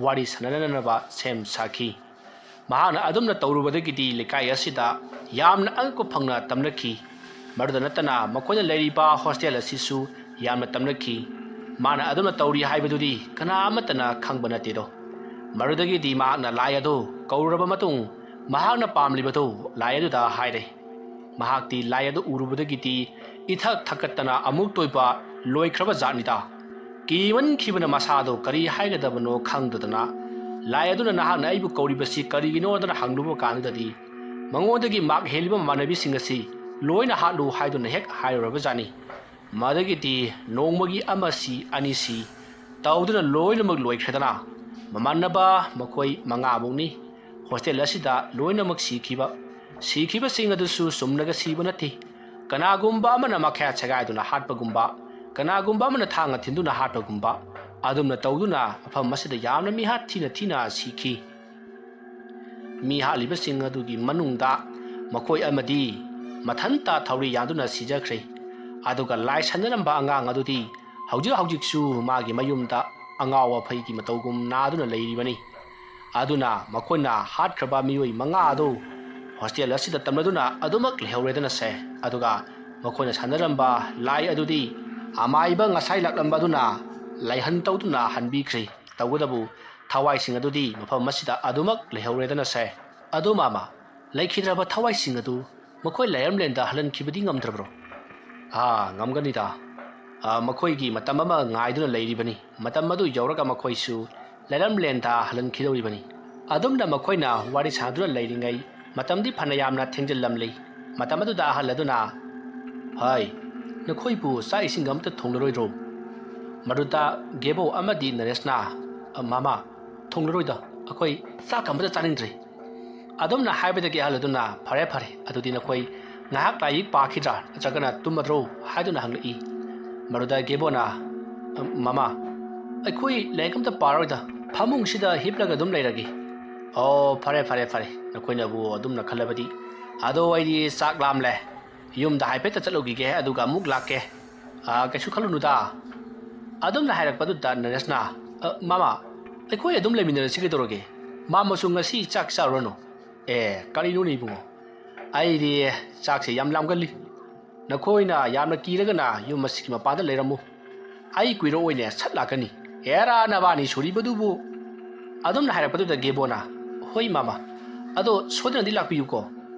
ꯋꯥꯔꯤ ꯁꯥꯟꯅꯅꯅꯕ ꯁꯦꯝ ꯁꯥꯈꯤ꯫ ꯃꯍꯥꯛꯅ ꯑꯗꯨꯝꯅ ꯇꯧꯔꯨꯕꯗꯒꯤꯗꯤ ꯂꯩꯀꯥꯏ ꯑꯁꯤꯗ ꯌꯥꯝꯅ ꯑꯉꯛꯄ ꯐꯪꯅ ꯇꯝꯅꯈꯤ꯫ ꯃꯗꯨꯗ ꯅꯠꯇꯅ ꯃꯈꯣꯏꯅ ꯂꯩꯔꯤꯕ hostel ꯑꯁꯤꯁꯨ ꯌꯥꯝꯅ ꯇꯝꯅꯈꯤ꯫ ꯃꯥꯅ ꯑꯗꯨꯝꯅ ꯇꯧꯔꯤ ꯍꯥꯏꯕꯗꯨꯗꯤ ꯀꯅꯥ ꯑꯃꯠꯇꯅ ꯈꯪꯕ ꯅꯠꯇꯦꯗꯣ꯫ ꯃꯗꯨꯗꯒꯤꯗꯤ ꯃꯍꯥꯛꯅ ꯂꯥꯏ ꯑꯗꯨ ꯀꯧꯔꯨꯔꯕ ꯃꯇꯨꯡ ꯃꯍꯥꯛꯅ ꯄꯥꯝꯂꯤꯕꯗꯨ ꯂꯥꯏ ꯑꯗꯨꯗ ꯍꯥꯏꯔꯦ꯫ ꯃꯍꯥꯛꯇꯤ ꯂꯥꯏ ꯑꯗꯨ ꯎꯔꯨꯕꯗꯒꯤꯗꯤ ꯏꯊꯛ ꯊꯛꯀꯠꯇꯅ ꯑꯃꯨꯛꯇꯣꯏꯕ ꯂꯣꯏꯈ꯭ꯔꯕ ꯖꯥꯠꯅꯤꯗ꯫ ꯀꯤꯃꯟꯈꯤꯕꯅ ꯃꯁꯥꯗꯣ ꯀꯔꯤ ꯍꯥꯏꯒꯗꯕꯅꯣ ꯈꯪꯗꯗꯅ, ꯂꯥꯏ ꯑꯗꯨꯅ "ꯅꯍꯥꯛꯅ ꯑꯩꯕꯨ ꯀꯧꯔꯤꯕꯁꯤ ꯀꯔꯤꯒꯤꯅꯣꯗꯅ?" ꯍꯪꯂꯨꯕ ꯀꯥꯟꯗꯨꯗꯗꯤ, ꯃꯉꯣꯟꯗꯒꯤ ꯃꯥꯛ ꯍꯦꯜꯂꯤꯕ ꯃꯃꯥꯟꯅꯕꯤꯁꯤꯡ ꯑꯁꯤ ꯂꯣꯏꯅ ꯍꯥꯠꯂꯨ ꯍꯥꯏꯗꯨꯅ ꯍꯦꯛ ꯍꯥꯏꯔꯨꯔꯕꯖꯥꯠꯅꯤ꯫ ꯃꯗꯒꯤꯗꯤ ꯅꯣꯡꯃꯒꯤ ꯑꯃꯁꯤ ꯑꯅꯤꯁꯤ ꯇꯧꯗꯨꯅ ꯂꯣꯏꯅꯃꯛ ꯂꯣꯏꯈ꯭ꯔꯦꯗꯅ꯫ ꯃꯃꯥꯟꯅꯕ ꯃꯈꯣꯏ ꯃꯉꯥꯃꯨꯛꯅꯤ꯫ Hostel ꯑꯁꯤꯗ ꯂꯣꯏꯅꯃꯛ ꯁꯤꯈꯤꯕ꯫ ꯁꯤꯈꯤꯕꯁꯤꯡ ꯑꯗꯨꯁꯨ ꯆꯨꯝꯅꯒ ꯁꯤꯕ ꯅꯠꯇꯦ꯫ ꯀꯅꯥꯒꯨꯝꯕ ꯑꯃꯅ ꯃꯈꯌꯥꯠ ꯁꯦꯒꯥꯏꯗꯨꯅ ꯍꯥꯠꯄꯒꯨꯝꯕ, ꯀꯅꯥꯒꯨꯝꯕ ꯑꯃꯅ ꯊꯥꯡꯅ ꯊꯤꯟꯗꯨꯅ ꯍꯥꯠꯄꯒꯨꯝꯕ, ꯑꯗꯨꯝꯅ ꯇꯧꯗꯨꯅ ꯃꯐꯝ ꯑꯁꯤꯗ ꯌꯥꯝꯅ ꯃꯤꯍꯥꯠ ꯊꯤꯅ ꯊꯤꯅ ꯁꯤꯈꯤ꯫ ꯃꯤ ꯍꯥꯠꯂꯤꯕꯁꯤꯡ ꯑꯗꯨꯒꯤ ꯃꯅꯨꯡꯗ ꯃꯈꯣꯏ ꯑꯃꯗꯤ ꯃꯊꯟꯇ ꯊꯧꯔꯤ ꯌꯥꯟꯗꯨꯅ ꯁꯤꯖꯈ꯭ꯔꯦ꯫ ꯑꯗꯨꯒ ꯂꯥꯏ ꯁꯟꯅꯔꯝꯕ ꯑꯉꯥꯡ ꯑꯗꯨꯗꯤ ꯍꯧꯖꯤꯛ ꯍꯧꯖꯤꯛꯁꯨ ꯃꯥꯒꯤ ꯃꯌꯨꯝꯗ ꯑꯉꯥꯎ ꯑꯐꯩꯒꯤ ꯃꯇꯧꯒꯨꯝ ꯅꯥꯗꯨꯅ ꯂꯩꯔꯤꯕꯅꯤ꯫ ꯑꯗꯨꯅ ꯃꯈꯣꯏꯅ ꯍꯥꯠꯈ꯭ꯔꯕ ꯃꯤꯑꯣꯏ ꯃꯉꯥ ꯑꯗꯨ hostel ꯑꯁꯤꯗ ꯇꯝꯅꯗꯨꯅ ꯑꯗꯨꯃꯛ ꯂꯩꯍꯧꯔꯦꯗꯅꯁꯦ꯫ ꯑꯗꯨꯒ ꯃꯈꯣꯏꯅ ꯁꯥꯟꯅꯔꯝꯕ ꯂꯥꯏ ꯑꯗꯨꯗꯤ ꯑꯃꯥꯏꯕ ꯉꯁꯥꯏ ꯂꯥꯛꯂꯝꯕ ꯑꯗꯨꯅ ꯂꯥꯏꯍꯟ ꯇꯧꯗꯨꯅ ꯍꯟꯕꯤꯈ꯭ꯔꯦ꯫ ꯇꯧꯒꯗꯕꯨ ꯊꯋꯥꯏꯁꯤꯡ ꯑꯗꯨꯗꯤ ꯃꯐꯝ ꯑꯁꯤꯗ ꯑꯗꯨꯃꯛ ꯂꯩꯍꯧꯔꯦꯗꯅꯁꯦ꯫ ꯑꯗꯨ ꯃꯥꯃ, ꯂꯩꯈꯤꯗ꯭ꯔꯕ ꯊꯋꯥꯏꯁꯤꯡ ꯑꯗꯨ ꯃꯈꯣꯏ ꯂꯥꯏꯔꯝꯂꯦꯟꯗ ꯍꯜꯍꯟꯈꯤꯕꯗꯤ ꯉꯝꯗ꯭ꯔꯕ꯭ꯔꯣ? ꯑꯥ, ꯉꯝꯒꯅꯤꯗ꯫ ꯑꯥ, ꯃꯈꯣꯏꯒꯤ ꯃꯇꯝ ꯑꯃ ꯉꯥꯏꯗꯨꯅ ꯂꯩꯔꯤꯕꯅꯤ꯫ ꯃꯇꯝ ꯑꯗꯨ ꯌꯧꯔꯒ ꯃꯈꯣꯏꯁꯨ ꯂꯥꯏꯔꯝꯂꯦꯟꯗ ꯍꯜꯍꯟꯈꯤꯗꯧꯔꯤꯕꯅꯤ꯫ ꯑꯗꯨꯝꯅ ꯃꯈꯣꯏꯅ ꯋꯥꯔꯤ ꯁꯥꯗꯨꯅ ꯂꯩꯔꯤꯉꯩ ꯃꯇꯝꯗꯤ ꯐꯅ ꯌꯥꯝꯅ ꯊꯦꯡꯖꯤꯜꯂꯝꯂꯤ꯫ ꯃꯇꯝ ꯑꯗꯨꯗ ꯑꯍꯜ ꯑꯗꯨꯅ, "ꯍꯥꯏ, ꯅꯈꯣꯏꯕꯨ ꯆꯥꯛ ꯏꯁꯤꯡꯒ ꯑꯃꯇ ꯊꯣꯡꯂꯔꯣꯏꯗ꯭ꯔꯣ?" ꯃꯗꯨꯗ ꯒꯦꯕꯣ ꯑꯃꯗꯤ ꯅꯔꯦꯁꯅ, "ꯑ, ꯃꯃꯥ, ꯊꯣꯡꯂꯔꯣꯏꯗ, ꯑꯩꯈꯣꯏ ꯆꯥꯛꯀ ꯑꯃꯇ ꯆꯥꯅꯤꯡꯗ꯭ꯔꯦ꯫" ꯑꯗꯨꯝꯅ ꯍꯥꯏꯕꯗꯒꯤ ꯑꯍꯜ ꯑꯗꯨꯅ, "ꯐꯔꯦ, ꯐꯔꯦ, ꯑꯗꯨꯗꯤ ꯅꯈꯣꯏ ꯉꯥꯏꯍꯥꯛ ꯂꯥꯏꯔꯤꯛ ꯄꯥꯈꯤꯗ꯭ꯔꯥ ꯅꯠꯇ꯭ꯔꯒꯅ ꯇꯨꯝꯃꯗ꯭ꯔꯣ?" ꯍꯥꯏꯗꯨꯅ ꯍꯪꯂꯛꯏ꯫ ꯃꯗꯨꯗ ꯒꯦꯕꯣꯅ, "ꯃꯃꯥ, ꯑꯩꯈꯣꯏ ꯂꯥꯏꯔꯤꯛ ꯑꯝꯇ ꯄꯥꯔꯣꯏꯗ, ꯐꯃꯨꯡꯁꯤꯗ ꯍꯤꯞꯂꯒ ꯑꯗꯨꯝ ꯂꯩꯔꯒꯦ꯫" "ꯑꯣ, ꯐꯔꯦ, ꯐꯔꯦ, ꯐꯔꯦ, ꯅꯈꯣꯏꯅꯕꯨ ꯑꯗꯨꯝꯅ ꯈꯜꯂꯕꯗꯤ꯫ ꯑꯗꯣ ꯑꯩꯗꯤ ꯆꯥꯛ ꯂꯥꯝꯂꯦ, ꯌꯨꯝꯗ ꯍꯥꯏꯐꯦꯠꯇ ꯆꯠꯂꯨꯈꯤꯒꯦ, ꯑꯗꯨꯒ ꯑꯃꯨꯛ ꯂꯥꯛꯀꯦ꯫ ꯑꯥ, ꯀꯩꯁꯨ ꯈꯜꯂꯨꯅꯨꯗ꯫" ꯑꯗꯨꯝꯅ ꯍꯥꯏꯔꯛꯄꯗꯨꯗ ꯅꯔꯦꯁꯅ, "ꯑ, ꯃꯃꯥ, ꯑꯩꯈꯣꯏ ꯑꯗꯨꯝ ꯂꯩꯃꯤꯟꯅꯔꯁꯤ ꯀꯩꯗꯧꯔꯒꯦ? ꯃꯥꯃꯁꯨ ꯉꯁꯤ ꯆꯥꯛ ꯆꯥꯔꯨꯔꯅꯨ꯫" "ꯑꯦ, ꯀꯔꯤꯅꯣꯅꯦ ꯏꯕꯨꯡꯉꯣ? ꯑꯩꯗꯤ ꯆꯥꯛꯁꯦ ꯌꯥꯝ ꯂꯥꯝꯒꯜꯂꯤ꯫ ꯅꯈꯣꯏꯅ ꯌꯥꯝꯅ ꯀꯤꯔꯒꯅ ꯌꯨꯝ ꯑꯁꯤꯒꯤ ꯃꯄꯥꯟꯗ ꯂꯩꯔꯝꯃꯨ꯫ ꯑꯩ ꯀꯨꯏꯔꯛꯑꯣꯏꯅꯦ, ꯁꯠ ꯂꯥꯛꯀꯅꯤ꯫" "ꯑꯦꯔꯥ, ꯅꯕꯥꯅꯤ ꯁꯨꯔꯤꯕꯗꯨꯕꯨ!" ꯑꯗꯨꯝꯅ ꯍꯥꯏꯔꯛꯄꯗꯨꯗ ꯒꯦꯕꯣꯅ, "ꯍꯣꯏ ꯃꯥꯃ, ꯑꯗꯣ ꯁꯣꯏꯗꯅꯗꯤ ꯂꯥꯛꯄꯤꯌꯨꯀꯣ꯫"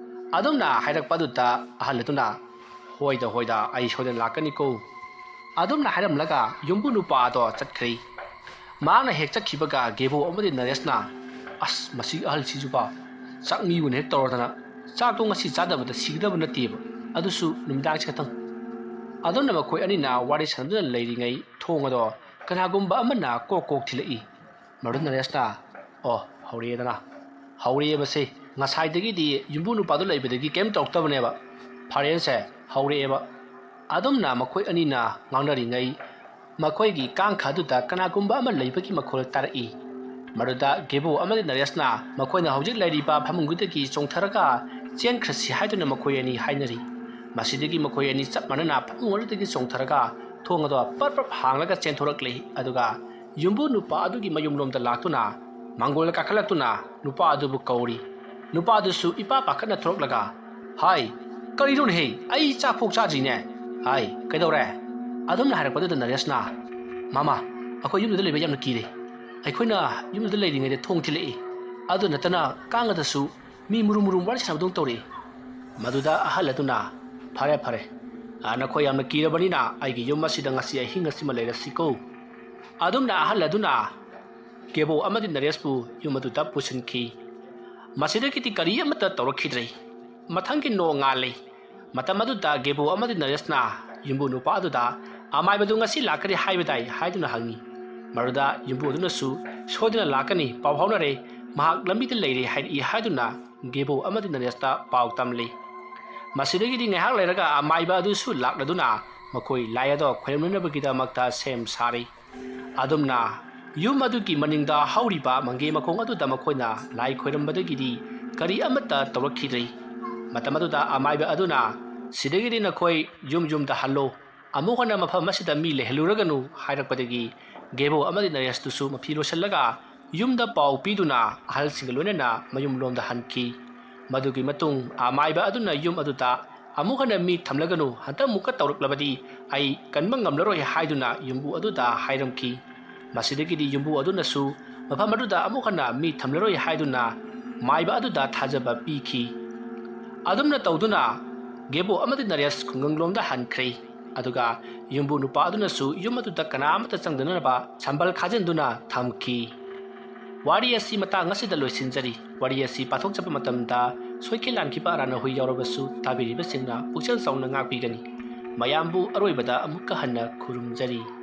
ꯑꯗꯨꯝꯅ ꯍꯥꯏꯔꯛꯄ ꯑꯗꯨꯗ ꯑꯍꯜ ꯑꯗꯨꯅ, "ꯍꯣꯏꯗ, ꯍꯣꯏꯗ, ꯑꯩ ꯁꯣꯏꯗꯅ ꯂꯥꯛꯀꯅꯤꯀꯣ꯫" ꯑꯗꯨꯝꯅ ꯍꯥꯏꯔꯝꯂꯒ ꯌꯨꯝꯕꯨ ꯅꯨꯄꯥ ꯑꯗꯣ ꯆꯠꯈ꯭ꯔꯦ꯫ ꯃꯍꯥꯛꯅ ꯍꯦꯛ ꯆꯠꯈꯤꯕꯒ ꯒꯦꯕꯣ ꯑꯃꯗꯤ ꯅꯔꯦꯁꯅ, "ꯑꯁ, ꯃꯁꯤ ꯑꯍꯜꯁꯤꯁꯨꯕ ꯆꯥꯛꯅꯤꯌꯨꯅ ꯍꯦꯛ ꯇꯧꯔꯗꯅ, ꯆꯥꯛꯇꯣ ꯉꯁꯤ ꯆꯥꯗꯕꯗ ꯁꯤꯒꯗꯕ ꯅꯠꯇꯦꯕ, ꯑꯗꯨꯁꯨ ꯅꯨꯃꯤꯗꯥꯡꯁꯤ ꯈꯛꯇꯪ꯫" ꯑꯗꯨꯝꯅ ꯃꯈꯣꯏ ꯑꯅꯤꯅ ꯋꯥꯔꯤ ꯁꯥꯟꯅꯗꯨꯅ ꯂꯩꯔꯤꯉꯩ ꯊꯣꯡ ꯑꯗꯣ ꯀꯅꯥꯒꯨꯝꯕ ꯑꯃꯅ ꯀꯣꯛ ꯀꯣꯛ ꯊꯤꯜꯂꯛꯏ꯫ ꯃꯗꯨ ꯅꯔꯦꯁꯅ, "ꯑꯣ, ꯍꯧꯔꯛꯑꯦꯗꯅ, ꯍꯧꯔꯛꯑꯦꯕꯁꯦ꯫ ꯉꯁꯥꯏꯗꯒꯤꯗꯤ ꯌꯨꯝꯕꯨ ꯅꯨꯄꯥꯗꯨ ꯂꯩꯕꯗꯒꯤ ꯀꯩꯝ ꯇꯧꯔꯛꯇꯕꯅꯦꯕ꯫ ꯐꯔꯦꯁꯦ, ꯍꯧꯔꯛꯑꯦꯕ꯫" ꯑꯗꯨꯝꯅ ꯃꯈꯣꯏ ꯑꯅꯤꯅ ꯉꯥꯡꯅꯔꯤꯉꯩ ꯃꯈꯣꯏꯒꯤ ꯀꯥꯡꯈ ꯑꯗꯨꯗ ꯀꯅꯥꯒꯨꯝꯕ ꯑꯃ ꯂꯩꯕꯒꯤ ꯃꯈꯣꯜ ꯇꯥꯔꯛꯏ꯫ ꯃꯗꯨꯗ ꯒꯦꯕꯣ ꯑꯃꯗꯤ ꯅꯔꯦꯁꯅ ꯃꯈꯣꯏꯅ ꯍꯧꯖꯤꯛ ꯂꯩꯔꯤꯕ ꯐꯃꯨꯡꯗꯨꯗꯒꯤ ꯆꯣꯡꯊꯔꯒ ꯆꯦꯟꯈ꯭ꯔꯁꯤ ꯍꯥꯏꯗꯨꯅ ꯃꯈꯣꯏ ꯑꯅꯤ ꯍꯥꯏꯅꯔꯤ꯫ ꯃꯁꯤꯗꯒꯤ ꯃꯈꯣꯏ ꯑꯅꯤ ꯆꯞ ꯃꯥꯟꯅꯅ ꯐꯃꯨꯡ ꯑꯗꯨꯗꯒꯤ ꯆꯣꯡꯊꯔꯒ ꯊꯣꯡ ꯑꯗꯣ ꯄꯔꯞ ꯄꯔꯞ ꯍꯥꯡꯂꯒ ꯆꯦꯟꯊꯣꯔꯛꯂꯤ꯫ ꯑꯗꯨꯒ ꯌꯨꯝꯕꯨ ꯅꯨꯄꯥ ꯑꯗꯨꯒꯤ ꯃꯌꯨꯝꯂꯣꯝꯗ ꯂꯥꯛꯇꯨꯅ ꯃꯥꯡꯒꯣꯜ ꯀꯥꯈꯠꯂꯛꯇꯨꯅ ꯅꯨꯄꯥ ꯑꯗꯨꯕꯨ ꯀꯧꯔꯤ꯫ ꯅꯨꯄꯥ ꯑꯗꯨꯁꯨ ꯏꯄꯥ ꯄꯥꯈꯠꯅ ꯊꯣꯔꯛꯂꯒ, "ꯍꯥꯏ, ꯀꯔꯤꯅꯣꯅꯦꯍꯦ? ꯑꯩ ꯆꯥꯛꯐꯥꯎ ꯆꯥꯗ꯭ꯔꯤꯅꯦ꯫ ꯍꯥꯏ, ꯀꯩꯗꯧꯔꯦ?" ꯑꯗꯨꯝꯅ ꯍꯥꯏꯔꯛꯄꯗꯨꯗ ꯅꯔꯦꯁꯅ, "ꯃꯃꯥ, ꯑꯩꯈꯣꯏ ꯌꯨꯝꯗꯨꯗ ꯂꯩꯕ ꯌꯥꯝꯅ ꯀꯤꯔꯦ꯫ ꯑꯩꯈꯣꯏꯅ ꯌꯨꯝꯗꯨꯗ ꯂꯩꯔꯤꯉꯩꯗ ꯊꯣꯡ ꯊꯤꯜꯂꯛꯏ꯫ ꯑꯗꯨ ꯅꯠꯇꯅ ꯀꯥꯡꯒꯗꯁꯨ ꯃꯤ ꯃꯨꯔꯨꯝ ꯃꯨꯔꯨꯝ ꯋꯥꯔꯤ ꯁꯥꯟꯅꯕꯗꯧ ꯇꯧꯔꯛꯏ꯫ ꯃꯗꯨꯗ ꯑꯍꯜ ꯑꯗꯨꯅ, "ꯐꯔꯦ, ꯐꯔꯦ, ꯑ, ꯅꯈꯣꯏ ꯌꯥꯝꯅ ꯀꯤꯔꯕꯅꯤꯅ ꯑꯩꯒꯤ ꯌꯨꯝ ꯑꯁꯤꯗ ꯉꯁꯤ ꯑꯍꯤꯡ ꯑꯁꯤꯃ ꯂꯩꯔꯁꯤꯀꯣ?" ꯑꯗꯨꯝꯅ ꯑꯍꯜ ꯑꯗꯨꯅ ꯒꯦꯕꯣ ꯑꯃꯗꯤ ꯅꯔꯦꯁꯄꯨ ꯌꯨꯝ ꯑꯗꯨꯗ ꯄꯨꯁꯤꯟꯈꯤ꯫ ꯃꯁꯤꯗꯒꯤꯗꯤ ꯀꯔꯤ ꯑꯃꯠꯇ ꯇꯧꯔꯛꯈꯤꯗ꯭ꯔꯦ꯫ ꯃꯊꯪꯒꯤ ꯅꯣꯡꯉꯥꯜꯂꯤ꯫ ꯃꯇꯝ ꯑꯗꯨꯗ ꯒꯦꯕꯣ ꯑꯃꯗꯤ ꯅꯔꯦꯁꯅ ꯌꯨꯝꯕꯨ ꯅꯨꯄꯥ ꯑꯗꯨꯗ, "ꯑꯃꯥꯏꯕꯗꯨ ꯉꯁꯤ ꯂꯥꯛꯀꯅꯤ ꯍꯥꯏꯕꯗꯥꯏ?" ꯍꯥꯏꯗꯨꯅ ꯍꯪꯉꯤ꯫ ꯃꯗꯨꯗ ꯌꯨꯝꯕꯨ ꯑꯗꯨꯅꯁꯨ, "ꯁꯣꯏꯗꯅ ꯂꯥꯛꯀꯅꯤ, ꯄꯥꯎ ꯐꯥꯎꯅꯔꯦ, ꯃꯍꯥꯛ ꯂꯝꯕꯤꯗ ꯂꯩꯔꯦ" ꯍꯥꯏꯔꯛꯏ ꯍꯥꯏꯗꯨꯅ ꯒꯦꯕꯣ ꯑꯃꯗꯤ ꯅꯔꯦꯁꯇ ꯄꯥꯎ ꯇꯝꯂꯤ꯫ ꯃꯁꯤꯗꯒꯤꯗꯤ ꯉꯥꯏꯍꯥꯛ ꯂꯩꯔꯒ ꯑꯃꯥꯏꯕ ꯑꯗꯨꯁꯨ ꯂꯥꯛꯂꯗꯨꯅ ꯃꯈꯣꯏ ꯂꯥꯏ ꯑꯗꯣ ꯈꯣꯏꯔꯝꯅꯅꯕꯒꯤꯗꯃꯛꯇ ꯁꯦꯝ ꯁꯥꯔꯤ꯫ ꯑꯗꯨꯝꯅ ꯌꯨꯝ ꯑꯗꯨꯒꯤ ꯃꯅꯤꯡꯗ ꯍꯧꯔꯤꯕ ꯃꯪꯒꯦ ꯃꯈꯣꯡ ꯑꯗꯨꯗ ꯃꯈꯣꯏꯅ ꯂꯥꯏ ꯈꯣꯏꯔꯝꯕꯗꯒꯤꯗꯤ ꯀꯔꯤ ꯑꯃꯠꯇ ꯇꯧꯔꯛꯈꯤꯗ꯭ꯔꯤ꯫ ꯃꯇꯝ ꯑꯗꯨꯗ ꯑꯃꯥꯏꯕ ꯑꯗꯨꯅ, "ꯁꯤꯗꯒꯤꯗꯤ ꯅꯈꯣꯏ ꯌꯨꯝ ꯌꯨꯝꯗ ꯍꯜꯂꯣ, ꯑꯃꯨꯛ ꯍꯟꯅ ꯃꯐꯝ ꯑꯁꯤꯗ ꯃꯤ ꯂꯩꯍꯜꯂꯨꯔꯒꯅꯨ" ꯍꯥꯏꯔꯛꯄꯗꯒꯤ ꯒꯦꯕꯣ ꯑꯃꯗꯤ ꯅꯔꯦꯁꯇꯨꯁꯨ ꯃꯐꯤ ꯂꯣꯠꯁꯤꯜꯂꯒ ꯌꯨꯝꯗ ꯄꯥꯎ ꯄꯤꯗꯨꯅ ꯑꯍꯜꯁꯤꯡꯒ ꯂꯣꯏꯅꯅ ꯃꯌꯨꯝꯂꯣꯝꯗ ꯍꯟꯈꯤ꯫ ꯃꯗꯨꯒꯤ ꯃꯇꯨꯡ ꯑꯃꯥꯏꯕ ꯑꯗꯨꯅ ꯌꯨꯝ ꯑꯗꯨꯗ, "ꯑꯃꯨꯛ ꯍꯟꯅ ꯃꯤ ꯊꯝꯂꯒꯅꯨ, ꯍꯟꯗꯛꯃꯨꯛꯀ ꯇꯧꯔꯛꯂꯕꯗꯤ ꯑꯩ ꯀꯟꯕ ꯉꯝꯂꯔꯣꯏ" ꯍꯥꯏꯗꯨꯅ ꯌꯨꯝꯕꯨ ꯑꯗꯨꯗ ꯍꯥꯏꯔꯝꯈꯤ꯫ ꯃꯁꯤꯗꯒꯤꯗꯤ ꯌꯨꯝꯕꯨ ꯑꯗꯨꯅꯁꯨ ꯃꯐꯝ ꯑꯗꯨꯗ ꯑꯃꯨꯛ ꯍꯟꯅ ꯃꯤ ꯊꯝꯂꯔꯣꯏ ꯍꯥꯏꯗꯨꯅ ꯃꯥꯏꯕ ꯑꯗꯨꯗ ꯊꯥꯖꯕ ꯄꯤꯈꯤ꯫ ꯑꯗꯨꯝꯅ ꯇꯧꯗꯨꯅ ꯒꯦꯕꯣ ꯑꯃꯗꯤ ꯅꯔꯦꯁ ꯈꯨꯡꯒꯪꯂꯣꯝꯗ ꯍꯟꯈ꯭ꯔꯦ꯫ ꯑꯗꯨꯒ ꯌꯨꯝꯕꯨ ꯅꯨꯄꯥ ꯑꯗꯨꯅꯁꯨ ꯌꯨꯝ ꯑꯗꯨꯗ ꯀꯅꯥ ꯑꯃꯠꯇ ꯆꯪꯗꯅꯅꯕ ꯁꯝꯕꯜ ꯈꯥꯖꯤꯟꯗꯨꯅ ꯊꯝꯈꯤ꯫ ꯋꯥꯔꯤ ꯑꯁꯤ ꯃꯇꯥꯡ ꯑꯁꯤꯗ ꯂꯣꯏꯁꯤꯟꯖꯔꯤ꯫ ꯋꯥꯔꯤ ꯑꯁꯤ ꯄꯥꯊꯣꯛꯆꯕ ꯃꯇꯝꯗ ꯁꯣꯏꯈꯤ ꯂꯥꯟꯈꯤꯕ ꯑꯔꯥꯟꯅ ꯍꯨꯏ ꯌꯥꯎꯔꯕꯁꯨ ꯇꯥꯕꯤꯔꯤꯕꯁꯤꯡꯅ ꯄꯨꯛꯆꯦꯜ ꯆꯥꯎꯅ ꯉꯥꯛꯄꯤꯒꯅꯤ꯫ ꯃꯌꯥꯝꯕꯨ ꯑꯔꯣꯏꯕꯗ ꯑꯃꯨꯛꯀ ꯍꯟꯅ ꯈꯨꯔꯨꯝꯖꯔꯤ꯫